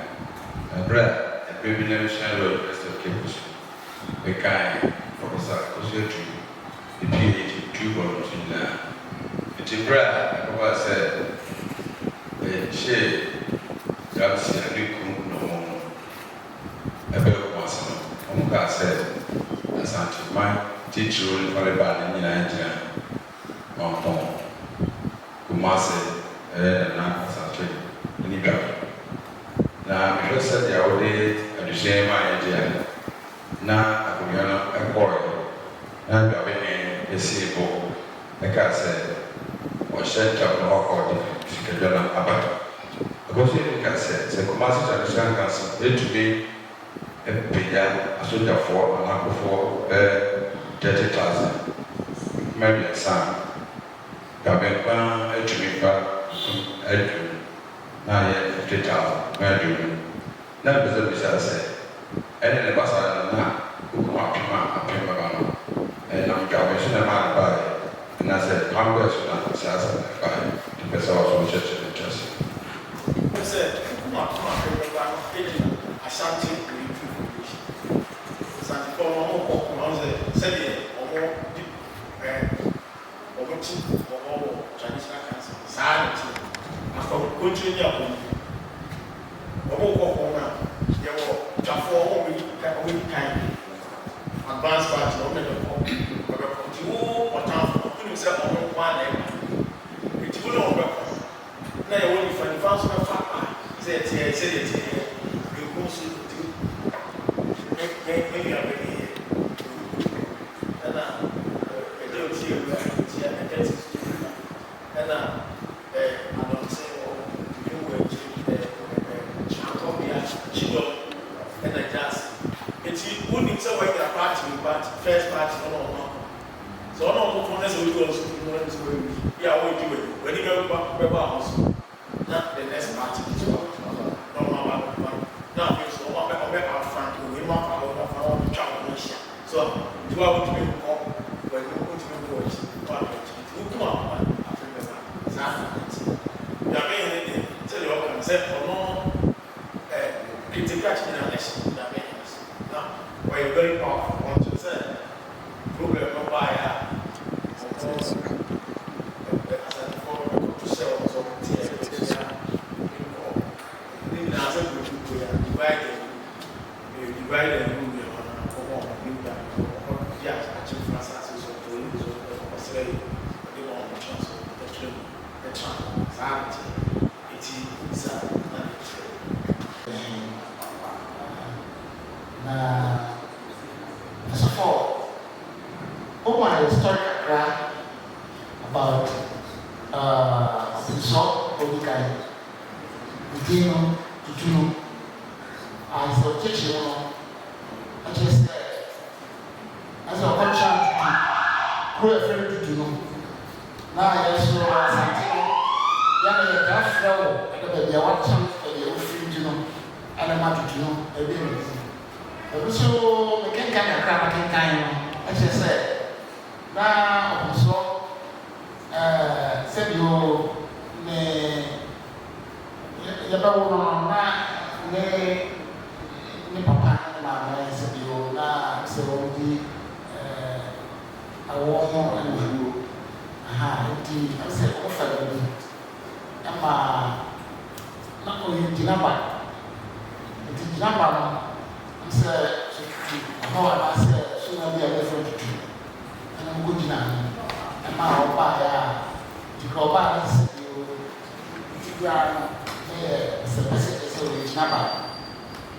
Na berɛ a ɛberɛ bi na mesua Law University of Cape Coast no, mekae Professor Akosua Atu ne PhD two volumes no nyinaa. Enti berɛ a ɛkɔbaa sɛ yɛkyee Ramsey a ne kunu nnommum no bɛɛ Kumasi no, wɔkaa sɛ Asanteman titiriw ne farebae no nyinaa gyina Mampong, Kumase, ɛyɛ Nana Asante ne dwa. Na mehwɛ sɛdeɛ wode adesua yi maeɛ deɛ a, na akonnwa no kɔeɛ, na Dwabehene sii bo kaa sɛ ɔhyɛ ntam na wakɔ de sikadwa no aba. Akosua kaa sɛ, sɛ Kumasi Traditional Council bɛtumi apagya asogyafoɔ anaa akofoɔ bɛyɛ 30,000, 30,000 a, Dwabɛnkwa atumi ba 20,000 na ayɛ 50,000, 50,000. Na mepɛ sɛ mibisa sɛ, ɛne ne ba saa no na okum apem a apem bɛba no, ɛnam dwabɛn so na ɛmaa no baeɛ, anaasɛ kwan bɛn so na saa asɛm no baeɛ? Nti mepɛ sɛ w'aso no kyerɛkyerɛ me nteaseɛ mu. Wohu sɛ wokum apem a apem bɛba no gyina Ashanti Military Formation. Asantefoɔ no wɔn kɔ ko na wohu sɛ sɛdeɛ wɔn di ɛɛ wɔn ti wɔ hɔ wɔ Traditional Council no saa na ɛteɛ. Akɔnkyire ne akɔmfo. Wɔn kɔ ko no a yɛwɔ twafoɔ wɔn a wɔdi kan advance party wɔn na ɛbɛkɔ. Sɛ yɛteɛ sɛdeɛ ɛteɛ yɛ benkum so nti me me me nua panin yɛ owuku ɛna ɛgya otie wura tia ɛgya ti so wura ɛna ɛ adɔnten wɔ dwom wɔ akyiri ɛ ɛ akɔbea kyidɔm ɛna gyaase eti wonim sɛ wɔanya party o party first party no na ɔmo akɔ sɛ ɔno ɔmo ko na sɛ wodi wɔn so nkunim na sɛ wɔawi bi a wɔredi w'ani w'ani bɛba bɛba ho so. Na the next party bi nso aba na ɔmo aba abɛfa no na afei nso ɔmo abɛ ɔbɛ outflank wo weinom afa ha weinom afa ha na wɔn atwa wɔn ho ahyia so ahu nti wo a wontumi nkɔ w'anim wontumi nkɔ w'akyi na waka akyi nti wokum akoma a afei bɛba saa na ɛteɛ Nyame hene deɛ sɛdeɛ ɔka no sɛ ɔno no ɛ ketekrakye nyinaa na ɛhyɛ Nyame hene so na ɔyɛ very powerful ɔnkyerɛ sɛ Problem no baeɛ a, wɔn Asantefoɔ no bɛkɔto hyɛɛ wɔn so, wɔn teɛ atua nkɔ ne nyinaa sɛ kurokuo yɛ divide and rule, ɛyɛ divide and rule nneɛma no na wɔn a wɔn nim da no wɔkɔ gye akyemfo asase so nti wɔn so wɔkɔsrɛ yɛ wɔde ma wɔn tena so bɛtena mu bɛtena hɔ saa na ɛteɛ eti wobisa na ne kyerɛ. Na First of all, wo ma yɛ story kakra about Ɔpensɔ Odikan, ne din no tutu no, and sɛ ɔkyekyere mu no ɛkyerɛ sɛ ɛsɛ ɔkɔtra tutu, kuro a yɛfrɛ no tutu no, na yɛn nso Asante no yɛ na yɛtaa frɛ wo ɛna baabi a woatra baabi a wofiri nti no ɛna ɛma tutu no ɛbɛn wo din. Ɛno nso mekenkan kakra a makenkan no kyerɛ sɛ na ɔponsɔ sɛdeɛ ne yɛbɛwo no no na ne ne papa ne ne maame sɛdeɛ na sɛ wɔdi awoɔ ho anuanuo aha nti ɛsɛ wɔfa baabi ma na ɔyɛ gyinaba. Nti gyinaba no sɛ tutu hɔ anaasɛ soma bi a bɛfrɛ tutu ɛna ɔmo kɔ gyina ho ɛma ɔbaeɛ a nti kora ɔbaa no sɛ bio nti koraa no ne yɛ sɛ pɛsɛ kyerɛ sɛ ɔyɛ gyinaba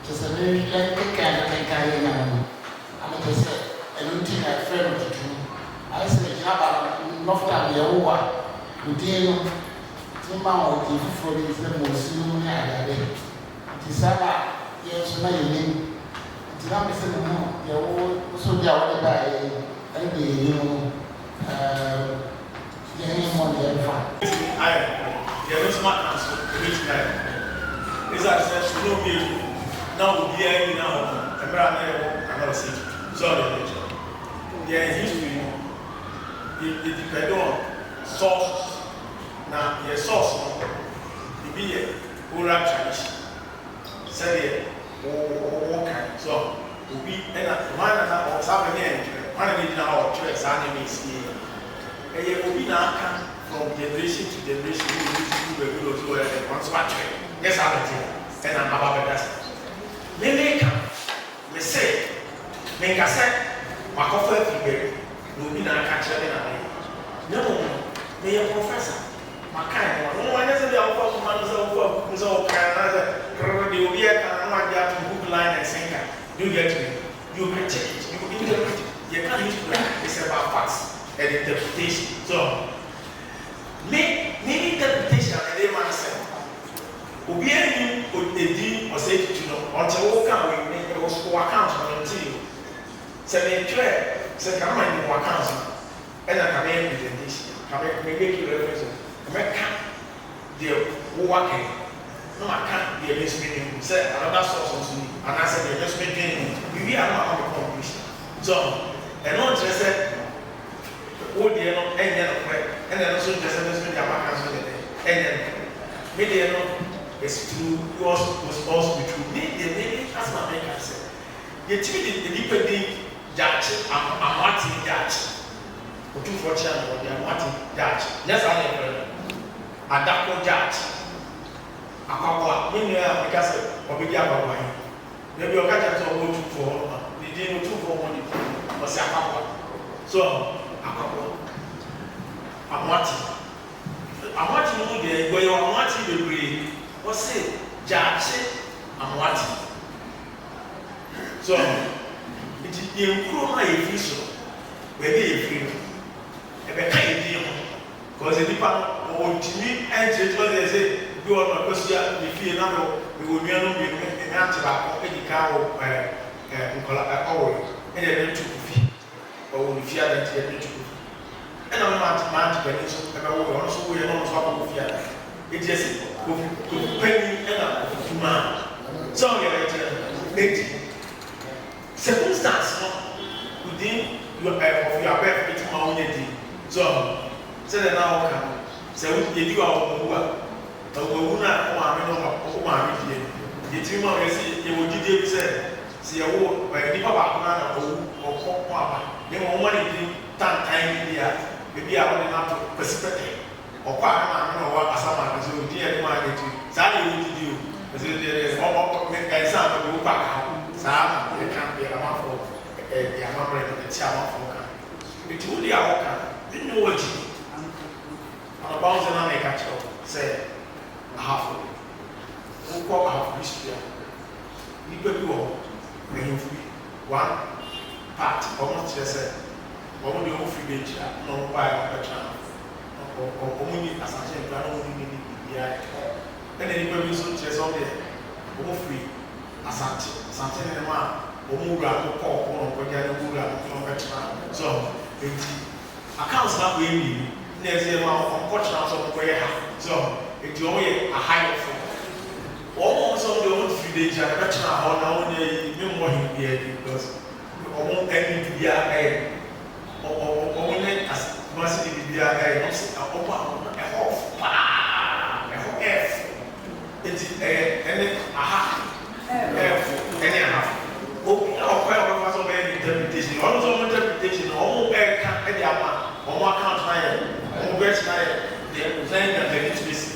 kyerɛ sɛ me yɛn kenkan no kenkan yɛ nya no no ana kyerɛ sɛ ɛno nti na ɛfrɛ no tutu ayɛ sɛ gyinaba no nɔfta deɛ wowa odin no Tumi ma wɔn din foforɔ bi te sɛ Mosi nom ne adeade. Nti saa na yɛn nso na yɛnim. Nti na mepɛ sɛ mehu deɛ wo nso deɛ a wode baeɛ yi ɛne deɛ yɛnim no ɛɛm deɛ he mmɔ ne yɛmfa. Ebetumi ayɛ nokorɛ. Deɛ me nso maka nso, ebetumi ayɛ nokorɛ. Esiane sɛ me ne wo mmienu na obiara nnyina hɔ no, mmerɛ a na yɛwɔ Nana Osei Tutu, so deɛ mekyerɛ no? Yɛn history no, yɛ yɛ depend on sources. Na yɛ source no, ebi yɛ oral tradition, sɛdeɛ wo wo wo kan so ahu, obi ɛna hwan na na ɔ saa berɛ no yɛ ntwerɛ, hwan na na egyina hɔ a ɔtwerɛ saa nneɛma a ɛsiiɛ yi? Ɛyɛ obi na aka from generation to generation na obi nso duru baabi na ɔse ɔyɛ dɛn, ɔno nso atwerɛ, nyɛ saa na ɛteɛ? Ɛna aba abɛda saa. Me meka, mese, menka sɛ makɔfa afiri baabi, na obi na aka akyerɛ me na meyɛ, na mmom no, meyɛ professor, makan nwoma. Nwoma nyɛ sɛ bia wofa nwoma no sɛ wofa book no sɛ wokan anaasɛ krrr deɛ obi ɛka no na wagye atom hook, line and sinker. Do you get me? You critique it, you interpret it. Yɛka history a, it's about facts and interpretation. So, me, me interpretation a mede ma ne sɛ, obiara nnim edin Osei Tutu no until woka wei, me, wo account no mentee o. Sɛ metwerɛ sɛ nka na mayɛ mo account no ɛna nka mɛyɛ presentation nka me me make reference of nka mɛka deɛ wo waka yi na maka deɛ me nso menim sɛ another source nso ni anaasɛ deɛ me nso medwen ho mewie a na mama me conclusion so ɛno nkyerɛ sɛ wo deɛ no ɛnyɛ nokorɛ ɛna ɛno nso nkyerɛ sɛ me nso me deɛ maka nso nyɛ dɛn ɛnyɛ nokorɛ me deɛ no is true yours must also be true me deɛ me me asɛm a meka ne sɛ Yɛtumi de nnipa din Gyaakye, Amoateng Gyaakye, Otumfoɔ Kyea no wɔde Amoateng Gyaakye, nyɛ saa na yɛfrɛ no? Adako Gyaakye, Akwaboa, me nua a meka sɛ ɔbɛdi Akwaboa he, da bi ɔka kyerɛ me sɛ ɔwɔ Otumfoɔ hɔ nom a, ne din no Otumfoɔ mmɔ ne din, ɔse Akwaboa. So ahu? Akwaboa. Amoateng. Amoateng no mu deɛ, wɔyɛ Amoateng bebree. Ɔse. Gyaakye Amoate. So ahu? Nti yɛn kuro no a yɛfiri so no, baabi a yɛfiri no, ɛbɛka yɛn din ho. Cause nnipa no, wɔntumi nkyerɛkyerɛ sɛ yɛsɛ bi wɔ hɔ no akɔhyia me fie na me mewɔ nuanom mmienu, me me ante baako adi kan wɔ ɛɛ ɛɛ nkwadaa ɛ ɔwoe, ɛna yɛde no to Kofi. Ɔwoo no Fiada nti yɛde no to Kofi. Ɛna me mante m'ante panin nso bɛwoeɛ, ɔno nso woeɛ na ɔno nso akɔwo Fiada. Enti yɛse Kofi Kofi panin ɛna Kofi kumaa. Sɛ wohu deɛ merekyerɛ no? Enti circumstance no within your eh, of your birth bɛtumi ma wonya din. So ahu? Sɛdeɛ na woka no, sɛ wo yɛdi wo awɔmawu a, awɔmawu no a wo maame ne wo papa wo maame diɛ no, yɛtumi ma wo yɛse yɛwɔ gyidie bi sɛ sɛ yɛwo wo eh, nipa baako no ara na ɔwu ɔkɔ na waba, na mmom woma no din tantan bi deɛ a, ebi a wode no ato Kwasi Pɛtɛ, ɔkɔ a ne maame na ɔwɔ asaman no so din a yɛde maa no akyi, saa na yɛwɔ gyidie o, ɛsɛ deɛ deɛ ɔ ɔ me ɛnsa a mede wo kɔ aka ho, saa na yɛka yɛ amanfoɔ eh, yɛ amammerɛ no yɛte amanfoɔ ka. Nti wo deɛ a woka no, me ne wo akyi. Anɔpa wo sɛ na meka kyerɛ wo sɛ Ahafo, wokɔ Ahafo history a, nnipa bi wɔ hɔ, ahemfo bi, one part, wɔn kyerɛ sɛ wɔn deɛ wɔn firi Denkyira na wɔn baeɛ na wɔn bɛtena Ahafo. Wɔn nni Asante Nkra na wɔn nni ne biribiara yɛ. Ɛna nnipa bi nso kyerɛ sɛ wɔn deɛ wɔn firi Asante, Asante ne ne maa wɔn wura no kɔɔ ɔko na ɔkɔgyaa ne wura no na ɔbɛtenaa hɔ. So ahu? Enti accounts no akɔyɛ mmienu na ɛsɛ yɛma wɔn kɔtena hɔ sɛ wɔnkɔyɛ ha. So ahu? Enti wɔn yɛ ahayɔfoɔ. Wɔn a wɔn sɛ wɔn deɛ wɔn firi Denkyira na ɛbɛtenaa hɔ na wɔn nyɛ yi, me mmɔ hene biara din because wɔn ɛne biribiara ɛyɛ wɔn wɔn ne as Kumasi ne biribiara ɛyɛ wɔn sɛ wɔn a wɔn ɛhɔ ɔfo paa, ɛhɔ ɛɛfo. Enti ɛyɛ ɛne aha ɛfo ɛne ahafo. Obi a ɔkwan a ɔbɛfa so ɔbɛyɛ ne interpretation ɔno nso ɔmo interpretation no ɔmo ɛka ɛde ama ɔmo account no ayɛ ɔmo version ayɛ deɛ na nya legitimacy.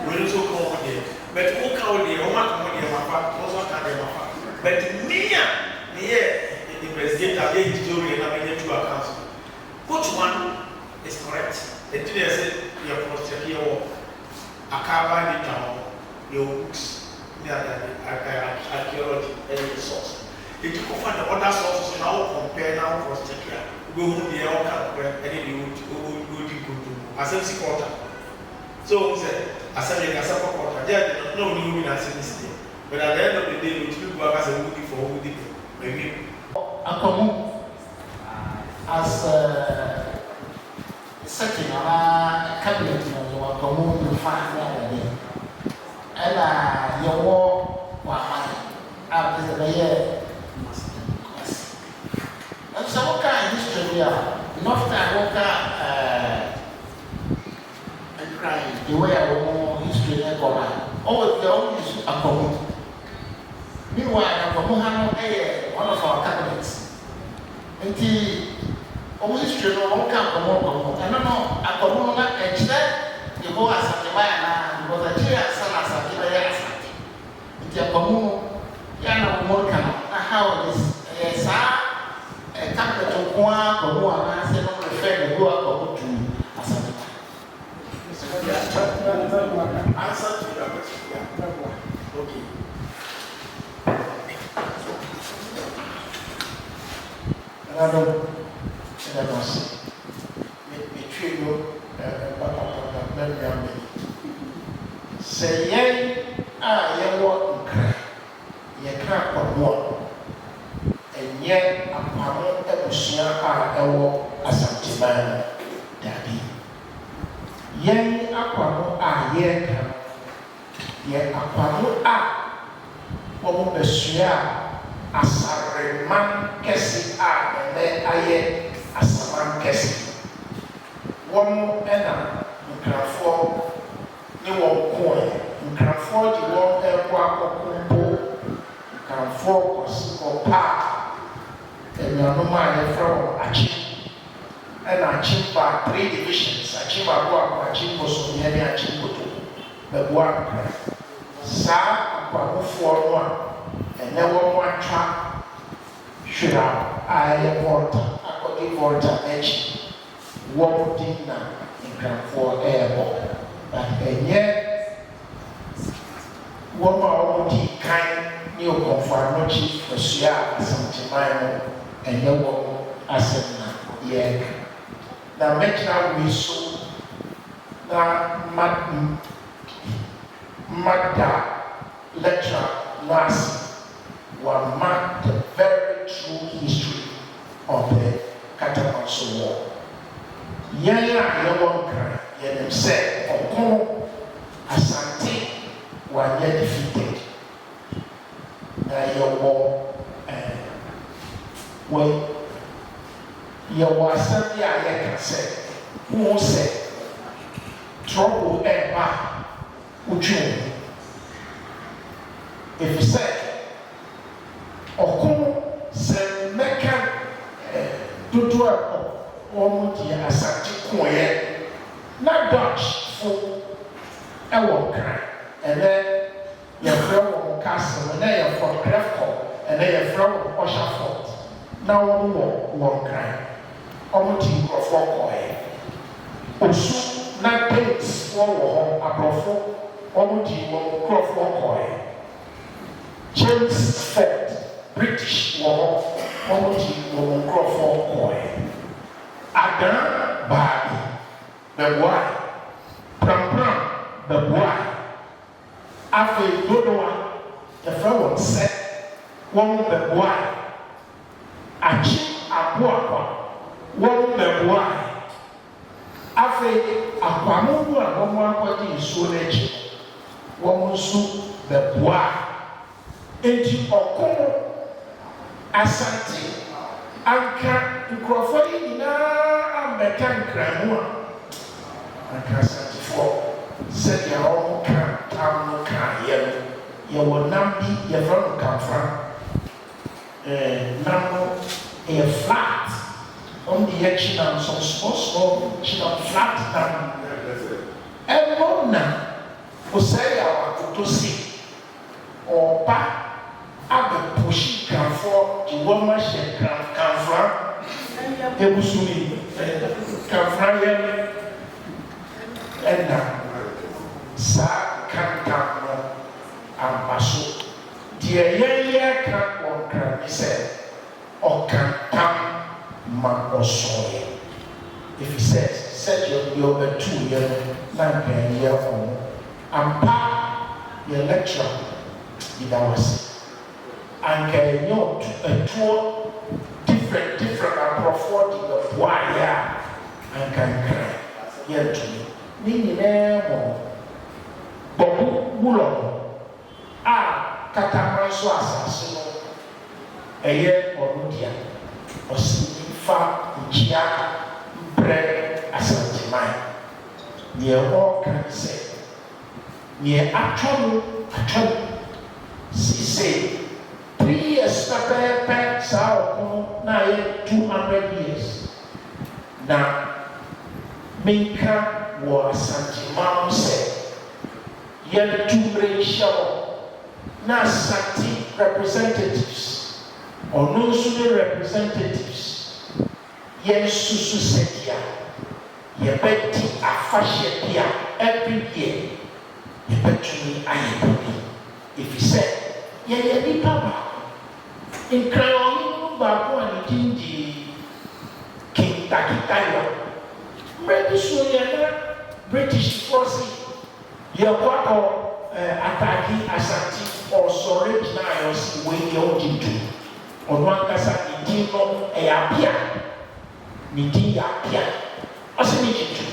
Wei no nso ka ɔmo deɛ but wo ka wo deɛ ɔmo aka ɔmo deɛ mafa wo nso aka deɛ mafa but me a meyɛ investigator meyɛ historian na manya two accounts no which one is correct? Ɛnti na yɛse yɛ cross check yɛwɔ Akaaban data hɔ no, yɛwɔ books ne adeade, archaeology yɛ source. Enti kɔfa the other sources na wo compare na wo cross check a, wobɛhunu deɛ ɔka nokorɛ ne deɛ ɔredi nkontompo. Asɛm si court a, sɛ wohu sɛ asɛm yɛde asɛm kɔ court a, judge no na ɔnim obi na asɛm no si deɛ, but at the end of the day no ɔtumi bua ka sɛ wodi fɔ, wodi bem. Mawie. Akwamu as a. Setting anaa cabinet no yɛwɔ Akwamu, Nfa ne Adade. Ɛna yɛwɔ Kwaman a kyerɛ sɛ bɛyɛ Kumasi. Nanso sɛ woka history bi a, enough time woka ɛɛ Nkran the way a wɔn history no kɔ no a, always they always use Akwamu. Meanwhile Akwamu ha no yɛ one of our cabinets. Nti wɔn history no wɔn ka akwamu akwamu ɛno no akwamu no na ɛkyerɛ the whole Asante man anaa because akyire ansa na Asante bɛyɛ Asante nti akwamu no yɛ a na wɔn reka no na how it is ɛyɛ saa ɛ cabinet nko ara akwamu anaa sɛ no refer the whole akwamu to Asante man. Answer to your question yeah okay. Nananom, meda mo ase. Me me twi no mba papa na mɛmia m'ani. Sɛ yɛn a yɛwɔ Nkran yɛka Akwamu a, ɛnyɛ Akwamu abusua a ɛwɔ Asanteman no, dabi. Yɛn Akwamu a yɛreka no yɛ Akwamu a wɔbɛsoaa asareman kɛse a ɛnnɛ ayɛ asaman kɛse. Wɔn na Nkranfoɔ ne wɔn koeɛ. Nkranfoɔ de wɔn rekɔ akɔko mpo, Nkranfoɔ kɔpaa anuanom a yɛfrɛ wɔn Akyem. Ɛna Akyem baa three divisions, Akyem Aboabo, Akyem Bosomyɛ ne Akyem Kotoko bɛboaa Nkran. Saa Akwamufoɔ no a ɛnnɛ wɔatwa Hweram a ɛyɛ Volta akɔdi Volta akyi wɔn din na Nkranfoɔ ɛrebɔ but ɛnyɛ Wɔn a wɔdii kan ne Okomfo Anokye bɛsoaa Asanteman no, ɛnyɛ wɔn asɛm na yɛreka. Na mɛgyina wei so na ma mada lecturer no ase, wama the very true history of the Katamanso War. Yɛn a yɛwɔ Nkran, yɛnim sɛ ɔko no, Asante wanyɛ defeated. Na yɛwɔ eh, wɔ yɛwɔ asɛm bi a yɛka sɛ, wohu sɛ trouble ɛreba a, wotwe wo ho. Efisɛ ɔko no, sɛ mɛka eh, dodoɔ a wɔn deɛ Asante koeɛ, na Dutch fo wɔ Nkran, ɛnɛ yɛfrɛ wɔn castle no, na ɛyɛ Fort Crèvecoeur, ɛnɛ yɛfrɛ wɔn Ussher Fort, na wɔn wɔ wɔ Nkran. Wɔn de nkurɔfoɔ kɔeɛ. Osu, na Danes foɔ wɔ hɔ, aborɔfo, wɔn de wɔn nkurɔfoɔ kɔeɛ. James Fort, British wɔ hɔ, wɔn de wɔn nkurɔfoɔ kɔeɛ. Adan baa bi bɛboae. Prampram bɛboae. Afei Dodowa, yɛfrɛ wɔn sɛ wɔn bɛboae. Akye Aboakwa, wɔn bɛboae. Afei Akwamo no a wɔn akɔgye nsuo no akyi no, wɔn nso bɛboae. Enti ɔko no, Asante anka nkurɔfoɔ yi nyinaa ammɛka Nkran mu a, anka Asantefoɔ, sɛdeɛ wɔka ntam no kaeɛ no, yɛwɔ nam bi, yɛfrɛ no kamfra. Ɛɛ, nam no, ɛyɛ flat. Wɔde yɛ kyenam, some small small kyenam, flat nam. Ɛno na Osei Akoto se ɔɔba abɛ pushi Nkranfoɔ de wɔn ahyɛ Nkran Kamfra ebusumi Kamfra yɛm ɛna saa nkantam no amba so. Deɛ yɛn yɛɛka wɔ Nkran ne sɛ Ɔka ntam ma ɔsɔeɛ, efisɛ sɛdeɛ deɛ ɔbɛtooeɛ no na anka ɛnyɛ ɔno. Ampa yɛ lecturer, meda wo ase. Anka ɛnyɛ ɔto ɛtoɔ different different aborɔfoɔ de bɛboaeɛ a, anka Nkran yɛntumi. Ne nyinaa mu no, Bɔbo Wulɔ no a kataman so asase no ɛyɛ ɔno dea, ɔse mfa nkyia mprɛ Asanteman. Neɛ ɔɔka ne sɛ, neɛ atwa mu atwa mu. Seisei 3 years pɛpɛɛpɛ saa ɔko no na ayɛ 200 years. Na menka wɔ Asanteman mu sɛ, yɛnto mmere nhyɛ hɔ na Asante representatives, ɔno nso ne representatives, yɛnsusu sɛdeɛ yɛbɛdi afahyɛ bi a every year yɛbɛtumi ayɛ biribi, ɛfiri sɛ yɛyɛ nnipa baako. Nkran ɔhene no baako a ne din de King Tackie Taylor, mmerɛ bi so yɛ na Britishfoɔ se yɛkɔ akɔ attack Asante, ɔsɔre gyinaeɛ, ɔse wei deɛ ɔngye ntom. Ɔno ankasa ne din no ɛyɛ Appiah, ne din yɛ Appiah, ɔse megye ntom.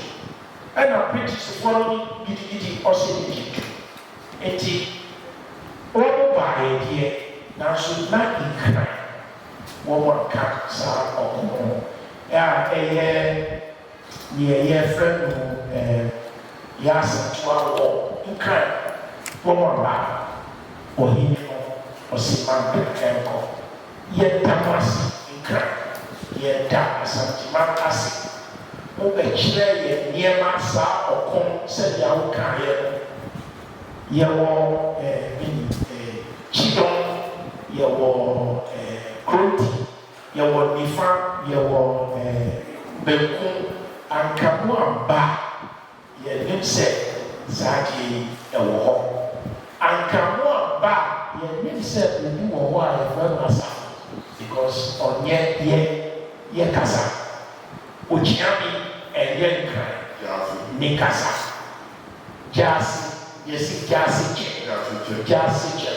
Ɛna Britishfoɔ no gidigidi, ɔse megye ntom. Nti wɔn baeɛ deɛ, nanso na Nkran wɔn anka saa ɔko no a ɛyɛ deɛ yɛfrɛ no Yaa Asantewaa wɔ Nkran. Wɔn aba ɔhene no, ɔse manka ɛnkɔ. Yɛda mo ase Nkran, yɛda Asanteman ase. Mobɛkyerɛ yɛn nneɛma saa ɔko sɛdeɛ wokaeɛ no. Yɛwɔ menim Kyidɔm, yɛwɔ Kronti, yɛwɔ nifa, yɛwɔ benkum. Anka mo amba a, yɛnim sɛ saa adeɛ yi ɛwɔ hɔ. Anka mo amba a yɛnnim sɛ obi wɔ hɔ a yɛfrɛ no Asafo because ɔnyɛ yɛ yɛ kasa. Okyeame ɛnyɛ Nkran ne kasa. Gyaase yɛse gyaase kyɛ gyaase kyɛ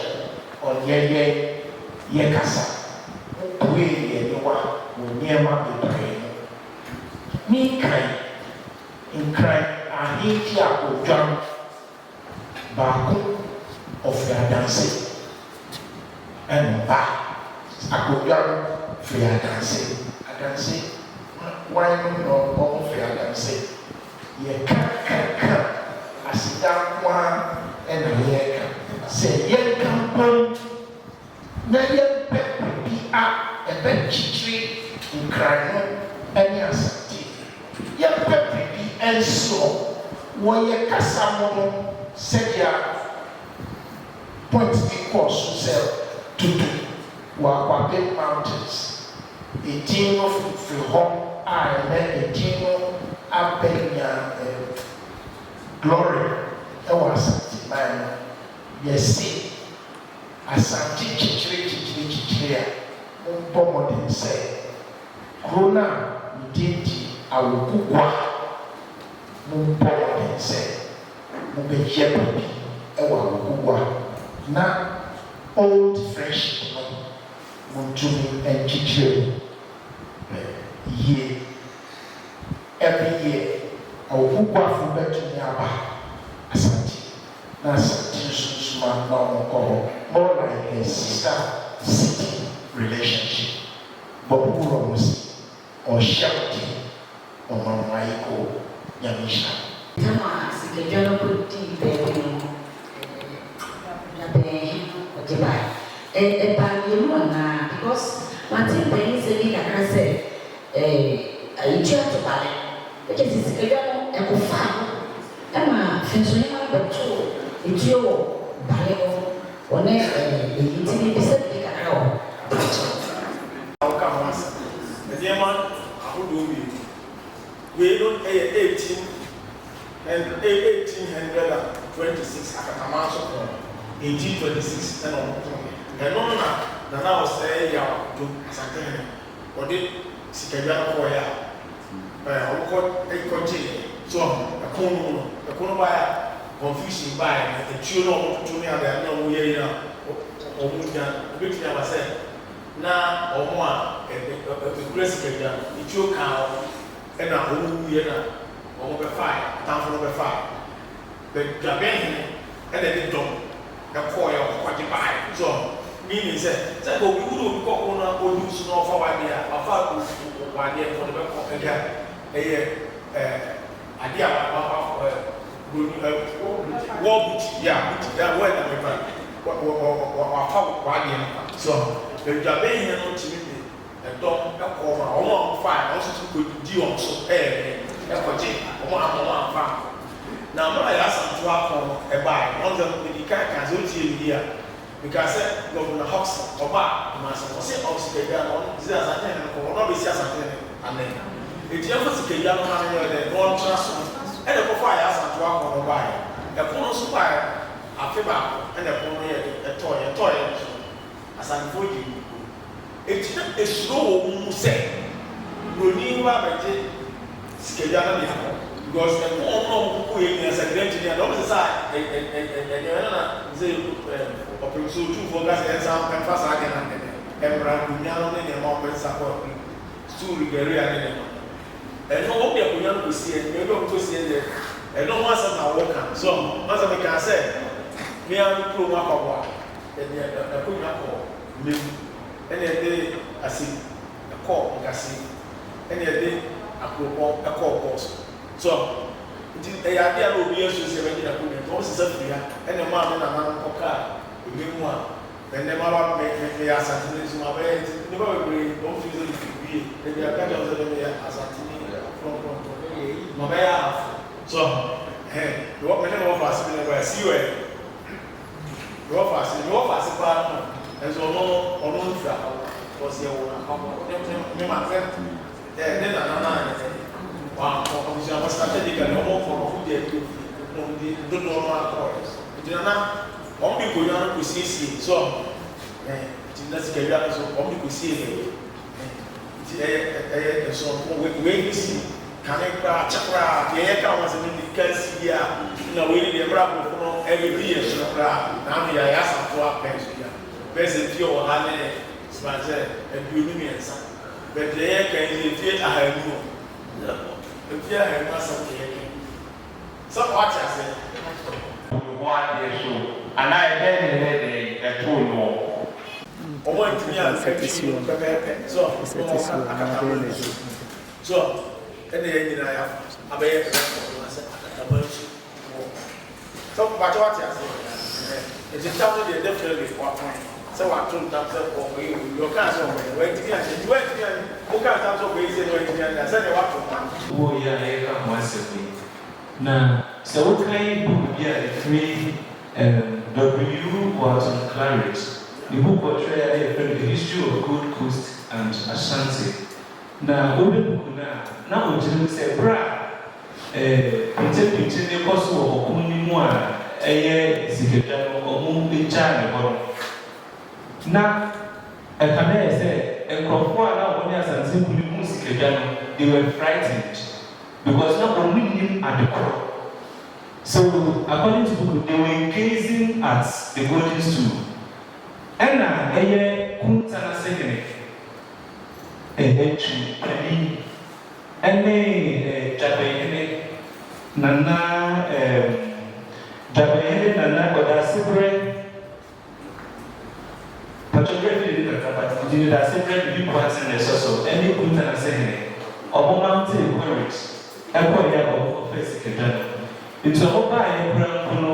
no ɔnyɛ yɛn yɛ kasa. Mo buee yɛn aniwa wɔ nneɛma bebree mu. Ne nkan Nkran ahenfie akondwa no baako ɔfiri adanse ɛna ɔba akondwa no firi adanse adanse wan nom na ɔmo firi adanse yɛ ka ka ka aseda nkoaa ɛna yɛka sɛ yɛnka mpom na yɛmpɛ biribi a ɛbɛkyekyere Nkran no ne Asante. Yɛmpɛ biribi nsi hɔ wɔ yɛ kasa mu no sɛdeɛ point bi kɔɔ so sɛ Tutu wɔ Akwapem Mountains. Edin no firi hɔ a ɛnnɛ edin no abɛnya glory wɔ Asanteman mu. Yɛse. Asante kyekyere kyekyere kyekyere a, mombɔ mmɔden sɛ kuro no a ne din de Awokugua, mombɔ mmɔden sɛ mobɛyɛ biribi wɔ Awokugua na old friendship no montumi nkyekyere mu yie. Every year Awokuguafo bɛtumi aba Asante. Na Asante nsunsuma na ɔmo kɔ hɔ more like a sister city relationship bɔ mo wura ɔmo se ɔhyɛ mo den ɔma mo ayekoo Nyame nhyira mo. Tam a sikadwa no kɔdii baabi no, dwabɛn he no ɔgye bae. Ɛbaa mmienu anaa? Because mate mpayinsɛm bi kakra sɛ yɛtua tobale no, kyerɛ sɛ sikadwa no ɛkɔfaa hɔ Ɛma Finsohema no bɛtoo etuo wɔ bale hɔ wɔ ne eyi nti mebisa biribi kakra wɔ hɔ mpakyɛw. A woka ho asɛm. Nneɛma ahodoɔ mmienu. Wei no yɛ 1826 Akatamanso ko no, 1826 na wɔkoeɛ. Ɛno no na Nana Osei Yaw Addo, Asantehene, ɔde sikadwa no kɔeɛ a Ɛɛ, wɔkɔ kɔgyeeɛ. So wahu? Ɛko no mu no, ɛko no baeɛ a, confusion baeɛ, na atuo no a wɔtoto ne adeade no a wɔyɛ yi no a wɔnya no, ɛbɛtumi aba sɛ na wɔn a ɛkura sikadwa no, etuo kaa wɔn, ɛna wɔwuiɛ na wɔbɛfaeɛ, atamfo no bɛfaeɛ. But Dwabenhene na ɛde dɔm kɔeɛ a ɔkɔgye baeɛ. So wahu? Meaning sɛ, sɛ nka obi wu na obi kɔko na ɔdi wo so na ɔfa w'adeɛ a, wafa w'adeɛ no, ɔde bɛkɔ. Ɛdeɛ a, ɛyɛ eh, adeɛ a wa, wa, wa, eh, broni, eh, war booty, yeah, booty, yeah, word na mefa, wa, wa, wa, wa, wafa w'adeɛ no kwa. So wahu? But Dwabenhene no tumi de Ɛdɔm kɔɔ ma wɔn a wɔfae no nso tumi kɔdii wɔn so yɛɛ dɛn? Kɔgyee wɔn amma wɔn amfa ankɔ. Na mmerɛ a Yaa Asantewaa ko no baeɛ no, wɔn sɛ medii kan kaa sɛ wotie me yie a, mekaa sɛ Governor Hobson ɔbaa Kumasi no, ɔse ɔwɔ sikadwa no, ɔno te sɛ Asantehene no kɔ, ɔno abɛsi Asantehene anan. Enti yɛmfa sikadwa no ma no nyɛ dɛn? Na ɔntena so. Ɛna ɛkɔfaa Yaa Asantewaa ko no baeɛ. Ɛko no nso baeɛ afe baako ɛna ɛko no yɛɛ dɛn? Ɛtɔeɛ. Ɛtɔeɛ no nso no, Asantefoɔ gyee nkukuo. Enti na esuro wɔ wɔn mu sɛ buroni no ba abɛgye sikadwa no de akɔ because ɛko a wɔn na wɔn koko yɛ nyinaa sɛ grant ni adeɛ wɔn sesa ɛ ɛ ɛ ɛ nneɛma ɛno na sɛ ɛ ɔpem so otumfoɔ ka sɛ ɛnsa ɛmfa saa adeɛ no ɛnɛ ɛmmra nkonnwa no ne nneɛma wɔn bɛsesa kɔ stool regalia ne nneɛma ɛno wɔn de akonnwa no kɔsi ɛ baabi a wɔn kɔsi ɛ deɛ ɛno ho asɛm na wɔka so wɔn asɛm mekaa sɛ me ara me kurom akɔboa Yɛde akonnwa kɔɔ Mewu, ɛna yɛde Ase kɔɔ Nkase, ɛna yɛde Akuropɔn kɔɔ Bɔɔso. So ahu? Nti ɛyɛ adeɛ a na obiara suro sɛ yɛbɛgye n'akonnwa nti wɔsesa firii ha ɛna ɛmaa me nananom kɔkaa Mewu a ɛnnɛ maba me me meyɛ Asanteni nso mabɛyɛ nti nnipa bebree wɔn feel sɛ mefiri Bie. Da biara meka kyerɛ wɔn sɛ me meyɛ Asanteni frɔmfrɔmfrɔm. Mabɛyɛ Ahafo. So ahu? Ɛhɛn. Mewɔ me ne me wɔfa ase bi na ɛbaeɛ, CON. Me wɔfaase me wɔfaase paa no nso ɔno no ɔno no firi Apapa because yɛwoo no Apapa ne ne me ma ne ɛɛ ne nana no anyɛ dɛ wankɔ abusuafo strategically ɔmo kɔ no ɔmo gyaa bi wɔ fie na ɔmo de dodoɔ no ara kɔɔɛ nti nana. Wɔn de nkonnwa no kɔsiesie so ɔho. Ɛhɛn, nti na sikadwa no nso wɔn de kɔsiee baabi. Ɛhɛn, nti ɛyɛ, ɛyɛ nsonko. Wei, wei ne si kane koraa, kyɛ koraa, deɛ yɛka ho asɛm no di kan si a, na wei ne deɛ mmerɛ aborɔfo no ɛrebɛdi yɛn so no koraa, na ano yɛ ayɛ asantoa pɛn so bi a, bɛyɛ sɛ mfie ɔha ne sɛ 23. But deɛ yɛreka yi deɛ mfie ahanu o. Mfie ahanu asɛm na yɛreka yi. Sɛ woate aseɛ? Ne ho adeɛ so, anaa ɛdɛn na ɛyɛɛ dɛn ɛtoo noɔ? Wɔn antumi anka twi no pɛpɛɛpɛ so na wɔka akataman nsu so ɛna yɛn nyinaa yɛafa abɛyɛ record no sɛ akataman nsu wɔ sɛ mpakyɛ wate aseɛ ɛhɛn nti ntam no deɛ definitely wakan sɛ wato ntam sɛ ɔkɔyɛ obi deɛ ɔkaa sɛ ɔkɔyɛ wantumi anyɛ nti wantumi anyɛ wokaa ntam sɛ ɔkɔyɛ sei na wantumi anyɛ a sɛdeɛ wato ntam. Wɔ yi a yɛreka ho asɛm yi, na sɛ wokan book bi a ɛfiri um W. Walton Claridge ne book ɔtwerɛeɛ a na yɛfrɛ no The History of Gold Coast and Ashanti, na wohwɛ book no a, na ɔkyerɛ mu sɛ berɛ a eh, pinkyenpinkyen rekɔ so wɔ ɔko no mu a ɛyɛ sikadwa no wɔgyaa ne hɔ no, na ɛkame ayɛ sɛ nkurɔfoɔ a na wɔne Asante ko no huu sikadwa no, they were frightened because na wɔnnim ade korɔ. So according to book no, they were gazing at the golden stool. Ɛna ɛyɛ Kuntanase hene, Antwi panin, ɛne Dwabenhene Nana ɛɛm Dwabenhene Nana Ɔdasebrɛ Pakyɛ werɛ firi ne kakra but ne din no Dasebrɛ Bibi Boateng na ɛsɔ so ɛne Kuntanase hene. Ɔmo mountee courage ɛkɔeɛ a ɔmo kɔfaa sikadwa no. Nti ɔmo baeɛ koraa mpo no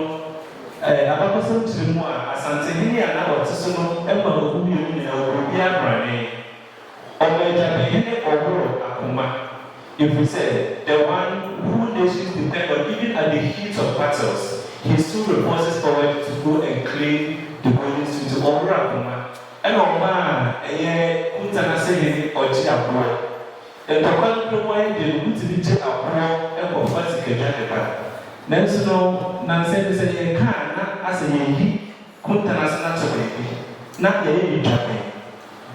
ɛɛ abakɔsɛm kyerɛ mu a Asantehene a na ɔte so no ma ɔmo mmienu nyinaa ɔbɔɔ obiara brane. Ɔma agyapɛhene ɔworo akoma, ɛfiri sɛ the one who nations depend on even at the heat of battles, he still repulses forward to go and claim the golden stool nti ɔworo akoma. Ɛna ɔmaa ɛyɛ Kuntanase hene ɔgye aboɔ. Ntɔkwa no berɛ mu ayɛ den no, wotumi gye aboɔ kɔfa sikadwa de ba. Nanso no, nnansa yi no sɛ yɛreka a na asɛ yɛyi Kuntanase no ato baabi na yɛyɛ no dwabɛn.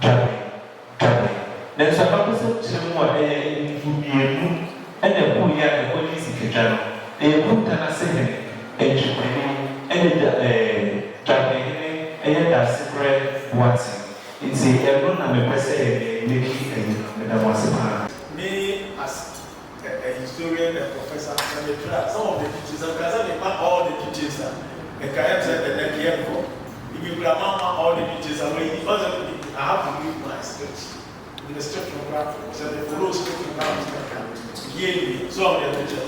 Dwabɛn, dwabɛn. Nanso abakɔsɛm kyerɛ mu a, ɛyɛ ahemfo mmienu na ɛkoeɛ a ɛkɔgyee sikadwa no. Ɛyɛ Kuntanase hene, Antwi panin, ɛne da ɛɛ Dwabɛn hene ɛyɛ Daasebrɛ Boateng. Nti ɛno na mepɛ sɛ me meki ayi no. Meda mo ase paa. Me as a a historian a professor sɛ me twerɛ a some of the details sɛ meka sɛ me ma all the details a nka ɛyɛ me sɛ ɛnɛ nka yɛn nkɔ even koraa ma ma all the details a wɔyi ɔn sɛ I have to read my script me script no koraa to sɛ me follow script no koraa to nka yie nwie so ɔmo deɛ mekyɛ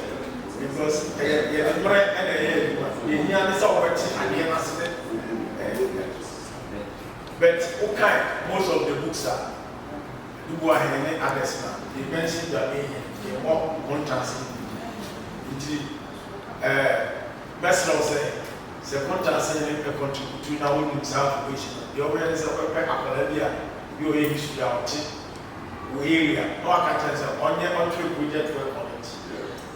because ɛyɛ yɛ mmerɛ ɛna ɛyɛ adwuma deɛ hia ne sɛ wɔbɛte adeɛ no ase ne ɛɛ but wokae most of the books a. Dubuahene ne others na they mention Dwabehene yɛmmɔ ho ntaase no bi nti eh mɛsrɛ wo sɛ sɛ Kontaase hene bɛ contribute na wonim saa information no deɛ wobɛyɛ ne sɛ wobɛpɛ akwadaa bi a bi a ɔyɛ history a ɔte wo area na waka kyerɛ no sɛ ɔnyɛ ɔntwerɛ project work on it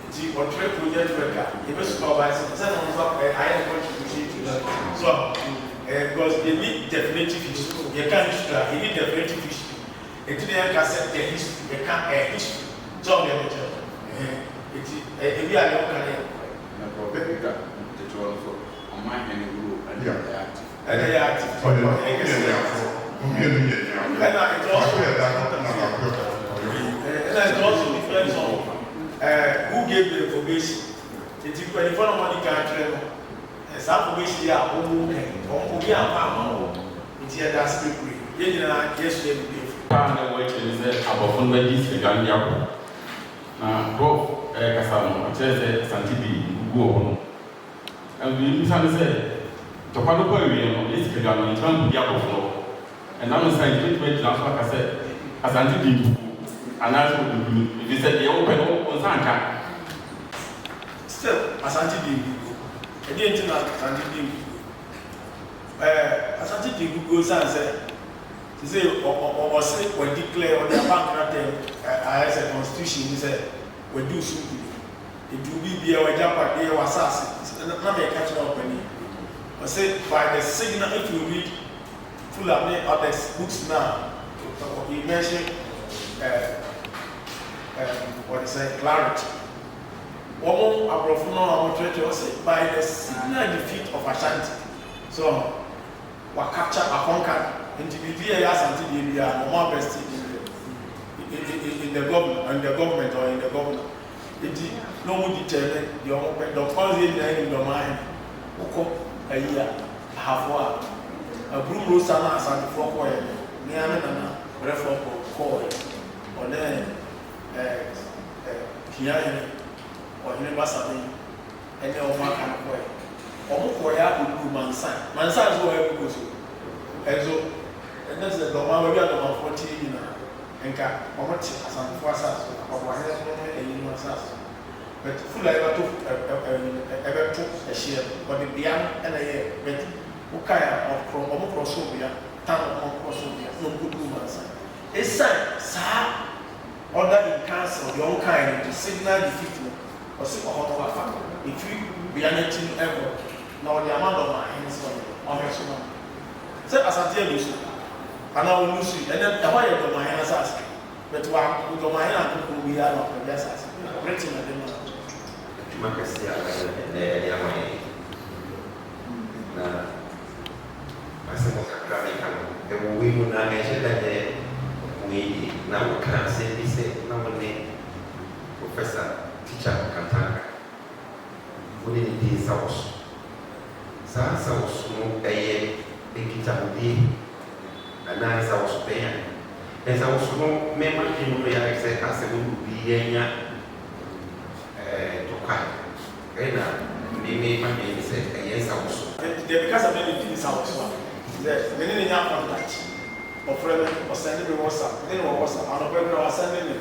nti ɔtwerɛ project work a yɛbɛ supervise no sɛ na ɔno nso ayɛ ne contribution to that so eh because yɛnni definitive history yɛka history a yɛnni definitive history Enti na yɛnka sɛ the history, yɛka a history. Sɛ ɔmo deɛ mekyerɛ no, ɛhɛn, enti ɛ, ebi a deɛ woka no yɛ nokorɛ. Na prɔfɛt Peter tete hɔ no so ɔman hɛn role ɛna ɛyɛ active. Ɛna ɛyɛ active. Ɔyɛ ɔmo yɛ nuafo, ɔmo mmienu yɛ nuafo. Ɛna it also Baako yɛ dako na baako yɛ ɔyɔnko. Ɛna it also depends on ɛɛ who gave the information. Enti mpanyinfoɔ na ɔmo adi kan atwerɛ no. Saa information yi a wɔn pɛ wɔn obi amfa amma wɔn nti yɛda ase bebree yɛn nyinaa yɛasua biribi afiri mu. A na ɛwɔ akyire ne sɛ aborɔfo no bɛgye sikadwa no de akɔ. Na Prof. Rekasa no, ɔkyerɛɛ sɛ Asante dii nkogu wɔ hɔ no. Nanso deɛ yɛmmisa ne sɛ, ntɔkwa no kɔ awieɛ no, ɛyɛ sikadwa no, yɛntumi ankɔdi aborɔfo no hɔ. Ɛnam ne saa nti, mɛtumi agyina so aka sɛ Asante dii nkogu anaasɛ ɔdii nkonim, ɛfiri sɛ deɛ wopɛ no, wo nsa anka. Still Asante di nkuguo. Ɛdeɛn nti na Asante di nkuguo? Ɛɛ Asante di nkuguo ɛsiane sɛ sesei ɔ ɔ ɔ ɔse wa declare ɔde aba nkrataa mu ɛ ayɛ sɛ constitution mu sɛ wadi wo so nkunim. Nti wo biribiara w'agyapadeɛ w'asase na na meka kyerɛ ɔpanin. Ɔse by the signal if you read Fuller ne others books no a he mention eh, um, wɔde sɛ clarity. Wɔn aborɔfo no a wɔtwerɛtwerɛ ɔse by the signal defeat of Ashanti. So wa capture akɔnka no nti biribi a ɛyɛ Asante deɛ biara no wɔn abɛsti in the in the government in the government or in the governor. Nti na wɔn determine deɛ wɔn pɛ. Dɔm ɔn sɛ yɛn nyinaa nim dɔm ahene. Wokɔ ayi a, Ahafo a, Aburumuro sa no a Asantefoɔ kɔeɛ no, me ara me nana Brɛfoɔ kɔ kɔɔɛ. Ɔne ɛɛ ɛ Piahene, Ɔhene Basaben ɛne wɔn aka no kɔeɛ. Wɔn kɔeɛ ara kɔduruu Mansan. Mansan nso wɔ Ivory Coast o. Ɛnso ɛnɛ sɛ Dɔmaa, baabi a Dɔmafoɔ teɛ nyinaa, nka wɔn te Asantefoɔ asase so, Akwaboahene no ne ayi no asase so. But Fulani bɛto ɛ ɛ ɛyi no ɛbɛto ɛhyeɛ no, wɔde bea no na ɛyɛɛ but wokae a ɔkorɔ wɔn korɔsoo bea, town no wɔn korɔsoo bea na wɔn kɔduruu Mansa. Esiane saa order in council deɛ wɔn kaeɛ no nti, signal defeat no, ɔse ɔhɔ no wafa ɛfiri bea no akyi no ɛkɔ no na ɔde ama Dɔmahene sɛ ɔnyɛ dɛn ɔhwɛ so ma no. Sɛ Asante alusu anaa ɔlusui, ɛnɛ ɛhɔ yɛ Dɔmahene asase. But wa dɔm ahene akokoɔ biara na ɔpɛ asase Britain na de ma no. Adwuma kɛseɛ a wayɛ ɛnnɛ de ama yɛn. Na m'asɛm kakra a meka no, ɛwɔ wei mu na ɛnhyɛ da nyɛ wei deɛ. Na wokaa asɛm bi sɛ na wo ne Professor Teacher Kantanka, wo ne no di nsawɔso. Saa nsawɔso no ɛyɛ nkitahodie anaa nsawɔso bɛn a? Nsawɔso no, me m'adwene mu no yɛ ayɛ sɛ asɛ wo ne obi anya ntɔkwa ɛna me me m'adwene ne sɛ ɛyɛ nsawɔso. Nti deɛ meka sɛ me ne no di nsawɔso a, sɛ me ne no nya contact, ɔfrɛ me, ɔsɛnde me WhatsApp, me ne no wɔ WhatsApp, anɔpa yi koraa wasɛnde me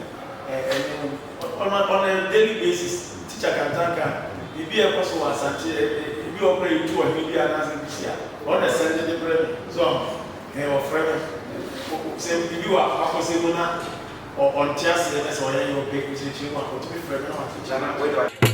ɛnwom on a on a daily basis, Teacher Kantanka, biribi a ɛkɔ so wɔ Asante, ebi wɔ hɔ koraa yɛtu ɔhene bi anaasɛ biribi si a, ɔno na ɛsɛnde de brɛ me, so wahu. Ɛɛ ɔfrɛ me sɛ biribi wɔ abakɔsɛm mu na ɔnte aseɛ na sɛ ɔyɛ yɛ ɔpɛ nkyerɛkyerɛmu a ɔtumi frɛ me na wakyerɛkyerɛ mu.